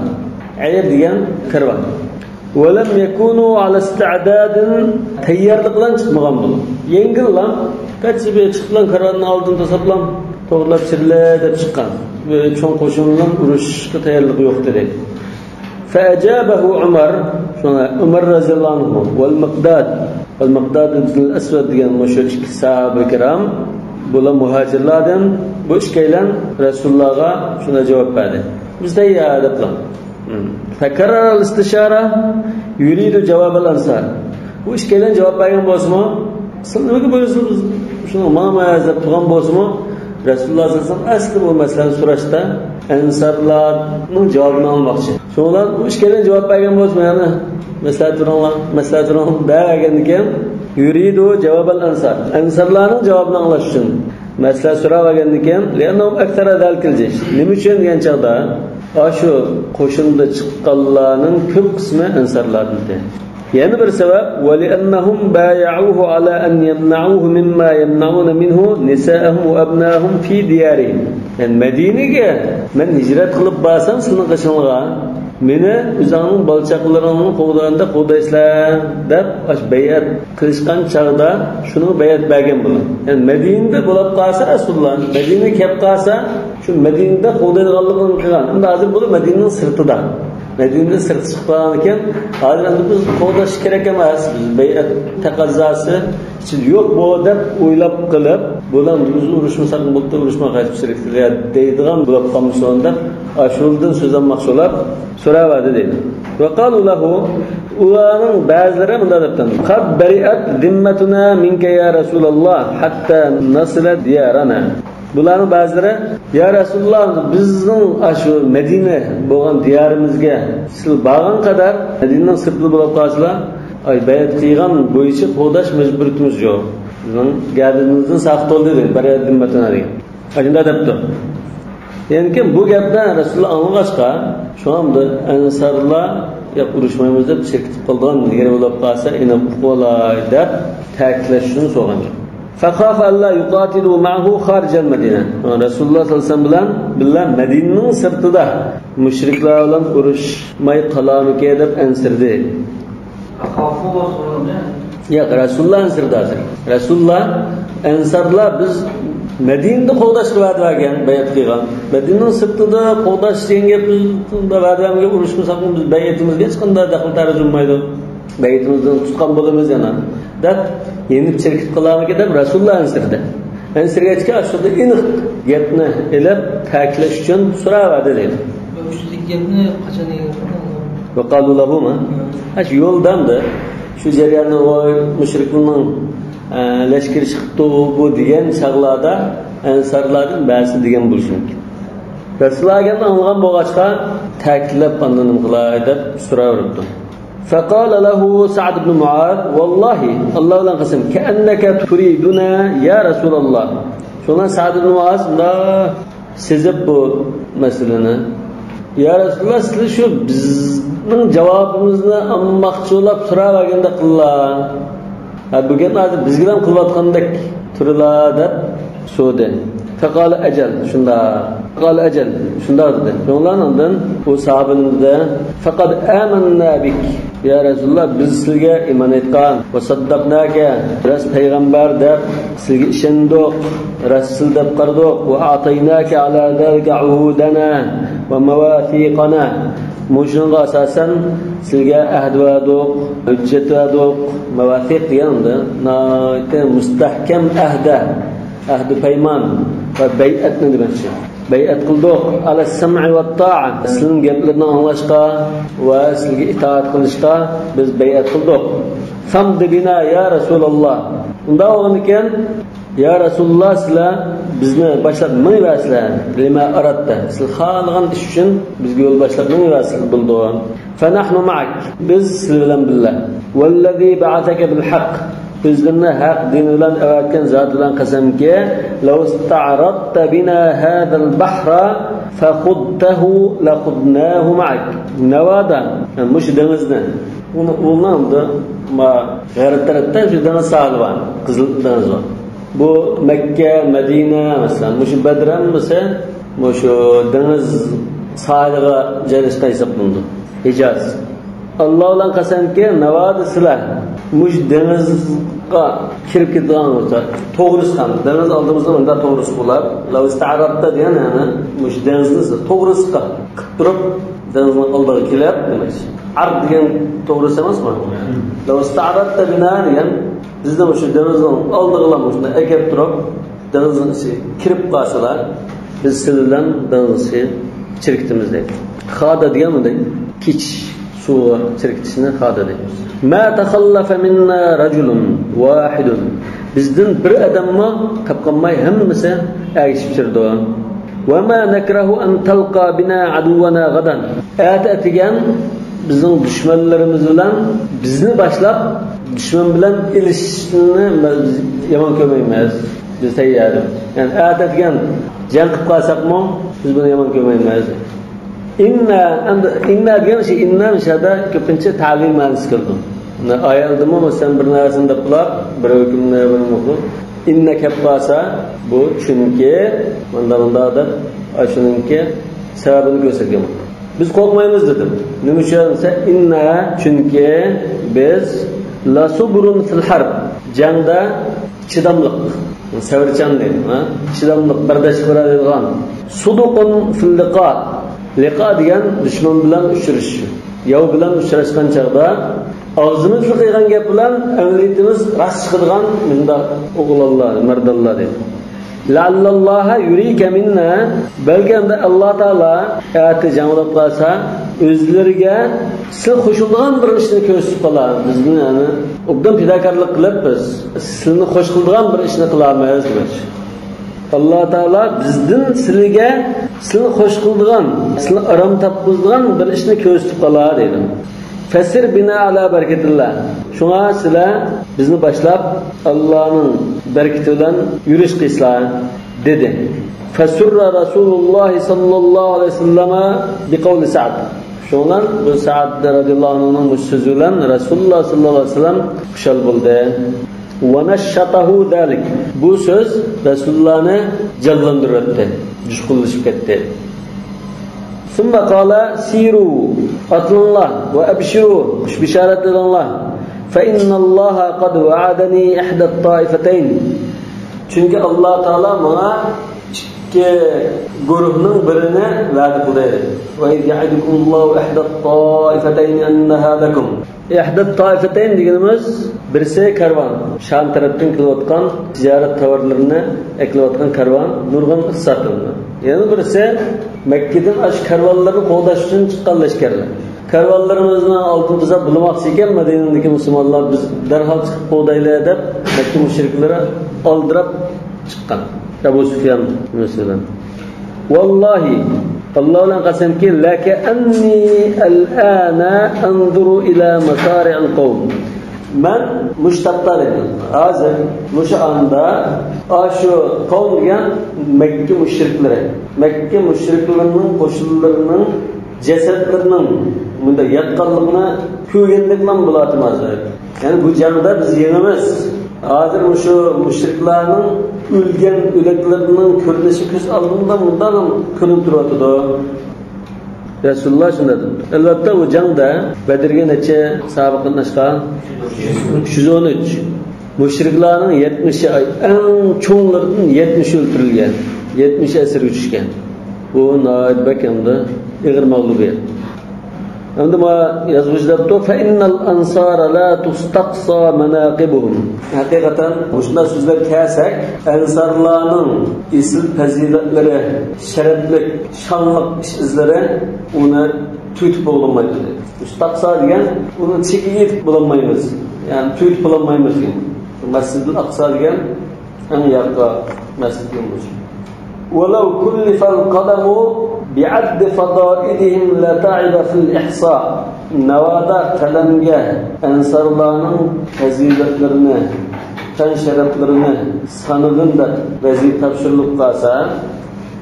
ئەير دېگەن كارۋان. ولم يكونوا على استعداد، تەييارلىق بىلەن چىقمىغان بۇلار. يەڭگىللا، قاچىلى چىقىپلا كارۋاننىڭ ئالدىنى توسۇپلا، توغرىلاپ چىرلە دەپ چىققان. بىر چوڭ قوشۇن بىلەن ئۇرۇشقا تەييارلىقى يوق ئىدى. فأجابه عمر، شۇڭا ئۆمەر رەزىيەللاھۇ ئەنھۇ، والمقداد، ئەل مىقداد ئىبن ئەسۋەد دېگەن مۇشۇ ئىككى ساھابە كىرام، بۇلار مۇھاجىرلاردىن، بۇ ئىككىيلەن رەسۇلۇللاھقا شۇنداق جاۋاب بەردى. بىز تەييار دەپلا. فكرر الاستشارة يريد جواب الأنصار. بۇ ئىككىيلەن جاۋاب بەرگەن بولسىمۇ، سىز نېمىگە بۇيرۇسىڭىز، بىز شۇنى ماڭىمىز دەپ تۇرغان بولسىمۇ، رەسۇلۇللاھ سەللەللاھۇ ئەلەيھى ۋەسەللەم ئەسلى بۇ مەسىلىنى سوراشتا ئەنسارلارنىڭ جاۋابىنى ئاڭلىماقچى. شۇڭا بۇ ئىككىيلەن جاۋاب بەرگەن بولسىمۇ، يەنى مەسلىھەت بېرىڭلار، مەسلىھەت بېرىڭلار دەۋەرگەندىن كېيىن، يريد جواب الأنصار، ئەنسارلارنىڭ جاۋابىنى ئاڭلاش ئۈچۈن مەسلىھەت سوراۋەرگەندىن كېيىن، لأنهم أكثر ذلك الجيش، نېمە ئۈچۈن دېگەن چاغدا، ئاشۇ قوشۇندا چىققانلارنىڭ كۆپ قىسمى ئەنسارلاردىن ئىدى. يەنە بىر سەۋەب، ولأنهم بايعوه على أن يمنعوه مما يمنعون منه نساءهم وأبناءهم في ديارهم. يەنى مەدىنىگە مەن ھىجرەت قىلىپ بارسام سىلىنىڭ قېشىڭلارغا، مېنى ئۆزۈڭنىڭ بالا-چاقىلىرىڭنى قوغدىغاندەك قوغدايسىلەر دەپ، ئاشۇ بەيئەت قىلىشقان چاغدا شۇنىڭغا بەيئەت بەرگەن بۇلار. يەنى مەدىنىدە بولۇپ قالسا رەسۇلۇللاھ، مەدىنىگە كەپ قالسا، شۇ مەدىنىدە قوغدايدىغانلىقىنى قىلغان. ئەمدى ھازىر بۇلار مەدىنىنىڭ سىرتىدا. مەدىنىنىڭ سىرتى چىقىپ قالغانىكەن، ھازىر ئەمدى بىز قوغداش كېرەك ئەمەس، بىز بەيئەت تەقەززاسى ئىچىدە يوق بۇ دەپ ئويلاپ قېلىپ، بۇلار بىز ئۇرۇشمىساق بولۇپتۇ، ئۇرۇشماي قايتىپ سىرتقا دەيدىغان بولۇپ قالمىسۇن دەپ، ئاشۇلدىن سۆز ئالماقچى بولۇپ سوراۋەردى دەيدۇ. وقالوا له، ئۇلارنىڭ بەزىلىرى مۇنداق دەپتۇ: قد برئت ذمتنا منك يا رسول الله حتى نصل ديارنا. بۇلارنىڭ بەزىلىرى، يا رەسۇلۇللاھ، بىزنىڭ ئاشۇ مەدىنە بولغان دىيارىمىزگە سىلەر بارغان قەدەر مەدىنىنىڭ سىرتىدا بولۇپ قالسىلا، ئاي، بەيئەت قىلغان بويىچە قوغداش مەجبۇرىيىتىمىز يوق. بىزنىڭ گەدىنىمىزدىن ساقىت بولدى دېدى، بەرىئەت ذىممەتىنا دېگەن. ئاشۇنداق دەپتۇ. يەنى بۇ گەپنى رەسۇلۇللاھ ئاڭلىغاچقا، شۇڭا ئەنسارلار ياق، ئۇرۇشمايمىز دەپ چېكىتىپ قالىدىغان يېرى بولۇپ قالسا، ئېنىق ئۇقۇپ ئالاي دەپ تەكىتلەش ئۈچۈن سورىغان گەپ. فخاف ألا يقاتلوا معه خارج المدينة. رەسۇلۇللاھ سەللەللاھۇ ئەلەيھى ۋەسەللەم بىلەن مەدىنىنىڭ سىرتىدا مۇشرىكلار بىلەن ئۇرۇشماي قالارمىكىن دەپ ئەنسىرىدى. ياق، رەسۇلۇللاھ ئەنسىرىدى ھازىر. رەسۇلۇللاھ، ئەنسارلار بىز مەدىنىدە قوغداشقا ۋەدە بەرگەن، بەيئەت قىلغان. مەدىنىنىڭ سىرتىدا قوغداش دېگەن گەپ، بىز ۋەدە بەرمىگەن، ئۇرۇشمىساقمۇ بىز بەيئىتىمىزگە ھېچقانداق دەخلى تەرۇز بولمايدۇ. بەيئىتىمىزدىن تۇتقان بولىمىز يەنە دەپ، يېنىپ چىركىپ قالارمىكىن دەپ رەسۇلۇللاھ ئەنسىرىدى. ئەنسىرىگەچكە، ئاشۇ ئېنىق گەپنى ئېلىپ، تەكىتلەش ئۈچۈن سوراۋەردى دەيدۇ. ئۇ ئۈستىدىكى گەپنى قاچان ئېلىپ؟ ۋەقالۇ لەھۇما. ھە، شۇ يولدا ئەمدى شۇ جەرياندا ئۇ مۇشرىكلارنىڭ، ئە، لەشكىرى چىقىپتۇ بۇ دېگەن چاغلاردا ئەنسارلاردىن بەزىسى دېگەن بولۇشى مۇمكىن. رەسۇلۇللاھ گەپنى ئاڭلىغان بولغاچقا، تەكىتلەپ، ئاندىن نېمە قىلاي دەپ سوراۋېرىپتۇ. فقال له سعد بن معاذ، والله، ئاللا بىلەن قەسەم، كأنك تريدنا يا رسول الله. شۇڭا سەئد ئىبن مۇئاز مۇنداق سېزىپ بۇ مەسىلىنى، يا رەسۇلۇللاھ، سىلەر شۇ بىزنىڭ جاۋابىمىزنى ئالماقچى بولاپ سوراۋەرگەندەك قىلىلا. ھە، بۇ گەپنى ھازىر بىزگىلا قىلىۋاتقاندەك تۇرىلا دەپ سورىدى. فقال أجل، شۇنداق. فقال أجل، شۇنداق دېدى. شۇڭلار ئاندىن بۇ ساھابىنىڭ دېدى، فقد آمنا بك، يا رەسۇلۇللاھ، بىز سىلگە ئىمان ئېيتقان، وصدقناك، راست پەيغەمبەر دەپ سىلگە ئىشەندۇق، راستچىل دەپ قارىدۇق، وأعطيناك على ذلك عهودنا ومواثيقنا. مۇشۇنىڭغا ئاساسەن سىلگە ئەھدى بەردۇق، ھۆججەت بەردۇق. مەۋاسىق دېگەن ناھايىتى مۇستەھكەم ئەھدە، ئەھدى پەيمان ۋە بەيئەتنى دېمەكچى. بەيئەت قىلدۇق. على السمع والطاعة، سىلىنىڭ گەپلىرىنى ئاڭلاشقا ۋە سىلىگە ئىتائەت قىلىشقا بىز بەيئەت قىلدۇق. فامض بنا يا رسول الله. ئۇنداق بولغاندىكىن، يا رەسۇلۇللاھ، سىلەر بىزنى باشلاپ مېڭىۋەرسىلەر. لما أردت، سىلەر خالىغان ئىش ئۈچۈن بىزگە يول باشلاپ مېڭىۋەرسىلەر بولىدۇ. فنحن معك، بىز سىلەر بىلەن بىللە. والذي بعثك بالحق، ئۆزلىرىنى ھەق دىن بىلەن ئەۋەتكەن زات بىلەن قەسەمكى، لو استعرضت بنا هذا البحر فخضته لخضناه معك. ناۋادا، يەنى مۇشۇ دېڭىزنى، ئۇنى، ئۇنىڭدا ما غەرب تەرەپتە شۇ دېڭىز ساھىلى بار، قىزىل دېڭىز بار. بۇ مەككە، مەدىنە، مەسىلەن، مۇشۇ بەدر ھەممىسى مۇشۇ دېڭىز ساھىلىغا جايلاشقان ھېسابلىنىدۇ. ھىجاز. ئاللا بىلەن قەسەمكى، ناۋادا سىلەر مۇشۇ دېڭىزغا كىرىپ كېتىدىغان بولسا، توغرىسىغا، دېڭىز ئالدىمىزدا مۇنداق توغرىسى بولار. لو استعرضت دېگەن، يەنى مۇشۇ دېڭىزنى سىز توغرىسىغا قىلىپ تۇرۇپ، دېڭىزنىڭ ئالدىغا كېلىپ دېمەكچى. ئارض دېگەن توغرىسى ئەمەسمۇ؟ لو استعرضت بنا دېگەن، بىزنى مۇشۇ دېڭىزنىڭ ئالدىغىلا مۇشۇنداق ئەكەپ تۇرۇپ، دېڭىزنىڭ ئىچىگە كىرىپ قالسىلا، بىز سىلەر بىلەن دېڭىزنىڭ ئىچىگە چىركىتىمىز دەيدۇ. خادا دېگەن مۇنداق كېچىش، سۇغا چىركىتىشنى خادا دەيمىز. ما تخلف منا رجل واحد، بىزدىن بىر ئادەممۇ قېلىپ قالماي، ھەممىسى ئەگىشىپ چىرىدۇ. وما نكره أن تلقى بنا عدونا غدا، ئەتە ئەتىگەن بىزنىڭ دۈشمەنلىرىمىز بىلەن بىزنى باشلاپ دۈشمەن بىلەن ئېلىشىشنى بىز يامان كۆرمەيمىز. بىز تەييار. يەنى ئەتە ئەتىگەن جەڭ قىلىپ قالساقمۇ، بىز بۇنى يامان كۆرمەيمىز. ئىننا، ئەمدى ئىننا دېگەن شۇ، ئىننا مۇشۇ يەردە كۆپىنچە تەلىل مەنىسى كېلىدۇ. ئايەتتىمۇ مەسىلەن بىر نەرسىنى دەپ قىلار، بىر ھۆكۈمنى، بىر مۇقۇم. ئىننا كەپ قالسا، بۇ چۈنكى، مۇنداق، مۇنداق دەپ، ئاشۇنىڭكى سەۋەبىنى كۆرسەتكەن. بىز قورقمايمىز دېدىم. نېمە ئۈچۈن دېسە، ئىننا، چۈنكى بىز، لەسوبۇرۇن فىل ھەرب، جەڭدە چىداملىق، سەۋرچان دەيدۇ، ھە؟ چىداملىق، بەرداشلىق بېرەلەيدىغان. سۇدۇقۇن فىل لىقا. لىقا دېگەن دۈشمەن بىلەن ئۇچرىشىش. ياۋ بىلەن ئۇچراشقان چاغدا ئاغزىمىزدا قىلغان گەپ بىلەن ئەمەلىيىتىمىز راست چىقىدىغان مۇنداق ئوغلانلار، مەردانلار دەيدۇ. لەئەللەللاھە يۇرىكە مىننا، بەلكى ئەمدى ئاللا تائالا ئەتە جەڭ بولۇپ قالسا، ئۆزلىرىگە سىلەر خوش بولىدىغان بىر ئىشنى كۆرسىتىپ قالار. بىزنى، يەنى، ئوبدان پىداكارلىق قىلىپ، بىز سىلەرنى خوش قىلىدىغان بىر ئىشنى قىلارمىز دېمەكچى. ئاللا تائالا بىزدىن سىلىگە، سىلىنى خوش قىلىدىغان، سىلىنى ئارام تاپقۇزىدىغان بىر ئىشنى كۆرسىتىپ قالار دەيدۇ. فسر بنا على بركة الله. شۇڭا سىلەر بىزنى باشلاپ، ئاللانىڭ بەرىكىتى بىلەن يۈرۈش قىلسىلا، دېدى. فسر رسول الله صلى الله عليه وسلم بقول سعد. شۇڭا بۇ سەئد رەزىياللاھۇ ئەنھۇنىڭ بۇ سۆزى بىلەن رەسۇلۇللاھ سەللەللاھۇ ئەلەيھى ۋەسەللەم خۇشال بولدى. ونشطه ذلك. بۇ سۆز رەسۇلۇللاھنى جانلاندۇرۇۋەتتى، جۇشقۇنلىشىپ كەتتى. ثم قال سيروا، ئاتلىنىڭلار، وأبشروا، خۇش بېشارەت ئېلىڭلار، فإن الله قد وعدني إحدى الطائفتين. چۈنكى ئاللا تائالا ماڭا ئىككى گۇرۇھنىڭ بىرىنى ۋەدە قىلدى. وإذ يعدكم الله إحدى الطائفتين أنها لكم. ئەھدەت تائىفەتەين دېگىنىمىز، بىرسى كارۋان، شام تەرەپتىن كېلىۋاتقان تىجارەت تاۋارلىرىنى ئەكېلىۋاتقان كارۋان، نۇرغۇن ئىقتىسادلىرىنى. يەنە بىرسى مەككىدىن ئاشۇ كارۋانلىرىنى قوغداش ئۈچۈن چىققان لەشكەرلەر. كارۋانلىرىمىزنى ئالدىن تۈزەپ بولماقچى ئىكەن، مەدىنىدىكى مۇسۇلمانلار، بىز دەرھال چىقىپ قوغدايلى دەپ، مەككە مۇشرىكلىرى ئالدىراپ چىققان. ئەبۇ سۇفيان مەسىلەن. ۋاللاھى، ئاللا بىلەن قەسەمكى، لەكەئەننى ئەلئانە ئەنزۇرۇ ئىلە ماسارىئىل قەۋم. مەن مۇشۇ تاپتا دەيمەن. ھازىر مۇشۇ ئاندا ئاشۇ قەۋم دېگەن مەككە مۇشرىكلىرى، مەككە مۇشرىكلىرىنىڭ قوشۇنلىرىنىڭ جەسەتلىرىنىڭ مۇنداق ياتقانلىقىنى كۆرگەندەكلا بولاتىمەن ھازىر. يەنى بۇ جەڭدە بىز يېڭىمىز. ھازىر مۇشۇ مۇشرىكلارنىڭ ئۆلگەن ئۆلەكلىرىنىڭ كۆرۈنۈشى كۆز ئالدىمدا مۇنداق كۆرۈنۈپ تۇرۇۋاتىدۇ. رەسۇلۇللا شۇنداق دېدى. ئەلۋەتتە، ئۇ جەڭدە بەدرگە نەچچە ساھابە قاتناشقان؟ ئۈچ يۈز ئون ئۈچ. مۇشرىكلارنىڭ يەتمىشى، ئەڭ چوڭلىرىدىن يەتمىشى ئۆلتۈرۈلگەن، يەتمىشى ئەسىرگە چۈشكەن. بۇ ناھايىتى بەك ئەمدى ئېغىر مەغلۇبىيەت. ئەمدى مانا يازغۇچى دەپتۇ، فَإِنَّ الْأَنْصَارَ لَا تُسْتَقْصَى مَنَاقِبُهُمْ. ھەقىقەتەن مۇشۇنداق سۆزلەپ كەلسەك، ئەنسارلارنىڭ ئېسىل پەزىلەتلىرى، شەرەپلىك، شانلىق ئىش-ئىزلىرى ئۇنى تۈگىتىپ بولۇنمايدۇ دېدى. مۇستەقسا دېگەن ئۇنىڭ چېكىگە يېتىپ بولالمايمىز. يەنى تۈگىتىپ بولالمايمىز دېگەن. مەسجىدىل ئەقسا دېگەن ئەڭ ياقا مەسجىد بولۇش. وَلَوْ كُلِّفَ الْقَدَمُ بِعَدِّ فَضَائِلِهِمْ لَتَعِبَ فِي الْإِحْصَاءِ. ناۋادا قەلەمگە ئەنسارلارنىڭ پەزىلەتلىرىنى، شان شەرەپلىرىنى سانىغىن دەپ ۋەزىپە تاپشۇرۇلۇپ قالسا،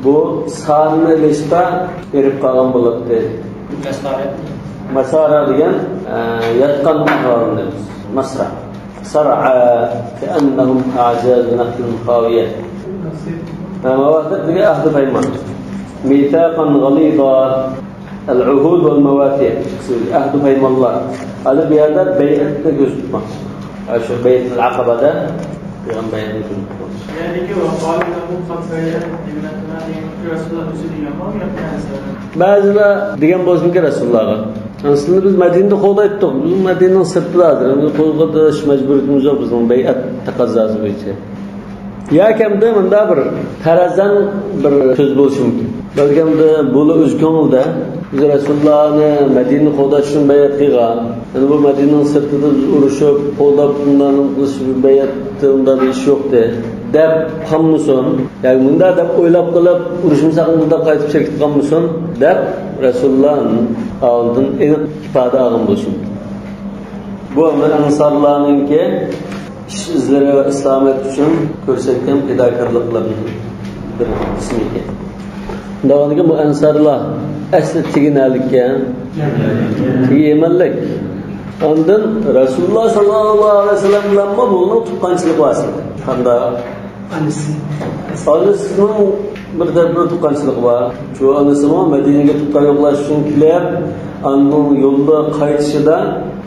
بۇ سانىنى ئېلىشتا بېرىپ قالغان بولاتتى. مەسارە. مەسارە دېگەن، ئە، ياتقان ئەھۋالنى. مەسرە. سرعى كأنهم أعجاز نخل خاوية. ھە، مەۋاسىق دېگەن ئەھدى پەيمان. ميثاقا غليظا. العهود والمواثيق. ئەھدى پەيمانلار. ھازىر بۇ يەردە بەيئەتنى كۆرسىتىپ، ئاشۇ بەيئەتۇل ئەقەبەدە قىلغان بەيئەتنى كۆرسىتىپ. يەنىكى ۋە قالىب لەھۇ قەد بەيئەت دېگەن رەسۇلۇللا ئۆزى دېگەن بارمۇ ياكى ھەدىسلەردە؟ بەزىلەر دېگەن بولسىمىكىن رەسۇلۇللاغا. ئەسلىدە بىز مەدىنىدە قوغدايتتۇق. بىز مەدىنىنىڭ سىرتىدا ھازىر. ئەمدى قوغداش مەجبۇرىيىتىمىز يوق بىزنىڭ بەيئەت تەقەززاسى بويىچە. ياكى ئەمدى مۇنداق بىر پەرەزەن بىر سۆز بولۇشى مۇمكىن. بەلكى ئەمدى بۇلا ئۆز كۆڭلىدە بىز رەسۇلۇللانى مەدىنىنى قوغداش ئۈچۈن بەيئەت قىلغان. يەنى بۇ مەدىنىنىڭ سىرتىدا بىز ئۇرۇشۇپ، قوغداپ، بۇنداق قىلىش بەيئەت، ئۇنداق بىر ئىش يوقتى، دەپ قالمىسۇن. ياكى مۇنداق دەپ ئويلاپ قېلىپ، ئۇرۇشمىساق مۇنداق قايتىپ چېكىنىپ قالمىسۇن، دەپ رەسۇلۇللا ئالدىن ئېنىق ئىپادە ئالغان بولۇشى مۇمكىن. بۇ ئەنسارلارنىڭكى ئىش ئىزلىرى ۋە ئىسلامىيەت ئۈچۈن كۆرسەتكەن پىداكارلىقلىرىنىڭ بىر قىسمى ئىكەن. شۇنداق بۇ ئەنسارلار ئەسلى تېگى نەلىككەن؟ تېگى يەمەنلىك. ئاندىن رەسۇلۇللا ساللاللاھۇ ئەلەيھى ۋەسەللەم بىلەنمۇ بۇنىڭ تۇغقانچىلىقى بار ئىدى. قانداق؟ ئانىسى. ئانىسىنىڭ بىر تەرىپىدە تۇغقانچىلىقى بار. شۇ ئانىسىمۇ مەدىنىگە تۇغقان يوقلاش ئۈچۈن كېلىپ، ئاندىن يولدا قايتىشىدا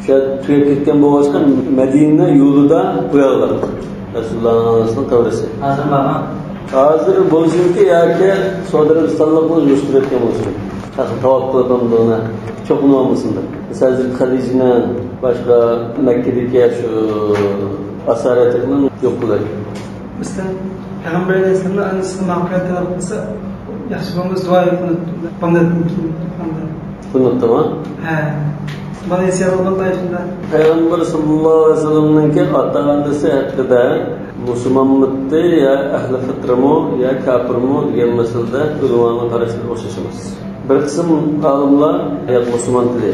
شۇ تۈگەپ كەتكەن بولغاچقا، مەدىنە يولىدا قويۇۋالغان رەسۇلۇللانىڭ ئانىسىنىڭ قەبرىسى. ھازىر بارغان؟ ھازىر بولۇشى مۇمكىن ياكى سعۇدى ئەرەبىستانلىقلار يىغىشتۇرۇۋەتكەن بولۇشى مۇمكىن. تاۋاپ قىلىپ ئاندىن چوقۇنۇۋالمىسۇن دەپ. مەسىلەن، ھەزرىتى خەدىجىنىڭ، باشقا مەككىدىكى شۇ ئاسارەتلىرىنىڭ يوق قىلىپ. مەسىلەن، پەيغەمبەر ئەلەيھىسسالام ئانىسىغا مەغپىرەت تەلەپ قىلسا، ياخشى بولماس، دۇئا قىلىپ، بۇنداقتىمۇ؟ ھە. بۇنداقتىمۇ؟ مانا ھېسسىيات قىلغان ئايىتىدە. پەيغەمبەر ساللاللاھۇ ئەلەيھى ۋەسەللەمنىڭكى ئاتا-ئانىسى ھەققىدە مۇسۇلمانمىتى يا ئەھلى فىترىمۇ يا كاپىرمۇ دېگەن مەسىلىدە ئۆلىمانىڭ قاراشلىرى ئوخشاش ئەمەس. بىر قىسىم ئالىملار يا مۇسۇلمان تىلى،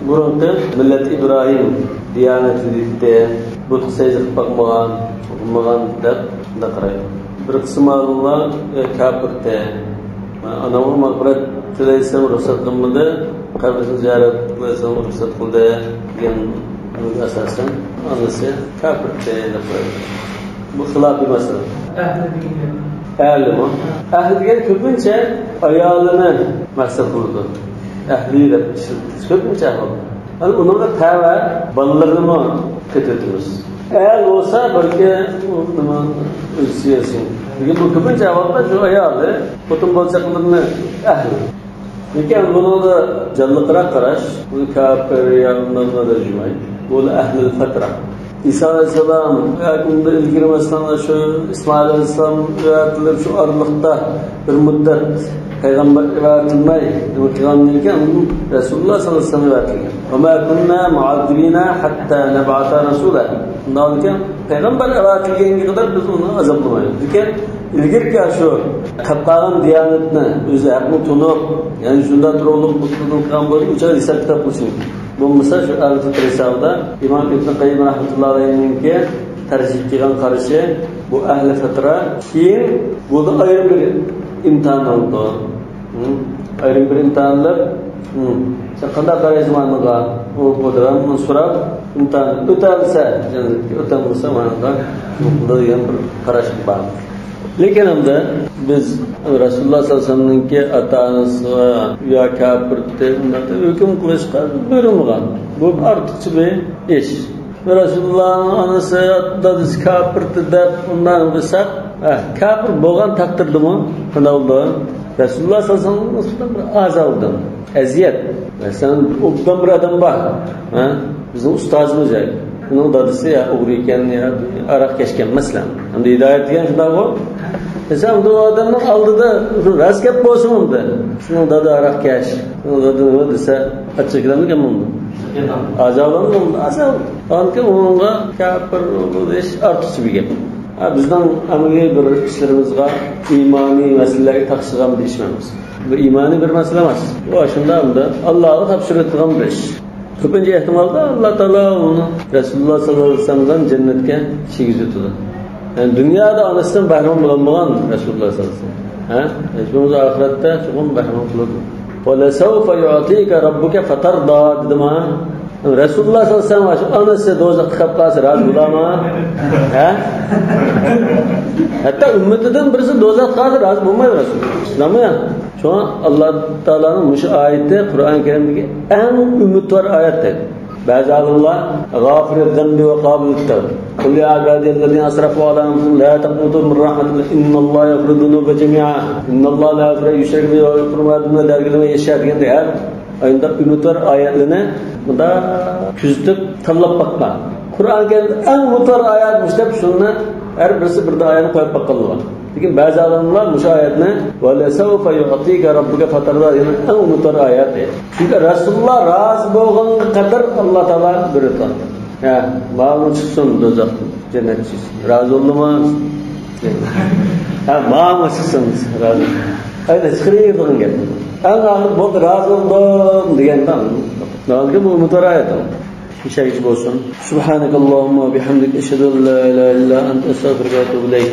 بۇرۇنقى مىللەت ئىبراھىم دىيانەت ئىدى، بۇتقا سەجدە قىلىپ باقمىغان، قىلمىغان دەپ شۇنداق قارايدۇ. بىر قىسىم ئالىملار، يا كاپىرتى، ئانامغا مەغپىرەت تىلەيسەن رۇخسەت قىلمىدى، قەبرىسىنى زىيارەت قىلىسەن رۇخسەت قىلدى دېگەن ئاساسەن ئانىسى كاپىرتى دەپ قارايدۇ. بۇ خىلاپىي مەسىلە. ئەھلى دېگەن گەپ. ئەھلىمۇ؟ ئەھلى دېگەن كۆپىنچە ئايالىنى مەقسەت قىلىدۇ. ئەھلى دەپ ئىشلىتىمىز كۆپىنچە ئەھۋالدا. يەنى ئۇنىڭغا تەۋە بالىلىرىنىمۇ كۆتۈرتىمىز. ئەر بولسا بەلكى ئۇ نېمە ئۆزى سىياسىي. لېكىن بۇ كۆپىنچە ئەھۋالدا شۇ ئايالى خوتۇن بالىچاقىلىرىنى ئەھلى. لېكىن بۇنىڭدا جانلىقراق قاراش، بۇ كاپىر يا ئۇنداق دەپ يۈرمەيدۇ. بۇ ئەھلىل فەترە. ئىسا ئەلەيھىسسالام ياكى ئۇنىڭدىن ئىلگىرى، مەسىلەن، شۇ ئىسمائىل ئەلەيھىسسالام ئەۋەتىلىپ، شۇ ئارىلىقتا بىر مۇددەت پەيغەمبەر ئەۋەتىلمەي نېمە قىلغاندىن كېيىن، ئاندىن رەسۇلۇللا ساللاللاھۇ ئەلەيھى ۋەسەللەم ئەۋەتىلگەن. وما كنا معذبين حتى نبعث رسولا. شۇنداق ئىكەن، پەيغەمبەر ئەۋەتىلگەنگە قەدەر بىز ئۇنى ئازابلىمايمىز. لېكىن ئىلگىرىكى شۇ تاپقان دىيانەتنى ئۆزى ھەقنى تونۇپ، يەنى شۇنداق تۇرۇقلۇق بۇزۇلغان بولسا، ئۇ چاغدا ھېساب-كىتاب قىلسۇن. بولمىسا شۇ ئەھلى فەترە ھېسابىدا ئىمام ئىبن قەييىم رەھمەتۇللا ئەلەيھىنىڭكى تەرجىھ قىلغان قارىشى، بۇ ئەھلى فەترە كېيىن بۇ ئايرىم بىر ئىمتىھان بولىدۇ. ھە؟ ئايرىم بىر ئىمتىھان قىلىپ، ھە، سەن قانداق قارايسەن مانىغا؟ ئۇ بۇ دېگەن سوراپ، ئىمتىھان ئۆتەلسە جەننەتكە، ئۆتەلمىسە مانىغا دېگەن بىر قاراش بار. لېكىن ئەمدى بىز رەسۇلۇللا ساللاللاھۇ ئەلەيھى ۋەسەللەمنىڭكى ئاتا-ئانىسىغا يا كاپىر دەپ، ئۇنداق دەپ ھۆكۈم قىلىشقا بۇيرۇلمىغان. بۇ ئارتۇقچە بىر ئىش. رەسۇلۇللانىڭ ئانىسى، دادىسى كاپىر دەپ ئۇنداق قىلساق، ھە، كاپىر بولغان تەقدىردىمۇ قانداق بولىدۇ؟ رەسۇلۇللا ساللاللاھۇ ئەلەيھى ۋەسەللەم بىر ئازابىدىن، ئەزىيەت. مەسىلەن، ئوبدان بىر ئادەم بار. ھە؟ بىزنىڭ ئۇستازىمىز ياكى ئۇنىڭ دادىسى يا ئوغرى ئىكەن، يا ئاراق كەچكەن، مەسىلەن. ئەمدى ھىدايەت دېگەن شۇنداقغۇ. دېسە، ئەمدى ئۇ ئادەمنىڭ ئالدىدا راست گەپ بولسۇن ئەمدى. سېنىڭ دادا ئاراق كەش، سېنىڭ دادا نېمە دېسە، ئاچچىقلىنىدىكەن بۇندا. ئازابلانمىدۇ، ئازاب. ئاندىن كېيىن ئۇنىڭغا كاپىر دېيىش ئارتۇقچە بىر گەپ. ھە، بىزنىڭ ئەمەلىي بىر ئىشلىرىمىزغا ئىمانىي مەسىلىلەرگە تاقىشىدىغان بىر ئىش ئەمەس. بۇ ئىمانىي بىر مەسىلە ئەمەس. بۇ ئاشۇنداق ئەمدى ئاللاغا تاپشۇرۇۋېتىدىغان بىر ئىش. كۆپىنچە ئېھتىمالدا ئاللا تائالا ئۇنى رەسۇلۇللا ساللاللاھۇ ئەلەيھى ۋەسەللەم بىلەن جەننەتكە كىرگۈزۈۋېتىدۇ. يەنى دۇنيادا ئانىسىدىن بەھرىمەن بولالمىغان رەسۇلۇللا ساللاللاھۇ ئەلەيھى ۋەسەللەم. ھە؟ ھېچ بولمىسا ئاخىرەتتە چوقۇم بەھرىمەن قىلىدۇ. ولسوف يعطيك ربك فترضى دېدىما؟ رەسۇلۇللا ساللاللاھۇ ئەلەيھى ۋەسەللەم ئاشۇ ئانىسى دوزاخقا كەپ قالسا رازى بولامۇ؟ ھە؟ ھەتتا ئۈممىتىدىن بىرسى دوزاخقا قالسا رازى بولمايدۇ رەسۇل. شۇنداقمۇ يا؟ شۇڭا ئاللا تائالانىڭ مۇشۇ ئايىتى قۇرئان كەرىمدىكى ئەڭ ئۈمىدۋار ئايەت دەيدۇ. بەزى ئالىملار غافر الذنب وقابل التوب. قل يا عبادي الذين أسرفوا على أنفسهم لا تقنطوا من رحمة الله إن الله يغفر الذنوب جميعا إن الله لا يغفر أن يشرك به ويغفر ما دون ذلك لمن يشاء دېگەندەك ھەر ئاينداق ئۈمىدۋار ئايەتلىرىنى مۇنداق كۆزىتىپ تاللاپ باققان. قۇرئان كەرىمدە ئەڭ ئۈمىدۋار ئايەت مۇشۇ دەپ شۇنى ھەر بىرسى بىر ئايەتنى قويۇپ باققانلار بار. لېكىن بەزى ئالىملار مۇشۇ ئايەتنى ولسوف يعطيك ربك فترضى دېگەن ئەڭ ئۈمىدۋار ئايەت. چۈنكى رەسۇلۇللا رازى بولغانغا قەدەر ئاللا تائالا بېرىدۇ. ھە، ماڭا چىقسۇن دوزاختىن، جەننەتكە چىقسۇن. رازى بولدىما؟ ھە، ماڭا چىقسۇن، رازى. ئەينى چىقىرىدىغان گەپ. ئەڭ ئاخىرى بولدى، رازى بولدۇم دېگەندە، نېمانكى بۇ ئۈمىدۋار ئايەت. ئىشەنچ بولسۇن. سبحانك اللهم وبحمدك أشهد أن لا إله إلا أنت أستغفرك وأتوب إليك.